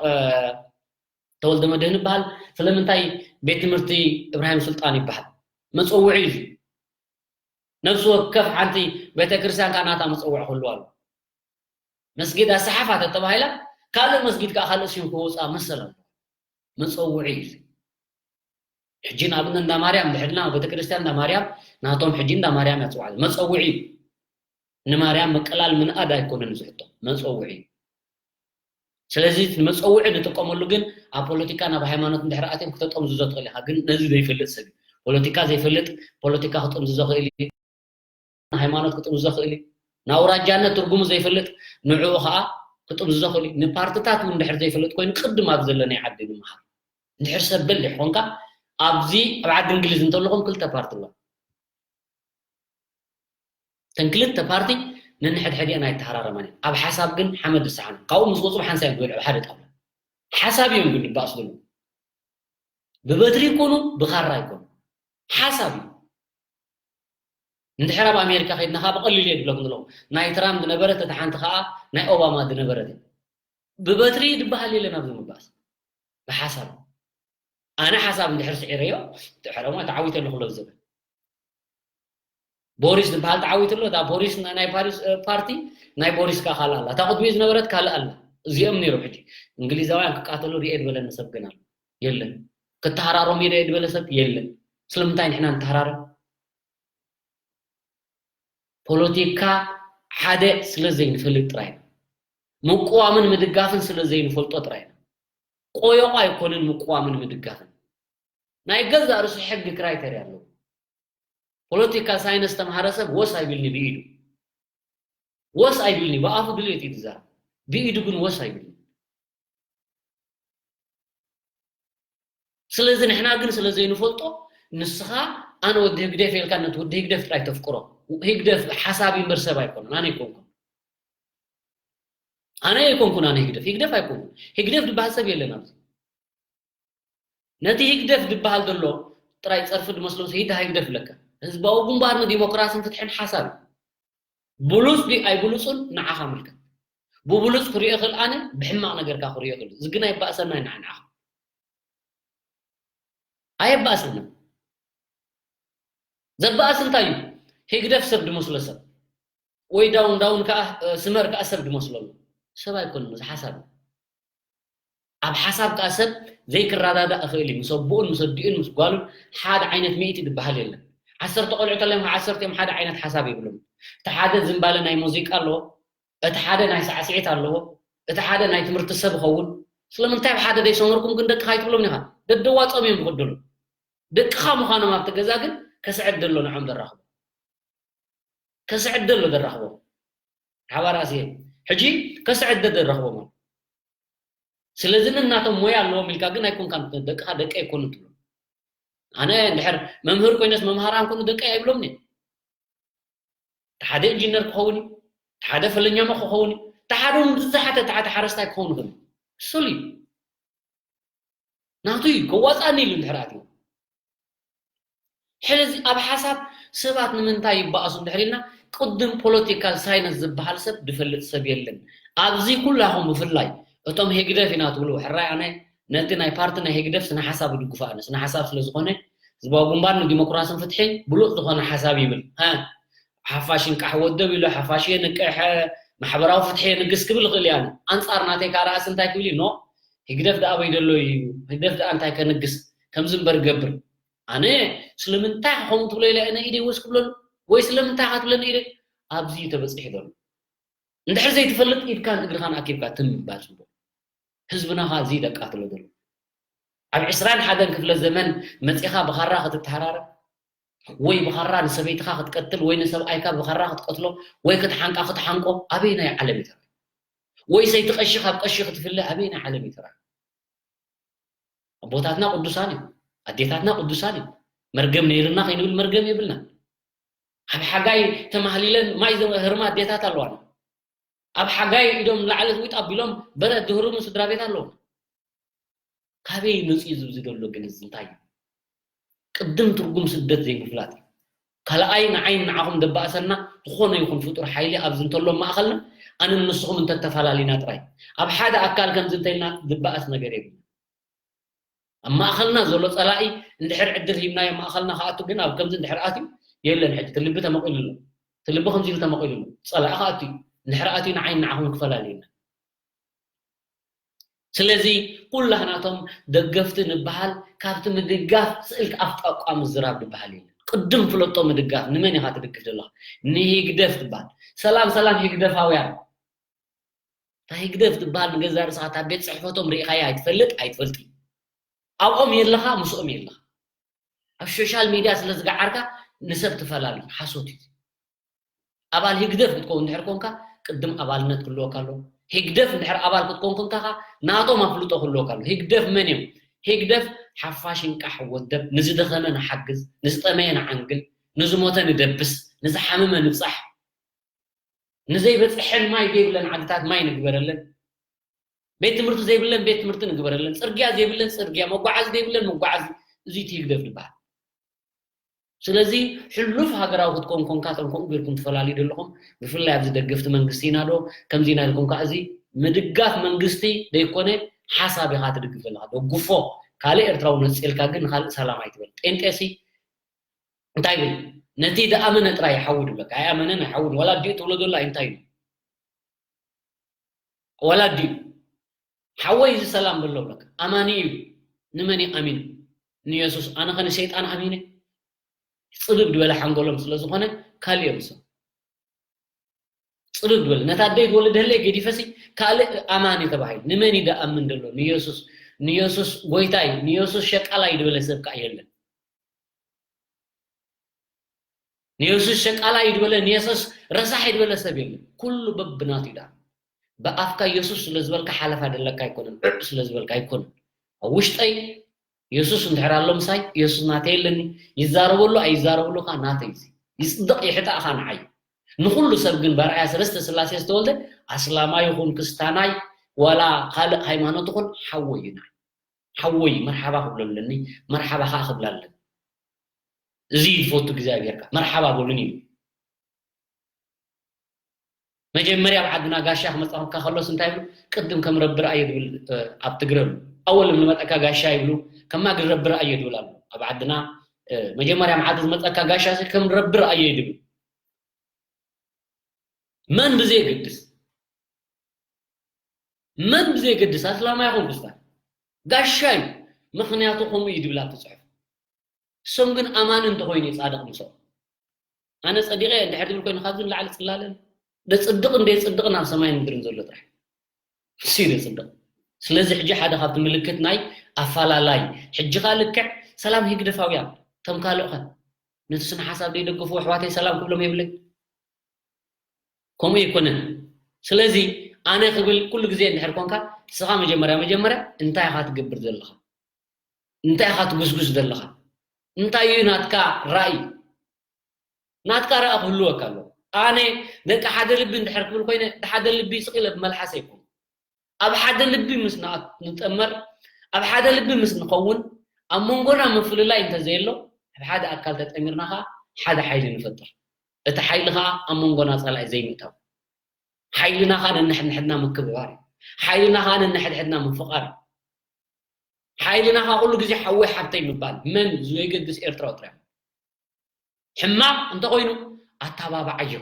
ተወልደ መድህን ይበሃል? ስለምንታይ ቤት ትምህርቲ እብራሂም ሱልጣን ይበሃል? መፀውዒ እዩ። ነፍሲ ወከፍ ሓንቲ ቤተክርስትያን ከዓ ናታ መፀውዒ ክህልዋ ኣሎ። መስጊድ ኣሰሓፋ ተተባሂላ ካልእ መስጊድ ከዓ ካልእ ስም ክወፅኣ መሰል ኣሎ። መፀውዒ እዩ። ሕጂ ንኣብነት እንዳ ማርያም ድሕድና ቤተክርስትያን እንዳ ማርያም ናቶም ሕጂ እንዳ ማርያም ያፅዋዕ መፀውዒ እዩ። ንማርያም ምቅላል ምንኣድ ኣይኮነን ዝሕቶ፣ መፀውዒ እዩ። ስለዚ መፀውዒ ንጥቀመሉ ግን ኣብ ፖለቲካ ናብ ሃይማኖት እንድሕር ኣትዮም ክተጠምዝዞ ትኽእል ኢኻ። ግን ነዚ ዘይፈልጥ ሰብ እዩ። ፖለቲካ ዘይፈልጥ ፖለቲካ ክጥምዝዞ ክእል እዩ። ሃይማኖት ክጥምዝዞ ክእል እዩ። ንኣውራጃነት ትርጉሙ ዘይፈልጥ ንዕኡ ከዓ ክጥምዝዞ ክእል እዩ። ንፓርትታት እውን እንድሕር ዘይፈልጥ ኮይኑ ቅድም ኣብ ዘለናይ ዓዲ ንምሃር። እንድሕር ሰብ በሊሕ ኮንካ ኣብዚ ኣብ ዓዲ እንግሊዝ እንተለኹም ክልተ ፓርቲ ኣሎ። እተን ክልተ ፓርቲ ነንሕድሕዲአን ኣይተሃራረማን እየን። ኣብ ሓሳብ ግን ሓመድ ዝሰሓነ ካብኡ ምስ ወፁ ሓንሳብ እዮም ዝበልዑ ሓደ ጣውላ። ሓሳብ እዮም ግን ዝበኣሱ ዘለዉ። ብበትሪ ይኮኑ ብካራ ይኮኑ ሓሳብ እዩ። እንድሕር ኣብ ኣሜሪካ ከይድና ከዓ ብቐሊሉ እየ ዝብለኩም ዘለኹ። ናይ ትራምፕ ዝነበረት እታ ሓንቲ ከዓ ናይ ኦባማ ዝነበረት እያ። ብበትሪ ዝበሃል የለን ኣብዚ ምባኣስ። ብሓሳብ ኣነ ሓሳብ እንድሕር ስዒረዮ ትሕረሞ ተዓዊተ ኣለኹ ሎ ዝብል ቦሪስ ዝበሃል ተዓዊቱ ኣሎ። እታ ቦሪስ ናይ ፓሪስ ፓርቲ ናይ ቦሪስ ከዓ ካልእ ኣላ። እታ ቅድሚኡ ዝነበረት ካልእ ኣላ። እዚኦም ነይሮም። ሕጂ እንግሊዛውያን ክቃተሉ ርኤ ዝበለኒ ሰብ ግን ኣሎ የለን። ክተሃራሮም ኢለ ዝበለ ሰብ የለን። ስለምንታይ ንሕና ንተሃራረም? ፖለቲካ ሓደ ስለ ዘይንፈልጥ ጥራይ ነው። ምቅዋምን ምድጋፍን ስለ ዘይንፈልጦ ጥራይ ነው። ቆዮቋ ኣይኮንን ምቅዋምን ምድጋፍን። ናይ ገዛእ ርእሱ ሕጊ ክራይተርያ ኣለዎ። ፖለቲካል ሳይንስ ተምሃረ ሰብ ወስ ኣይብልኒ ብኢዱ። ወስ ኣይብልኒ፣ ብኣፉ ድሌት እዩ ዝዛረብ። ብኢዱ ግን ወስ ኣይብልኒ። ስለዚ ንሕና ግን ስለ ዘይንፈልጦ ንስኻ ኣነ ወዲ ህግደፍ ኢልካ ነቲ ወዲ ህግደፍ ጥራይ ተፍቅሮ። ህግደፍ ሓሳብ እምበር ሰብ ኣይኮነን፣ ኣነ ኣይኮንኩን። ኣነ ኣይኮንኩን፣ ኣነ ህግደፍ፣ ህግደፍ ኣይኮንኩን። ህግደፍ ዝበሃል ሰብ የለን ኣብዚ። ነቲ ህግደፍ ዝበሃል ዘሎ ጥራይ ጸርፊ ዝመስሎ ሂድ ህግደፍ ለካ። ህዝባዊ ግንባር ንዲሞክራስን ፍትሕን ሓሳብ እዩ። ብሉጽ ድዩ ኣይብሉጽን ንዓኻ ምልከት። ብብሉጽ ክሪኦ ይኽእል ኣነ፣ ብሕማቕ ነገርካ ክሪኦ ይኽእል። እዚ ግን ኣይባእሰናይ ንዓ ንዓኻ። ኣየባእሰናን። ዘባእስ እንታይ እዩ? ህግደፍ ሰብ ዝመስሎ ሰብ። ወይ ዳውን ዳውን ከዓ፣ እ፣ ስመር ከዓ ሰብ ዝመስሎ ኣሎ። ሰብ ኣይኮነን፣ እዚ ሓሳብ እዩ። ኣብ ሓሳብ ከዓ ሰብ ዘይክረዳዳእ ይኽእል እዩ። ምስ ኣቦኡን ምስ ኣዲኡን ምስ ጓሉን ሓደ ዓይነት ሚእቲ ዝበሃል የለን። ዓሰርተ ቆልዑ ተለዮም ከዓ ዓሰርቲኦም ሓደ ዓይነት ሓሳብ የብሎም። እቲ ሓደ ዝንባለ ናይ ሙዚቃ ኣለዎ፣ እቲ ሓደ ናይ ሳዕስዒት ኣለዎ፣ እቲ ሓደ ናይ ትምህርቲ ሰብ ይኸውን። ስለምንታይ ኣብ ሓደ ዘይሰመርኩም ግን ደቅኻ ኣይትብሎም ኢኻ? ደደዋጾም እዮም ዝቕድሉ። ደቅኻ ምዃኖም ኣብቲ ገዛ ግን ከስዕድ ደሎ ንዖም ዘራኽቦ። ከስዕድ ደሎ ዘራኽቦ። ሓባር ኣስየ። ሕጂ ከስዕድ ደ ዘራኽቦ ማለት። ስለዚ ንናቶም ሞያ ኣለዎም ኢልካ ግን ኣይኮንካን ደቅኻ ደቂ ኣይኮኑ ትብሎ። ኣነ እንድሕር መምህር ኮይነስ መምሃራን ኮኑ ደቂ ኣይብሎም እየ። እቲ ሓደ ኢንጂነር ክኸውን እዩ፣ እቲ ሓደ ፈለኛሞ ክኸውን እዩ፣ እቲ ሓደ እውን ብዝተሓተ፣ እቲ ሓደ ሓረስታይ ክኸውን ይኽእል እዩ። እሱል እዩ። ናቱ እዩ፣ ከዋፅኣኒ ኢሉ እንድሕር ኣትዩ። ሕዚ ኣብ ሓሳብ ሰባት ንምንታይ ይበኣሱ እንድሕር ኢልና፣ ቅድም ፖለቲካል ሳይንስ ዝበሃል ሰብ ዝፈልጥ ሰብ የለን። ኣብዚ ኩላኹም ብፍላይ እቶም ህግደፍ ኢና ትብሉ፣ ሕራይ ኣነ ነቲ ናይ ፓርቲ ናይ ህግደፍ ስነ ሓሳብ ይድግፎ ኣነ። ስነ ሓሳብ ስለ ዝኾነ ህዝባዊ ግንባር ንዲሞክራስን ፍትሒ ብሉጽ ዝኾነ ሓሳብ ይብል። ሃ፣ ሓፋሽ እንቃሕ ወደብ ኢሉ፣ ሓፋሽ የንቅሕ፣ ማሕበራዊ ፍትሒ የንግስ ክብል ይኽእል እየ ኣነ። ኣንጻር ናተይ ከዓ ርኣሲ እንታይ ክብል እዩ? ኖ፣ ህግደፍ ደኣ ኣበይ ዘሎ እዩ? ህግደፍ ደኣ እንታይ ከንግስ? ከምዚ እምበር ገብር። ኣነ ስለምንታይ ከምኡ ትብሎ ኢለ ኣነ ኢደይ ወስ ክብለሉ? ወይ ስለምንታይ ኢኻ ትብለኒ ኢለ? ኣብዚ እዩ ተበጺሑ ዘሎ። እንድሕር ዘይትፈልጥ ኢድካን እግርኻን ኣኪብካ ትም ምባል ጽቡቕ። ህዝብና ኸኣ እዚ እዩ ደቃትሎ ዘሎ። ኣብ ዕስራን ሓደን ክፍለ ዘመን መጺኻ ብኻራ ክትተሃራረብ ወይ ብኻራ ንሰበይትኻ ክትቀትል ወይ ንሰብኣይካ ብኻራ ክትቀትሎ ወይ ክትሓንቃ ክትሓንቆ ኣበየናይ ዓለም እዩ ተራእዩ? ወይ ሰይቲ ቀሺ ካብ ቀሺ ክትፍለ ኣበየናይ ዓለም እዩ ተራእዩ? ኣቦታትና ቅዱሳን እዮም። ኣዴታትና ቅዱሳን እዮም። መርገም ነይርና ከይንብል መርገም የብልናን። ኣብ ሓጋይ ተማህሊለን ማይ ዘህርማ ኣዴታት ኣለዋና። ኣብ ሓጋይ ኢዶም ንላዕሊ ዊጥ ኣቢሎም በረድ ዝህርሙ ስድራ ቤት ኣለዉ። ካበይ መጺኡ ዝብዚ ዘሎ ግን እዚ እንታይ እዩ? ቅድም ትርጉም ስደት ዘይምፍላጥ እዩ። ካልኣይ ንዓይን ንዓኹም ደባእሰና ዝኾነ ይኹን ፍጡር ሓይሊ ኣብዚ እንተሎ ማእኸልና ኣንን ንስኹም እንተተፈላለዩና ጥራይ። ኣብ ሓደ ኣካል ከምዚ እንተኢልና ዝበኣስ ነገር የብልና። ኣብ ማእኸልና ዘሎ ጸላኢ እንድሕር ዕድል ሂብናዮ ማእኸልና ክኣቱ ግን ኣብ ከምዚ እንድሕር ኣትዩ የለን። ሕጂ እቲ ልቢ ተመቒሉ ኣሎ። እቲ ልቢ ከምዚ ኢሉ ተመቒሉ ኣሎ። ጸላኢ ክኣቱ እዩ። እንድሕር ኣትዩ ንዓይን ንዓኹም ክፈላልየና። ስለዚ ኩላህናቶም ደገፍቲ ንበሃል ካብቲ ምድጋፍ ስእልክ ኣፍ ጣቋ ምዝራብ ዝበሃል የለን። ቅድም ፍለጦ ምድጋፍ ንመን ኢኻ ትድግፍ ዘለኻ? ንሂግደፍ ትበሃል። ሰላም ሰላም ሂግደፋውያን። እታ ሂግደፍ ትበሃል ንገዛ ርእስኻ እታ ቤት ጽሕፈቶም ርኢኻያ ኣይትፈልጥ ኣይትፈልጢ። ኣብኦም የለኻ ምስኦም የለኻ። ኣብ ሶሻል ሚድያ ስለ ዝገዓርካ ንሰብ ትፈላሊ ሓሶት እዩ። ኣባል ህግደፍ ክትከውን እንድሕር ኮንካ ቅድም ኣባልነት ክህልወካ ኣለዎ። ህግደፍ እንድሕር ኣባል ክትኮን ኮንካ ኸዓ ናቶም ኣፍልጦ ክህልወካ ኣለዎ። ህግደፍ መን እዮም? ህግደፍ ሓፋሽ ይንቃሕ ወደብ፣ ንዝደኸመ ንሓግዝ፣ ንዝጠመየ ንዓንግል፣ ንዝሞተ ንደብስ፣ ንዝሓመመ ንብጻሕ፣ ንዘይበጽሐን ማይ ዘይብለን ዓድታት ማይ ንግበረለን፣ ቤት ትምህርቲ ዘይብለን ቤት ትምህርቲ ንግበረለን፣ ጽርግያ ዘይብለን ጽርግያ፣ መጓዓዚ ዘይብለን መጓዓዚ። እዚ እቲ ህግደፍ ዝበሃል። ስለዚ ሕሉፍ ሃገራዊ ክትኮን ኮንካ እቶም ከምኡ ጌርኩም ትፈላልዩ ዘለኹም፣ ብፍላይ ኣብዚ ደገፍቲ መንግስቲ ኢና ዶ ከምዚ ኢና ኢልኩም፣ ከዓ እዚ ምድጋፍ መንግስቲ ዘይኮነ ሓሳብ ኢኻ ትድግፍ ዘለኻ። ደግፎ፣ ካልእ ኤርትራዊ ነፂልካ ግን ንኻልእ ሰላም ኣይትበል። ጴንጤሲ እንታይ ይብል? ነቲ ዝኣመነ ጥራይ ይሓዊ ድብለካ። ኣይኣመነን ኣይሓውን። ዋላ ኣዲኡ ትብሎ ዘሎ እንታይ እዩ? ዋላ ኣዲኡ ሓወይ እዚ ሰላም በሎ ብለካ። ኣማኒ እዩ። ንመን እዩ ኣሚኑ? ንየሱስ። ኣነ ኸ ንሰይጣን ኣሚነ? ጽብብ ዝበለ ሓንጎሎም ስለ ዝኾነ ካልእ እዮም እሶም። ጽብብ ዝበለ። ነታ ኣደይ ትወልድ ህለይ ገዲፈሲ ካልእ ኣማኒ ተባሂሉ። ንመን እዩ ደኣምን ዘሎ? ንየሱስ። ንየሱስ ጎይታይ፣ ንየሱስ ሸቃላይ ዝበለ ሰብ ከኣ የለን። ንየሱስ ሸቃላ እዩ ዝበለ፣ ንየሱስ ረሳሕ እዩ ዝበለ ሰብ የለን። ኩሉ በብናቱ እዩ ደኣ። ብኣፍካ የሱስ ስለ ዝበልካ ሓለፋ ደለካ ኣይኮነን፣ ዕዕ ስለ ዝበልካ ኣይኮነን። ኣብ ውሽጠይ የሱስ እንድሕር ኣሎ ምሳይ፣ የሱስ ናተይ የለኒ፣ ይዛረበሉ ኣይዛረበሉ ኸዓ ናተይ እዩ። ይጽድቕ ይሕጣእ ኸዓ ንዓይ። ንኹሉ ሰብ ግን በርኣያ ሰለስተ ስላሴ ዝተወልደ ኣስላማይ ይኹን ክስታናይ ዋላ ካልእ ሃይማኖት ይኹን ሓወይ እዩ ንዓይ። ሓወይ መርሓባ ክብሎ ኣለኒ፣ መርሓባ ኸዓ ክብላ ኣለኒ። እዚ እዩ ዝፈቱ እግዚኣብሄርካ፣ መርሓባ በሉኒ እዩ። መጀመርያ ኣብ ዓድና ጋሻ ክመጻኹምካ ከሎስ እንታይ ይብሉ? ቅድም ከም ረቢ ረኣዮ ዝብል፣ እ፣ ኣብ ትግረ ኣሎ። ኣወል ንመጸካ ጋሻ ይብሉ፣ ከማ ግን ረቢ ረኣዮ ዝብል ኣሎ። ኣብ ዓድና፣ እ፣ መጀመርያ መዓልቲ ዝመጸካ ጋሻ ሲ ከም ረቢ ረኣዮ እዩ ዝብል። መን ብዘየገድስ፣ መን ብዘየገድስ፣ ኣስላማይ ይኹን ክርስታን፣ ጋሻ እዩ። ምኽንያቱ ከምኡ እዩ ዝብል ኣብቲ ጽሑፍ። እሶም ግን ኣማኒ እንተኾይኑ እዩ ጻድቕ ምስኦም። ኣነ ጸዲቐ እንድሕር ዝብል ኮይኑ ካብዚ ንላዕሊ ጽላለ ኣሎ? ደጽድቕን ደየጽድቕን ኣብ ሰማይን ምድርን ዘሎ ጥራሕ። እሱ እዩ ደጽድቕ። ስለዚ ሕጂ ሓደ ካብቲ ምልክት ናይ ኣፈላላይ፣ ሕጂ ኸኣ ልክዕ ሰላም ህግደፋውያን፣ እቶም ካልእ ኸ? ነቲ ስነ ሓሳብ ዘይደግፉ ኣሕዋተይ ሰላም ክብሎም የብለይ። ከምኡ ኣይኮነን። ስለዚ ኣነ ክብል ኩሉ ግዜ እንድሕር ኮንካ፣ ንስኻ መጀመርያ፣ መጀመርያ እንታይ ኢኻ ትገብር ዘለኻ? እንታይ ኢኻ ትጉስጉስ ዘለኻ? እንታይ እዩ ናትካ ራእይ? ናትካ ራእይ ክህልወካ ኣለዎ። ኣነ ደቂ ሓደ ልቢ እንድሕር ክብል ኮይነ፣ ሓደ ልቢ ስቕ ኢለ ብመልሓሰ ኣይኮን። ኣብ ሓደ ልቢ ምስ ንኣት-፣ ንጠመር፣ ኣብ ሓደ ልቢ ምስ ንኸውን፣ ኣብ መንጎና ምፍልላይ እንተዘየሎ፣ ኣብ ሓደ ኣካል ተጠሚርና ኸዓ ሓደ ሓይሊ ንፈጥር። እቲ ሓይሊ ኸዓ ኣብ መንጎና ጸላኢ ዘይምእታው። ሓይልና ኸዓ ነንሕድሕድና ምክብባር እዩ። ሓይልና ኸዓ ነንሕድሕድና ምፍቓር እዩ። ሓይልና ኸዓ ኩሉ ግዜ ሓወይ ሓብተይ ምባል፣ መን ዘይገድስ ኤርትራዊ ጥራይ። ሕማቕ እንተኾይኑ ኣተባብዓዮ።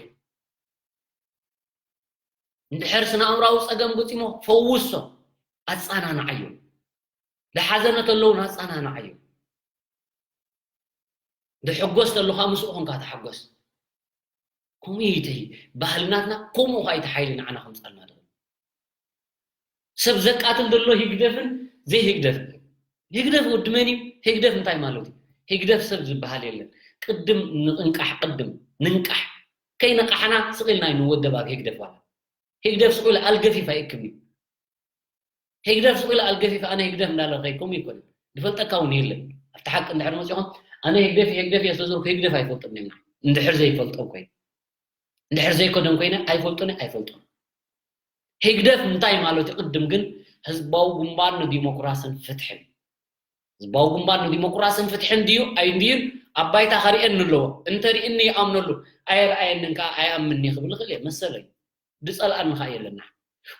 እንድሕር ስነ ኣእምራዊ ጸገም ገጢሞ ፈውሶ፣ ኣጸናንዓዮ። ዝሓዘነ ተለውን ኣጸናንዓዮ። ዝሕጎስ ተሎ ኸዓ ምስኡ ኾንካ ተሓጎስ። ከምኡ እዩ እቲ ባህልናትና፣ ከምኡ ኸዓ እቲ ሓይሊ ንዓና ከምጻልና ድኽእል። ሰብ ዘቃትል ዘሎ ህግደፍን ዘይህግደፍን። ህግደፍ ወዲ መን እዩ? ህግደፍ እንታይ ማለት እዩ? ህግደፍ ሰብ ዝበሃል የለን። ቅድም ንንቃሕ፣ ቅድም ንንቃሕ። ከይነቃሕና ስቕ ኢልና እዩ ንወደብ ኣብ ህግደፍ ዋላ። ህግደፍ ስቕ ኢሉ ኣልገፊፍ ኣይእክብን እዩ። ህግደፍ ስቕ ኢሉ ኣልገፊፍ ኣነ ህግደፍ እንዳለ ከይከም ይኮን። ዝፈልጠካ እውን የለን። ኣብቲ ሓቂ እንድሕር መጺኹም ኣነ ህግደፍ፣ ህግደፍ እየ ስለ ዝበልኩ ህግደፍ ኣይፈልጥን እዮም። እንድሕር ዘይፈልጦም ኮይኑ። እንድሕር ዘይከዶም ኮይነ ኣይፈልጡን ኣይፈልጡን። ህግደፍ እንታይ ማለት እዩ? ቅድም ግን ህዝባዊ ግንባር ንዲሞክራስን ፍትሕን። ህዝባዊ ግንባር ንዲሞክራስን ፍትሕን ድዩ ኣይንድዩን ኣብ ባይታ ከርእየኒ ኣለዎ። እንተርእየኒ ይኣምነሉ፣ ኣየርኣየንን ከዓ ኣይኣምንን ክብል ይኽእል እየ መሰለይ። ዝፀልኣኒ ከዓ የለና።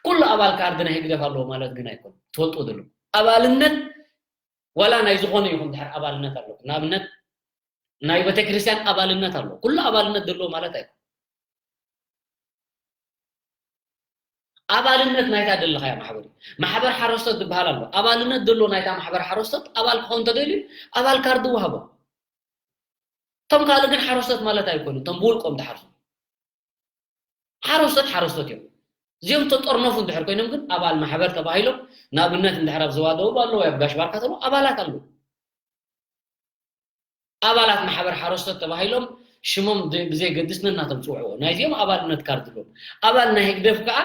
ኩሉ ኣባል ካርድ ናይ ህግደፍ ኣለዎ ማለት ግን ኣይኮነን። ትፈልጥዎ ዘለኹም ኣባልነት ዋላ ናይ ዝኾነ ይኹን ድሕር ኣባልነት ኣሎ። ንኣብነት ናይ ቤተክርስትያን ኣባልነት ኣሎ። ኩሉ ኣባልነት ዘለዎ ማለት ኣይኮነን። ኣባልነት ናይታ ደለኻያ ማሕበር እዩ። ማሕበር ሓረስቶት ዝበሃል ኣሎ። ኣባልነት ዘለዎ ናይታ ማሕበር ሓረስቶት ኣባል ክኸውን ተደልዩ ኣባል ካርድ ይወሃቦ። እቶም ካልእ ግን ሓረስቶት ማለት ኣይኮኑን። እቶም ብውልቆም ዝሓርሱ ሓረስቶት ሓረስቶት እዮም። እዚኦም ተጠርነፉ እንድሕር ኮይኖም ግን ኣባል ማሕበር ተባሂሎም ንኣብነት እንድሕር ኣብ ዞባ ደቡብ ኣለዉ፣ ኣብ ጋሽ ባርካ ተለዉ ኣባላት ኣለዉ። ኣባላት ማሕበር ሓረስቶት ተባሂሎም ሽሞም ድ- ብዘየገድስ ነናቶም ጽውዕዎ። ናይዚኦም ኣባልነት ካርድ ኣለዎም። ኣባል ናይ ህግደፍ ከኣ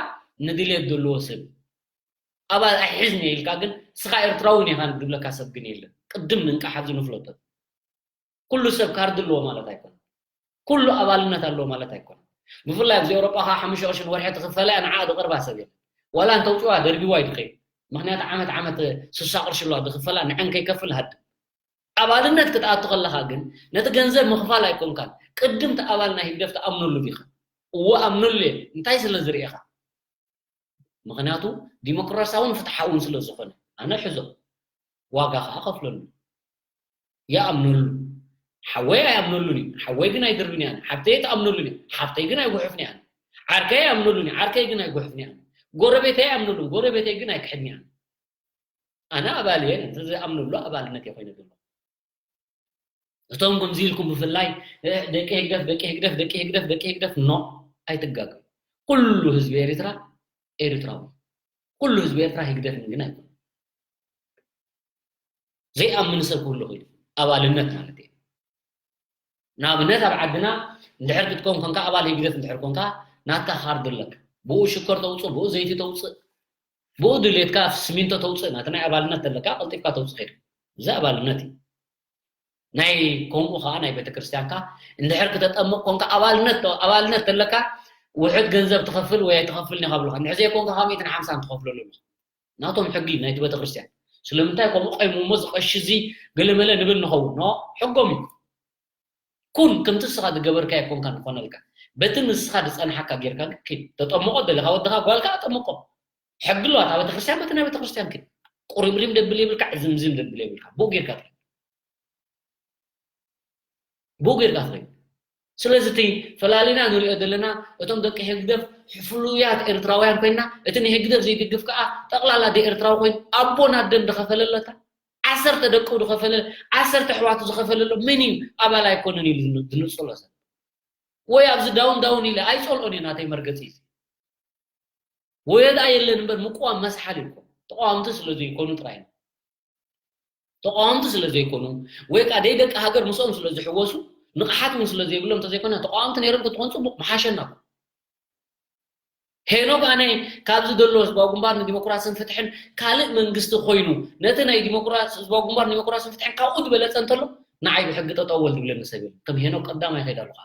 ንድልየት ዘለዎ ሰብ ኣባል ኣይሕዝን እየ ኢልካ ግን ንስኻ ኤርትራዊ እውን ኢኻ ዝብለካ ሰብ ግን የለን። ቅድም ንንቃሕ ኣብዚ ንፍለጦ። ኩሉ ሰብ ካርድ ኣለዎ ማለት ኣይኮነን። ኩሉ ኣባልነት ኣለዎ ማለት ኣይኮነን። ብፍላይ ኣብዚ ኤውሮጳ ኸዓ ሓሙሽተ ቅርሺ ንወርሒ ትኽፈላ እያ፣ ንዓ ዝቐርባ ሰብ የለን። ዋላ እንተውፅዋ ደርቢዋ እዩ ዝኸይድ። ምኽንያቱ ዓመት ዓመት ስሳ ቅርሺ ኣለዋ ዝኽፈላ፣ ንዐን ከይከፍል ሃድም። ኣባልነት ክትኣቱ ከለኻ ግን ነቲ ገንዘብ ምኽፋል ኣይኮንካን። ቅድም እቲ ኣባል ናይ ህግደፍ ትኣምነሉ ዲኻ? እወ ኣምነሉ እየ። እንታይ ስለ ዝርኤኻ? ምኽንያቱ ዲሞክራሲያውን ፍትሓውን ስለ ዝኾነ ኣነ ሕዞ፣ ዋጋ ኸዓ ከፍለሉ። ይኣምነሉ። ሓወይ ኣይኣምነሉን እዩ፣ ሓወይ ግን ኣይድርብን እያን። ሓብተይ ኣይትኣምነሉን እያ፣ ሓብተይ ግን ኣይጉሕፍን እያን። ዓርከይ ኣይኣምነሉን እዩ፣ ዓርከይ ግን ኣይጉሕፍን እያን። ጎረቤተይ ኣይኣምነሉን፣ ጎረቤተይ ግን ኣይክሕድን እያን። ኣነ ኣባል እየ፣ ነቲ ዝኣምነሉ ኣባልነት እየ ኮይነ ዘለኹ። እቶም ከምዚ ኢልኩም ብፍላይ እ፣ ደቂ ህግደፍ፣ ደቂ ህግደፍ፣ ደቂ ህግደፍ፣ ደቂ ህግደፍ፣ ኖ፣ ኣይትጋገዩ። ኩሉ ህዝቢ ኤርትራ ኤርትራዊ። ኩሉ ህዝቢ ኤርትራ ህግደፍ ግን ኣይኮነን። ዘይኣምን ሰብ ክህሉ ይኽእል እዩ። ኣባልነት ማለት እዩ። ንኣብነት ኣብ ዓድና እንድሕር ክትኮን ኮንካ ኣባል ህግደፍ እንድሕር ኮንካ ናትካ ካርድ ኣለካ። ብኡ ሽኮር ተውፅእ፣ ብኡ ዘይቲ ተውፅእ፣ ብኡ ድሌትካ ስሚንቶ ተውፅእ፣ ናቲ ናይ ኣባልነት ተለካ ቀልጢፍካ ተውፅእ ኸይድ። እዚ ኣባልነት እዩ። ናይ ከምኡ ከዓ ናይ ቤተክርስትያንካ እንድሕር ክተጠምቕ ኮንካ ኣባልነት ኣባልነት ተለካ ውሕድ ገንዘብ ትኸፍል ወይ ኣይትኸፍልን ኢኻ ብሉካ። እንድሕር ዘይኮንካ ካብ ሚእትን ሓምሳን ትኸፍለሉ ኣለኻ። ናቶም ሕጊ ናይቲ ቤተክርስትያን። ስለምንታይ ከምኡ ቆይሙ እሞ ዝቐሺ እዚ ገለመለ ንብል ንኸውን? ኖ፣ ሕጎም እዩ። ኩን ከምቲ ንስኻ ዝገበርካዮ ኮንካ ንኾነልካ። በቲ ንስኻ ዝጸንሓካ ጌርካ ግን ኪድ። ተጠምቆ ደለኻ ወድኻ ጓልካ ኣጠምቆ። ሕጊ ኣለዋ እታ ቤተክርስትያን፣ በቲ ናይ ቤተክርስትያን ኪድ። ቁሪምሪም ደብል የብልካ፣ ዕዝምዝም ደብል የብልካ። ብኡ ጌርካ ትኸይድ። ብኡ ጌርካ ትኸይድ። ስለዚ እቲ ፈላሊና ንሪኦ ዘለና እቶም ደቂ ህግደፍ ፍሉያት ኤርትራውያን ኮይንና፣ እቲ ንህግደፍ ዘይድግፍ ከኣ ጠቕላላ ደኤርትራዊ ኮይኑ ኣቦን ኣደን ዝኸፈለለታ ዓሰርተ ደቁ ዝኸፈለ ዓሰርተ ኣሕዋቱ ዝኸፈለሎ መን እዩ ኣባል ኣይኮነን ኢሉ ዝን- ዝንጽሎ ሰብ ወይ ኣብዚ ዳውን ዳውን ኢለ ኣይጸልኦን እየ ናተይ መርገጺ እዚ ወየዳ የለን እምበር ምቅዋም መስሓል ይኮን ተቃዋምቲ ስለ ዘይኮኑ ጥራይ ነው ተቃዋምቲ ስለ ዘይኮኑ ወይ ከዓ ደይ ደቂ ሃገር ምስኦም ስለ ዝሕወሱ ንቕሓት እውን ስለ ዘይብሎም እንተዘይኮነ ተቃዋምቲ ነይሮም ክትኾን ፅቡቅ መሓሸና ሄኖክ ኣነ ካብዚ ዘሎ ህዝባዊ ግንባር ንዲሞክራስን ፍትሕን ካልእ መንግስቲ ኮይኑ ነቲ ናይ ዲሞክራሲ ህዝባዊ ግንባር ዲሞክራስን ፍትሕን ካብኡ ዝበለፀ እንተሎ ንዓይ ብሕጊ ጠጠው በል ዝብለኒ ሰብ የለን ከም ሄኖክ ቀዳማይ ይኸይድ ኣለኹ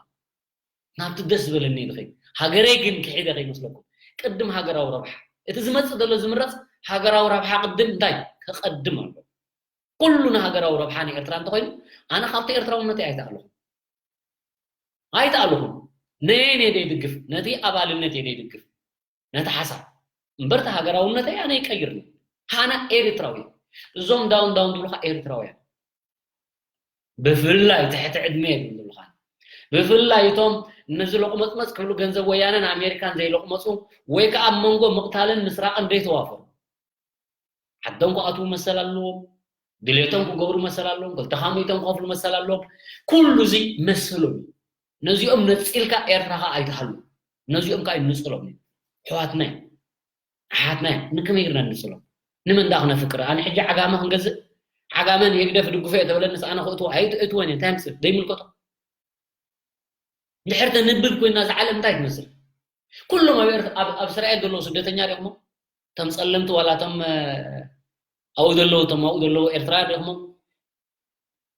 ናብቲ ደስ ዝበለኒ ይኸይድ ሃገረይ ግን ክሒደ ከይመስለኩም ቅድም ሃገራዊ ረብሓ እቲ ዝመፅእ ዘሎ ዝምረፅ ሃገራዊ ረብሓ ቅድም እንታይ ከቐድም ኣሎ ኩሉ ንሃገራዊ ረብሓ ንኤርትራ እንተኮይኑ ኣነ ካብቲ ኤርትራውነት ኣይተኣለኹ ኣይተኣለኹ ነየን እየ ዘይድግፍ ነቲ ኣባልነት እየ ዘይድግፍ ነቲ ሓሳብ እምበር እቲ ሃገራውነተይ ኣነ ይቀይርኒ ሃና ኤርትራዊ እዞም ዳውን ዳውን ዝብሉካ ኤርትራውያን ብፍላይ ትሕቲ ዕድመ እዮም ዝብሉካ ብፍላይ እቶም ነዚ ሎቕመፅመፅ ክብሉ ገንዘብ ወያነን ኣሜሪካን ዘይሎቕመፁ ወይ ከዓ ኣብ መንጎ ምቕታልን ምስራቕን ዘይተዋፈሩ ዓዶም ክኣትዉ መሰል ኣለዎም ድሌቶም ክገብሩ መሰል ኣለዎም ክልተ ሚእቶም ክኸፍሉ መሰል ኣለዎም ኩሉ እዚ መስሎም እዩ ነዚኦም ነፂልካ ኤርትራ ከዓ ኣይትሃሉ ነዚኦም ከዓ ይንፅሎም እዩ ኣሕዋትና እዮም ኣሓትና እዮም ንከመይ ጌርና ንንፅሎም ንመን ዳ ክነፍቅር ኣነ ሕጂ ዓጋመ ክንገዝእ ዓጋመ ንህግደፍ ድግፎ እየ ተበለኒ ኣነ ክእትዎ ኣይእትወን እየ እንታይ ምፅእ ዘይምልከቶ እንድሕር ተንብብ ኮይና እዛ ዓለም እንታይ ትመስል ኩሎም ኣብ ኤርትራ ኣብ ኣብ እስራኤል ዘለዉ ስደተኛ ሪእኹሞ እቶም ጸለምቲ ዋላ እቶም ኣብኡ ዘለዉ እቶም ኣብኡ ዘለዉ ኤርትራውያን ሪእኹሞ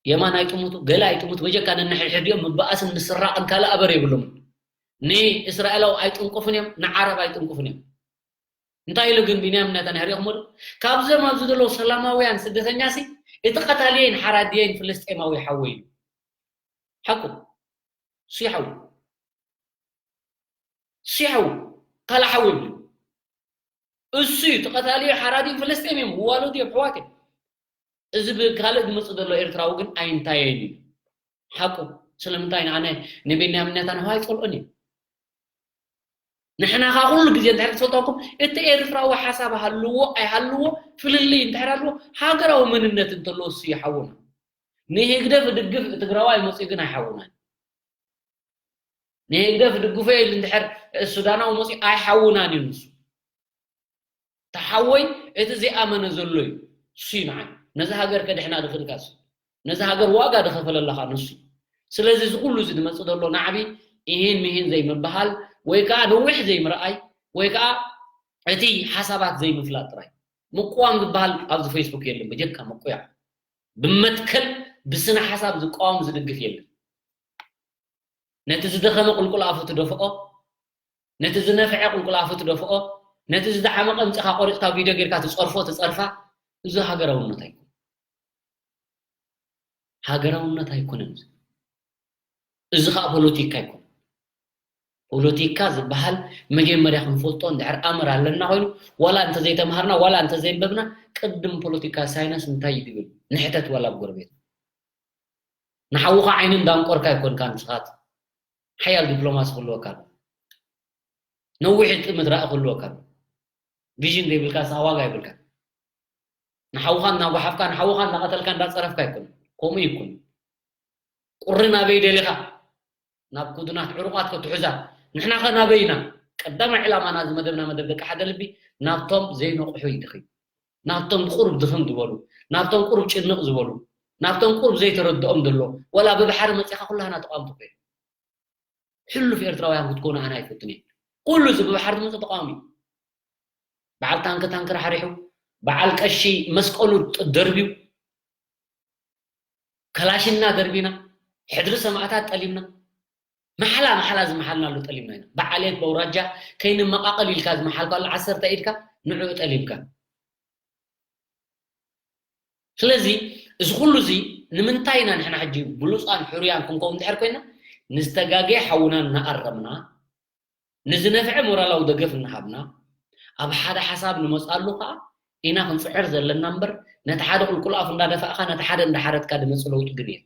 የማን ኣይጥሙቱ ገለ ኣይጥሙቱ በጀካ ነንሕድሕዲኦም ምበኣስን ምስራቕን ካልእ ኣበር የብሎምን ንእስራኤላዊ ኣይጥንቁፍን እዮም ንዓረብ ኣይጥንቁፍን እዮም እንታይ ኢሉ ግን ቢንያም ነታንያሁ ሪእኹሞ ዶ ካብዞም ኣብዚ ዘለዉ ሰላማውያን ስደተኛሲ እቲ ቀታልየይን ሓራድየይን ፍልስጤማዊ ሓወይ እዩ ሓቁ። እሱ ይሓው። እሱ ይሓው። ካልእ ሓው የብሉን። እሱ እዩ ተቐታሊ፣ ሓራዲ ፍልስጤም እዮም፣ ዋሉድ እዮም፣ ኣሕዋት እዮም። እዚ ብካልእ ዝመጽእ ዘሎ ኤርትራዊ ግን ኣይንታየን እዩ። ሓቁ። ስለምንታይ ንኣነ ንቤንያሚን ኔታንያሁ ኣይጸልኦን እዩ። ንሕና ኸኣ ኩሉ ግዜ እንድሕር ትፈልጠኩም፣ እቲ ኤርትራዊ ሓሳብ ሃልዎ ኣይሃልዎ፣ ፍልልይ እንድሕር ኣለዎ፣ ሃገራዊ መንነት እንተለዎ እሱ ይሓውና። ንህግደፍ ድግፍ ትግራዋይ መጽኡ ግን ኣይሓውናን። ንህግደፍ ድግፎ ኢሉ እንድሕር ሱዳናዊ መጽኡ ኣይሓውናን እዩ ንሱ። ተሓወይ እቲ ዘይኣመነ ዘሎ እዩ። እሱ እዩ ንዓይ። ነዚ ሃገር ከድሕና ድኽእል ካስ፣ ነዚ ሃገር ዋጋ ድኸፈለላ ኸኣ ንሱ እዩ። ስለዚ እዚ ኩሉ እዚ ዝመጽእ ዘሎ ናዕቢ፣ ኢሂን ምሂን ዘይምብሃል፣ ወይ ከኣ ነዊሕ ዘይምርኣይ፣ ወይ ከኣ እቲ ሓሳባት ዘይምፍላጥ ጥራይ። ምቅዋም ዝበሃል ኣብዚ ፌስቡክ የለን፣ በጀካ ምቁያም። ብመትከል፣ ብስነ ሓሳብ ዝቃወም ዝድግፍ የለን። ነቲ ዝደኸመ ቁልቁል ኣፉ ትደፍኦ፣ ነቲ ዝነፍዐ ቁልቁል ኣፉ ትደፍኦ፣ ነቲ ዝደሓመቐ ምጽኻ ቆሪጽካ ቪድዮ ጌርካ ትጸርፎ፣ ትጸርፋ፣ እዚ ሃገራውነት ኣይኮነን። ሃገራውነት ኣይኮነን እዚ። እዚ ኸኣ ፖለቲካ ኣይኮነን። ፖለቲካ ዝበሃል መጀመርያ ክንፈልጦ እንድሕር ኣምር ኣለና ኮይኑ፣ ዋላ እንተዘይተምሃርና፣ ዋላ እንተዘይንበብና፣ ቅድም ፖለቲካ ሳይንስ እንታይ እዩ ዝብል ንሕተት ዋላ ኣብ ጎረቤት። ንሓውኻ ዓይኒ እንዳንቆርካ ኣይኮንካ ንስኻት። ሓያል ዲፕሎማሲ ክህልወካ ኣሎ። ነዊሕ ጥምት ራኢ ክህልወካ ኣሎ። ቪዥን ዘይብልካ ንስኻ ዋጋ የብልካ። ንሓውኻ እናጓሓፍካ፣ ንሓውኻ እናቐተልካ፣ እንዳጸረፍካ ኣይኮነን። ከምኡ ይኩን። ቁሪ ናበይ ደሊኻ? ናብ ኩዱናት ዕሩቓት ክትሕዛ። ንሕና ኸ ናበይ ኢና? ቀዳማይ ዕላማና እዚ መደብና መደብ ደቂ ሓደ ልቢ ናብቶም ዘይነቕሑ ይድኺ። ናብቶም ቁሩብ ድኽም ዝበሉ፣ ናብቶም ቁሩብ ጭንቕ ዝበሉ፣ ናብቶም ቁሩብ ዘይተረድኦም ዘሎ፣ ወላ ብባሕሪ መጺኻ ኩላህና ተቓወምቲ እኮ ኢና። ሕሉፍ ኤርትራውያን ክትኮኑ ኣነ ኣይፈቱን እየ። ኩሉ እዚ ብባሕሪ ዝመጸ ተቓዋሚ እዩ። በዓል ታንኪ ታንኪ ራሕሪሑ፣ በዓል ቀሺ መስቀሉ ደርብዩ፣ ከላሽና ደርቢና፣ ሕድሪ ሰማእታት ጠሊምና፣ ማሕላ ማሕላ ዝመሓልናሉ ጠሊምና ኢና። ብዓሌት በውራጃ ከይንመቓቐል ኢልካ ዝመሓልካሉ ዓሰርተ ኢድካ ንዕኡ ጠሊምካ። ስለዚ እዚ ኩሉ እዚ ንምንታይ ኢና ንሕና ሕጂ ብሉጻን ሕሩያን ክንከውን እንድሕር ኮይና፣ ንዝተጋገየ ሓውና እናኣረምና፣ ንዝነፍዐ ሞራላዊ ደገፍ እናሃብና፣ ኣብ ሓደ ሓሳብ ንመጽኣሉ ከኣ ኢና ክንጽዕር ዘለና እምበር፣ ነቲ ሓደ ቁልቁል ኣፉ እንዳደፋእካ፣ ነቲ ሓደ እንዳሓረድካ ዝመጽእ ለውጢ ግን የለን።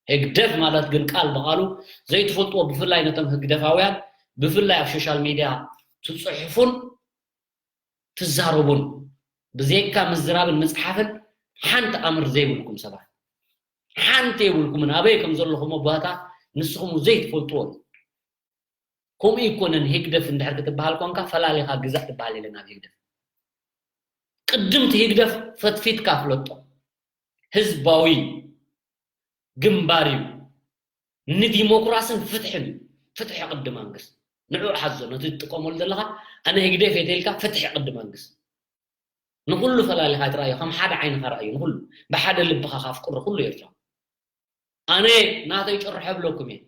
ህግደፍ ማለት ግን ቃል ብቓሉ ዘይትፈልጥዎ፣ ብፍላይ ነቶም ህግደፋውያን፣ ብፍላይ ኣብ ሶሻል ሚድያ ትጽሕፉን ትዛረቡን፣ ብዘይካ ምዝራብን ምጽሓፍን ሓንቲ ኣምር ዘይብልኩም ሰባት፣ ሓንቲ የብልኩምን። ኣበይ ከም ዘለኹም ቦታ ንስኹም ዘይትፈልጥዎ። ከምኡ ይኮነን። ህግደፍ እንድሕር ክትበሃል ኮንካ፣ ፈላሊኻ ግዛእ ትበሃል የለን ኣብ ህግደፍ። ቅድምቲ ህግደፍ ፈትፊትካ ፍለጦ። ህዝባዊ ግንባር እዩ። ንዲሞክራስን ፍትሕን እዩ። ፍትሒ ቅድም ኣንግስ። ንዕኡ ሓዞ። ነቲ ትጥቀመሉ ዘለኻ፣ ኣነ ህግደፍ እየ ተይልካ፣ ፍትሒ ቅድም ኣንግስ። ንኹሉ ፈላሊኻ ትረኣዮ፣ ከም ሓደ ዓይንኻ ረኣዮ፣ ንኹሉ። ብሓደ ልብኻ ካፍቅሮ ኩሉ ኤርትራዊ። ኣነ ናተይ ጭርሖ እብለኩም እየ።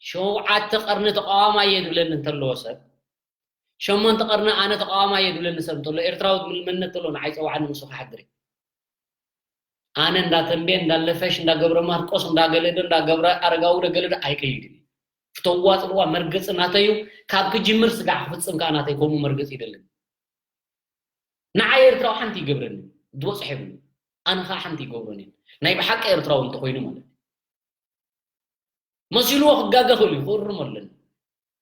ሸውዓተ ቀርኒ ተቃዋማይ እየ ዝብለኒ እንተለዎ ሰብ፣ ሸሞንተ ቀርኒ ኣነ ተቃዋማይ እየ ዝብለኒ ሰብ እንተሎ፣ ኤርትራዊ ዝብል መንነት እንተሎ ንዓይ ጸውዓኒ፣ ንሱ ክሓድር እዩ። ኣነ እንዳ ተንቤን፣ እንዳ ለፈሽ፣ እንዳ ገብረ ማርቆስ፣ እንዳ ገለዶ፣ እንዳ ገብረ ኣረጋዊ ዶ ገለዶ ኣይቀይድን እየ። ፍተዋ ጽልዋ መርገጺ ናተይ እዩ። ካብ ክጅምር ስጋዕ ክፍጽም ከኣ ናተይ ከምኡ መርገጺ ይደለኒ። ንዓይ ኤርትራዊ ሓንቲ ይገብረኒ፣ ዝበጽሖ የብሉን። ኣነ ከኣ ሓንቲ ይገብሮን እየን። ናይ ብሓቂ ኤርትራዊ እንተኾይኑ ማለት እዩ። መሲልዎ ክጋገ ክእል እዩ፣ ክእርሞ ኣለኒ።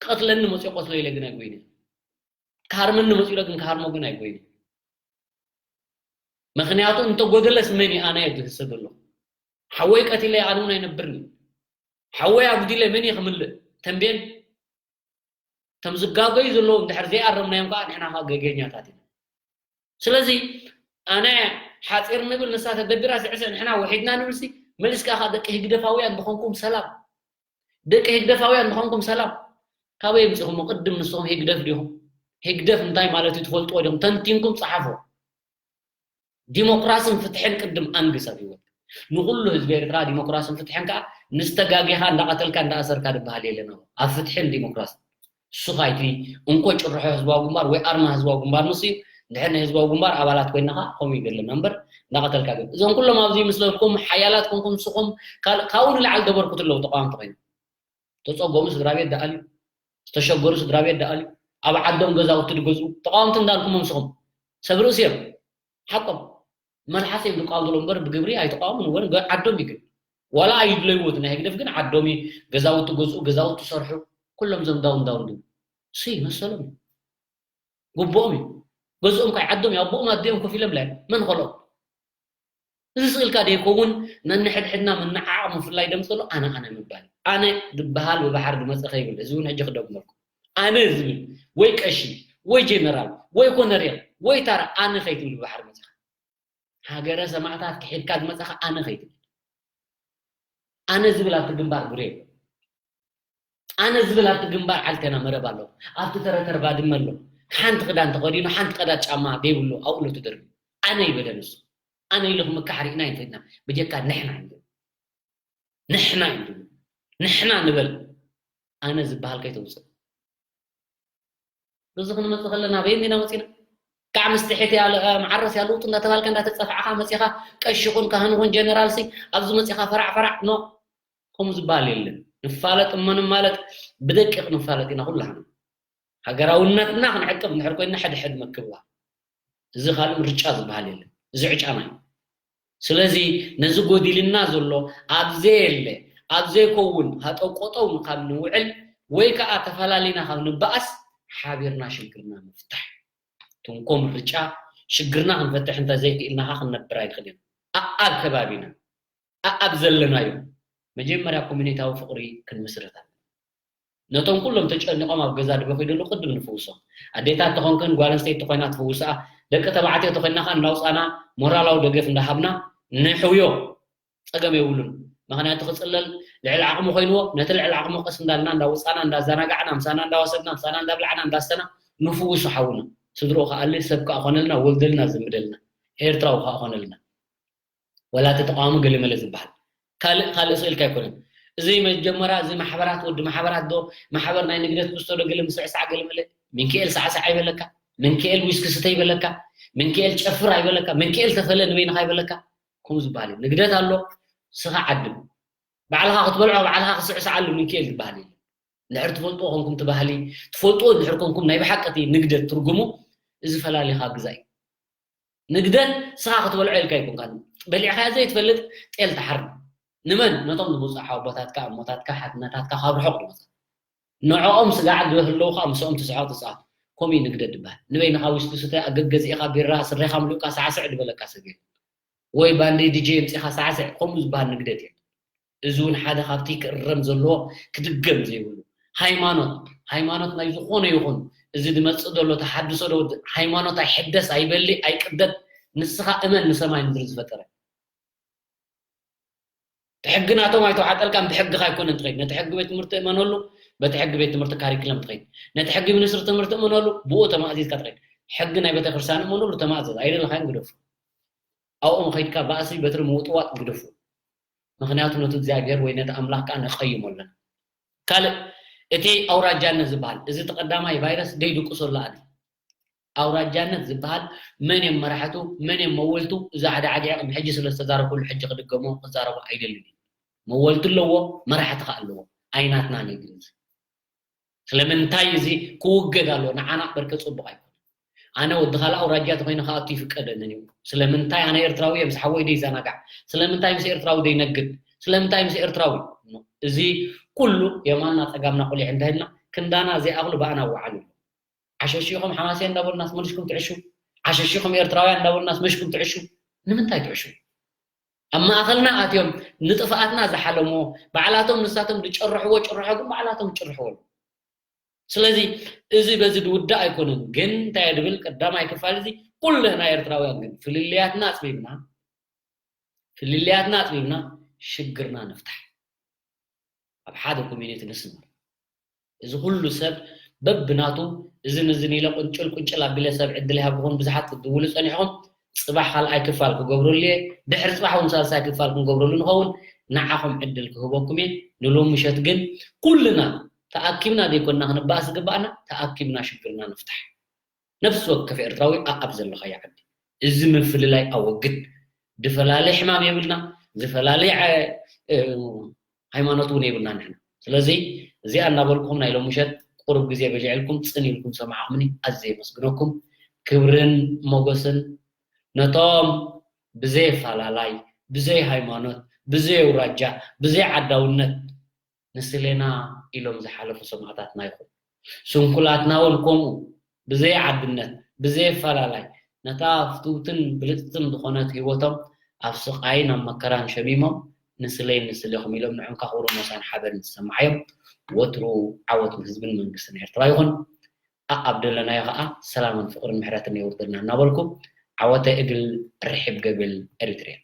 ክቐትለኒ መፅዮ ቀትሎ ኢለ ግን ኣይጎይነ። ክሃርመኒ መፅኡ ኢለ ግን ክሃርሞ ግን ኣይጎይነ። ምኽንያቱ እንተጎደለስ መን እዩ ኣነ እየ ዝህሰ ዘሎ? ሓወይ ቀቲለ ኣነ እውን ኣይነብርን እዩ። ሓወይ ኣጉዲለ መን እዩ ክምልእ? ተንቤን እቶም ዝጋገዩ ዘለዉ እንድሕር ዘይኣረምናዮም ከዓ ንሕና ከዓ ገገኛታት ኢና። ስለዚ ኣነ ሓፂር ንብል፣ ንሳ ተደቢራ ስዕስዕ፣ ንሕና ውሒድና ንብልሲ፣ መሊስካ ከዓ ደቂ ህግደፋውያን ዝኾንኩም ሰላም፣ ደቂ ህግደፋውያን ዝኾንኩም ሰላም። ካበይ የምፅኹሞ? ቅድም ንስኹም ህግደፍ ዲኹም? ህግደፍ እንታይ ማለት እዩ ትፈልጥዎ ዲኹም? ተንቲንኩም ፀሓፉ። ዲሞክራስን ፍትሕን ቅድም ኣንግስ ኣብ ህይወትካ። ንኹሉ ህዝቢ ኤርትራ ዲሞክራስን ፍትሕን ከዓ ንዝተጋጌኻ እንዳቐተልካ እንዳኣሰርካ ዝበሃል የለን። ኣብ ፍትሕን ዲሞክራስን እሱ ኻይቲ እንኮ ጭርሖ ህዝባዊ ግንባር ወይ ኣርማ ህዝባዊ ግንባር ንሱ እዩ። እንድሕር ናይ ህዝባዊ ግንባር ኣባላት ኮይንኻ ከምኡ ይገለና እምበር እንዳቐተልካ ግን እዞም ኩሎም ኣብዚ ምስለኩም ሓያላት ኮንኩም ንስኹም ካል- ካብኡ ንላዕሊ ደበርኩት ኣለዉ ተቃወምቲ ኮይኖም ተፀጎሙ ስድራ ቤት ደኣልዩ ዝተሸገሩ ስድራ ቤት ደኣልዩ ኣብ ዓዶም ገዛውቲ ድገዝኡ ተቃወምቲ እንዳልኩም ምስኹም ሰብ ርእሲ እዮም ሓቆም መልሓስ እዮም ዝቃወሙ ዘሎ እምበር ብግብሪ ኣይተቃወሙን ወን ዓዶም ይግን ዋላ ኣይድለይዎ እቲ ናይ ህግደፍ ግን ዓዶም እዩ ገዛውቲ ገዝኡ ገዛውቲ ሰርሑ ኩሎም ዘምዳው እንዳው እንዱ ሲ መሰሎም እዩ ግቡኦም እዩ ገዝኦም ካይ ዓዶም እዩ ኣቦኦም ኣዲኦም ኮፍ ኢሎም ላይ መን ኸልኦም እዚ ስእልካ ደይከውን ነንሕድሕድና ምንዓቕ ምፍላይ ደምፅሎ ኣነ ኣነ ምባል ኣነ ዝበሃል ብባሕር ዝመፀ ከይብል እዚ እውን ሕጂ ክደግመልኩም ኣነ ዝብል ወይ ቀሺ ወይ ጀነራል ወይ ኮነሬል ወይ ታራ ኣነ ከይትብል ብባሕር መፅኻ ሃገረ ሰማዕታት ክሒድካ ዝመፃኻ ኣነ ከይትብል ኣነ ዝብል ኣብቲ ግንባር ጉሬ ኣነ ዝብል ኣብቲ ግንባር ዓልቴና መረብ ኣሎ ኣብቲ ተረተር ባድመ ኣሎ ሓንቲ ክዳን ተኸዲኑ ሓንቲ ቀዳድ ጫማ ዘይብሉ ኣብኡ ኣሎ ትደርቢ ኣነ ይበለ ንሱ ኣነ ኢሉ ክምካሕ ርኢና ይንፈትና ብጀካ ንሕና እዩ ንሕና እዩ ንሕና ንበል ኣነ ዝበሃል ከይተውፅእ እዚ ክንመፅእ ከለና በየን ኢና መፂና ከዓ ምስ ትሕት መዓረስ ያለውጡ እንዳተባልካ እንዳተፀፋዕካ መፂኻ ቀሺኹን ካህንኹን ጀነራል ሲ ኣብዚ መፂኻ ፈራዕ ፈራዕ ኖ ከምኡ ዝበሃል የለን ንፋለጥ እሞ ንማለጥ ብደቂቕ ንፋለጥ ኢና ኩላህና ሃገራውነትና ክንዕቅብ እንድሕር ኮይና ሕድሕድ ምክብባር እዚ ካልእ ምርጫ ዝበሃል የለን እዚ ዕጫና እዩ ስለዚ ነዚ ጎዲልና ዘሎ ኣብ ዘየለ ኣብ ዘይከውን ሃጠውቆጠው ካብ ንውዕል ወይ ከዓ ተፈላሊና ካብ ንበኣስ ሓቢርና ሽግርና ምፍታሕ ትንኮ ምርጫ ሽግርና ክንፈትሕ እንተ ዘይክእልናኻ ክንነብር ኣይንኽእል ኢና ኣኣብ ከባቢና ኣኣብ ዘለናዮ መጀመርያ ኮሚኒታዊ ፍቕሪ ክንምስርት ኣለና ነቶም ኩሎም ተጨኒቖም ኣብ ገዛ ድበኺ ደሉ ቅድም ንፍውሶም ኣዴታት ተኾንክን ጓል ኣንስተይቲ ኮይና ትፍውስኣ ደቂ ተባዕትዮ ተኾይና ኸዓ እናውፃና ሞራላዊ ደገፍ እንዳሃብና ንሕውዮ ፀገም የብሉን ምኽንያቱ ክፅለል ልዕሊ ዓቕሚ ኮይንዎ ነቲ ልዕሊ ዓቕሚ ቀስ እንዳልና እንዳውፃና እንዳዘናጋዕና ምሳና እንዳወሰድና ምሳና እንዳብላዕና እንዳስተና ንፍውሱ ሓውና ስድርኡ ከኣሊ ሰብ ከዓ ኮነልና ወልደልና ዘምደልና ኤርትራዊ ከዓ ኮነልና ወላ እቲ ተቃዋሚ ገለመለ ዝበሃል ካልእ ካልእ ስእልካ ኣይኮነን እዚ መጀመርያ እዚ ማሕበራት ወዲ ማሕበራት ዶ ማሕበር ናይ ንግደት ክስቶ ዶ ገለ ምስዕሳዕ ገለመለ ሚንክኤል ሳዕሳዕ ይበለካ ሚንክኤል ዊስኪ ስተ ይበለካ ሚንክኤል ጨፍር ኣይበለካ ሚንክኤል ተፈለ ንበይንኻ ይበለካ ከምኡ ዝበሃል እዩ ንግደት ኣሎ ስኻ ዓድም ባዕልኻ ክትበልዖ ባዕልኻ ክስዕስዓሉ ሚንክኤል ዝበሃል የለን እንድሕር ትፈልጥዎ ኮንኩም እቲ ባህሊ ትፈልጥዎ እንድሕር ኮንኩም ናይ ብሓቂ እቲ ንግደት ትርጉሙ እዚ ፈላሊኻ ግዛእ እዩ ንግደት ስኻ ክትበልዖ ኢልካ ኣይኮንካን በሊዕኻያ ዘይትፈልጥ ጤል ትሓርድ ንመን ነቶም ዝመፁ ሓወቦታትካ እሞታትካ ሓትነታትካ ካብ ርሑቕ ዝመፁ ንዕኦም ስጋዕ ዝህለዉ ከዓ ምስኦም ትስዕቕ ትፃወት ከምኡ እዩ ንግደት ዝበሃል ንበይንኻ ዊስኪ ስተ ኣገገዚእኻ ቢራ ስሬኻ ምሉእካ ሳዕስዕ ዝበለካ ሰብ የለን ወይ ባንዴ ዲጄ የምፂኻ ሳዕስዕ ከምኡ ዝበሃል ንግደት የለን እዚ እውን ሓደ ካብቲ ክእረም ዘለዎ ክድገም ዘይብሉ ሃይማኖት ሃይማኖት ናይ ዝኾነ ይኹን እዚ ዝመፅእ ዘሎ ተሓድሶ ዶ ሃይማኖት ኣይሕደስ ኣይበሊ ኣይቅደድ ንስኻ እመን ንሰማይ ምድሪ ዝፈጠረ ሕጊ ናቶም ኣይተዋሓጠልካን ብሕግኻ ኣይኮነን ትኸይድ ነቲ ሕጊ ቤት ትምህርቲ እመነሉ በቲ ሕጊ ቤት ትምህርቲ ካሪክለም ትኸይድ ነቲ ሕጊ ሚኒስትሪ ትምህርቲ እመነሉ ብኡ ተማእዚዝካ ትኸይድ ሕጊ ናይ ቤተክርስትያን እመነሉ ተማእዘዝ ኣይደለኻን ግደፉ ኣብኦም ከይድካ ባእሲ በትሪ ምውጥዋጥ ግደፉ ምኽንያቱ ነቲ እግዚኣብሔር ወይ ነቲ ኣምላኽ ከዓ ነቐይሞ ኣለና ካልእ እቲ ኣውራጃነት ዝበሃል እዚ ተቐዳማይ ቫይረስ ደይድቅሶ ኣለኣኒ ኣውራጃነት ዝበሃል መን እዮም መራሕቱ መን እዮም መወልቱ እዚ ሓደ ዓዲ ቅድሚ ሕጂ ስለ ዝተዛረብኩሉ ሕጂ ክድገሞ ክዛረቦ ኣይደልን እዩ መወልቲ ኣለዎ መራሕቲ ከዓ ኣለዎ ኣይናትና ነግርዝ ስለምንታይ እዚ ክውገድ ኣለዎ ንዓና በርከ ፅቡቅ ኣይኮነ ኣነ ወዲ ካልእ ኣውራጃ ተኮይነ ክኣቱ ይፍቀደንን እዩ ስለምንታይ ኣነ ኤርትራዊ እየ ምስ ሓወይ ደይዘናጋዕ ስለምንታይ ምስ ኤርትራዊ ደይነግድ ስለምንታይ ምስ ኤርትራዊ እዚ ኩሉ የማንና ፀጋምና ቁሊሕ እንተህልና ክንዳና ዘይኣኽሉ ብኣና ኣዋዓሉ ኣሎ ዓሸሺኹም ሓማሴን እንዳበሉናስ መሊስኩም ትዕሹ ዓሸሺኹም ኤርትራውያን እንዳበሉናስ መሽኩም ትዕሹ ንምንታይ ትዕሹ ኣብ ማእኸልና ኣትዮም ንጥፍኣትና ዝሓለሞ ባዕላቶም ንሳቶም ዝጨርሕዎ ጭርሖ ግን ባዕላቶም ዝጭርሕዎ ኣለዉ ስለዚ እዚ በዚ ዝውዳእ ኣይኮነን ግን እንታይ ድብል ቀዳማይ ክፋል እዚ ኩልና ኤርትራውያን ግን ፍልልያትና ኣፅቢብና ፍልልያትና ኣፅቢብና ሽግርና ንፍታሕ ኣብ ሓደ ኮሚኒቲ ንስመር እዚ ኩሉ ሰብ በብናቱ እዝን እዝን ኢለ ቁንጭል ቁንጭል ኣቢለ ሰብ ዕድል ይሃብኹም ብዙሓት ክትድውሉ ፀኒሕኹም ፅባሕ ካልኣይ ክፋል ክገብረሉ እየ ድሕሪ ፅባሕ እውን ሳልሳይ ክፋል ክንገብረሉ ንኸውን ንዓኹም ዕድል ክህበኩም እየ ንሎም ምሸት ግን ኩልና ተኣኪብና ዘይኮንና ክንባእ ዝግባኣና ተኣኪብና ሽግርና ንፍታሕ ነፍሲ ወከፍ ኤርትራዊ ኣኣብ ዘለኻዮ ዓዲ እዚ ምፍልላይ ኣወግድ። ዝፈላለይ ሕማም የብልና፣ ዝፈላለይ ሃይማኖት እውን የብልና ንሕና። ስለዚ እዚኣ እናበልኩም ናይ ሎምሸት ቁሩብ ግዜ በሊዕልኩም ጽን ኢልኩም ሰማዕኹምኒ ኣዝየ የመስግነኩም። ክብርን ሞገስን ነቶም ብዘይ ኣፈላላይ፣ ብዘይ ሃይማኖት፣ ብዘይ ኣውራጃ፣ ብዘይ ዓዳውነት ንስሌና ኢሎም ዝሓለፉ ሰማእታትና ይኹን። ስንኩላትና እውን ከምኡ ብዘይ ዓድነት፣ ብዘይ ኣፈላላይ ነታ ፍትውትን ብልጽትን ዝኾነት ህይወቶም ኣብ ስቓይን ኣብ መከራን ሸሚሞም ንስለይ ንስለኹም ኢሎም ንዕንካኹሩ ሞሳን ሓበን ዝሰማዓዮም ወትሩ ዓወት ህዝብን መንግስትን ኤርትራ ይኹን። ኣኣብ ደለናዮ ኸዓ ሰላምን ፍቕርን ምሕረትን የውርደልና እናበልኩ ዓወተ እግል ርሒብ ገብል ኤሪትርያ።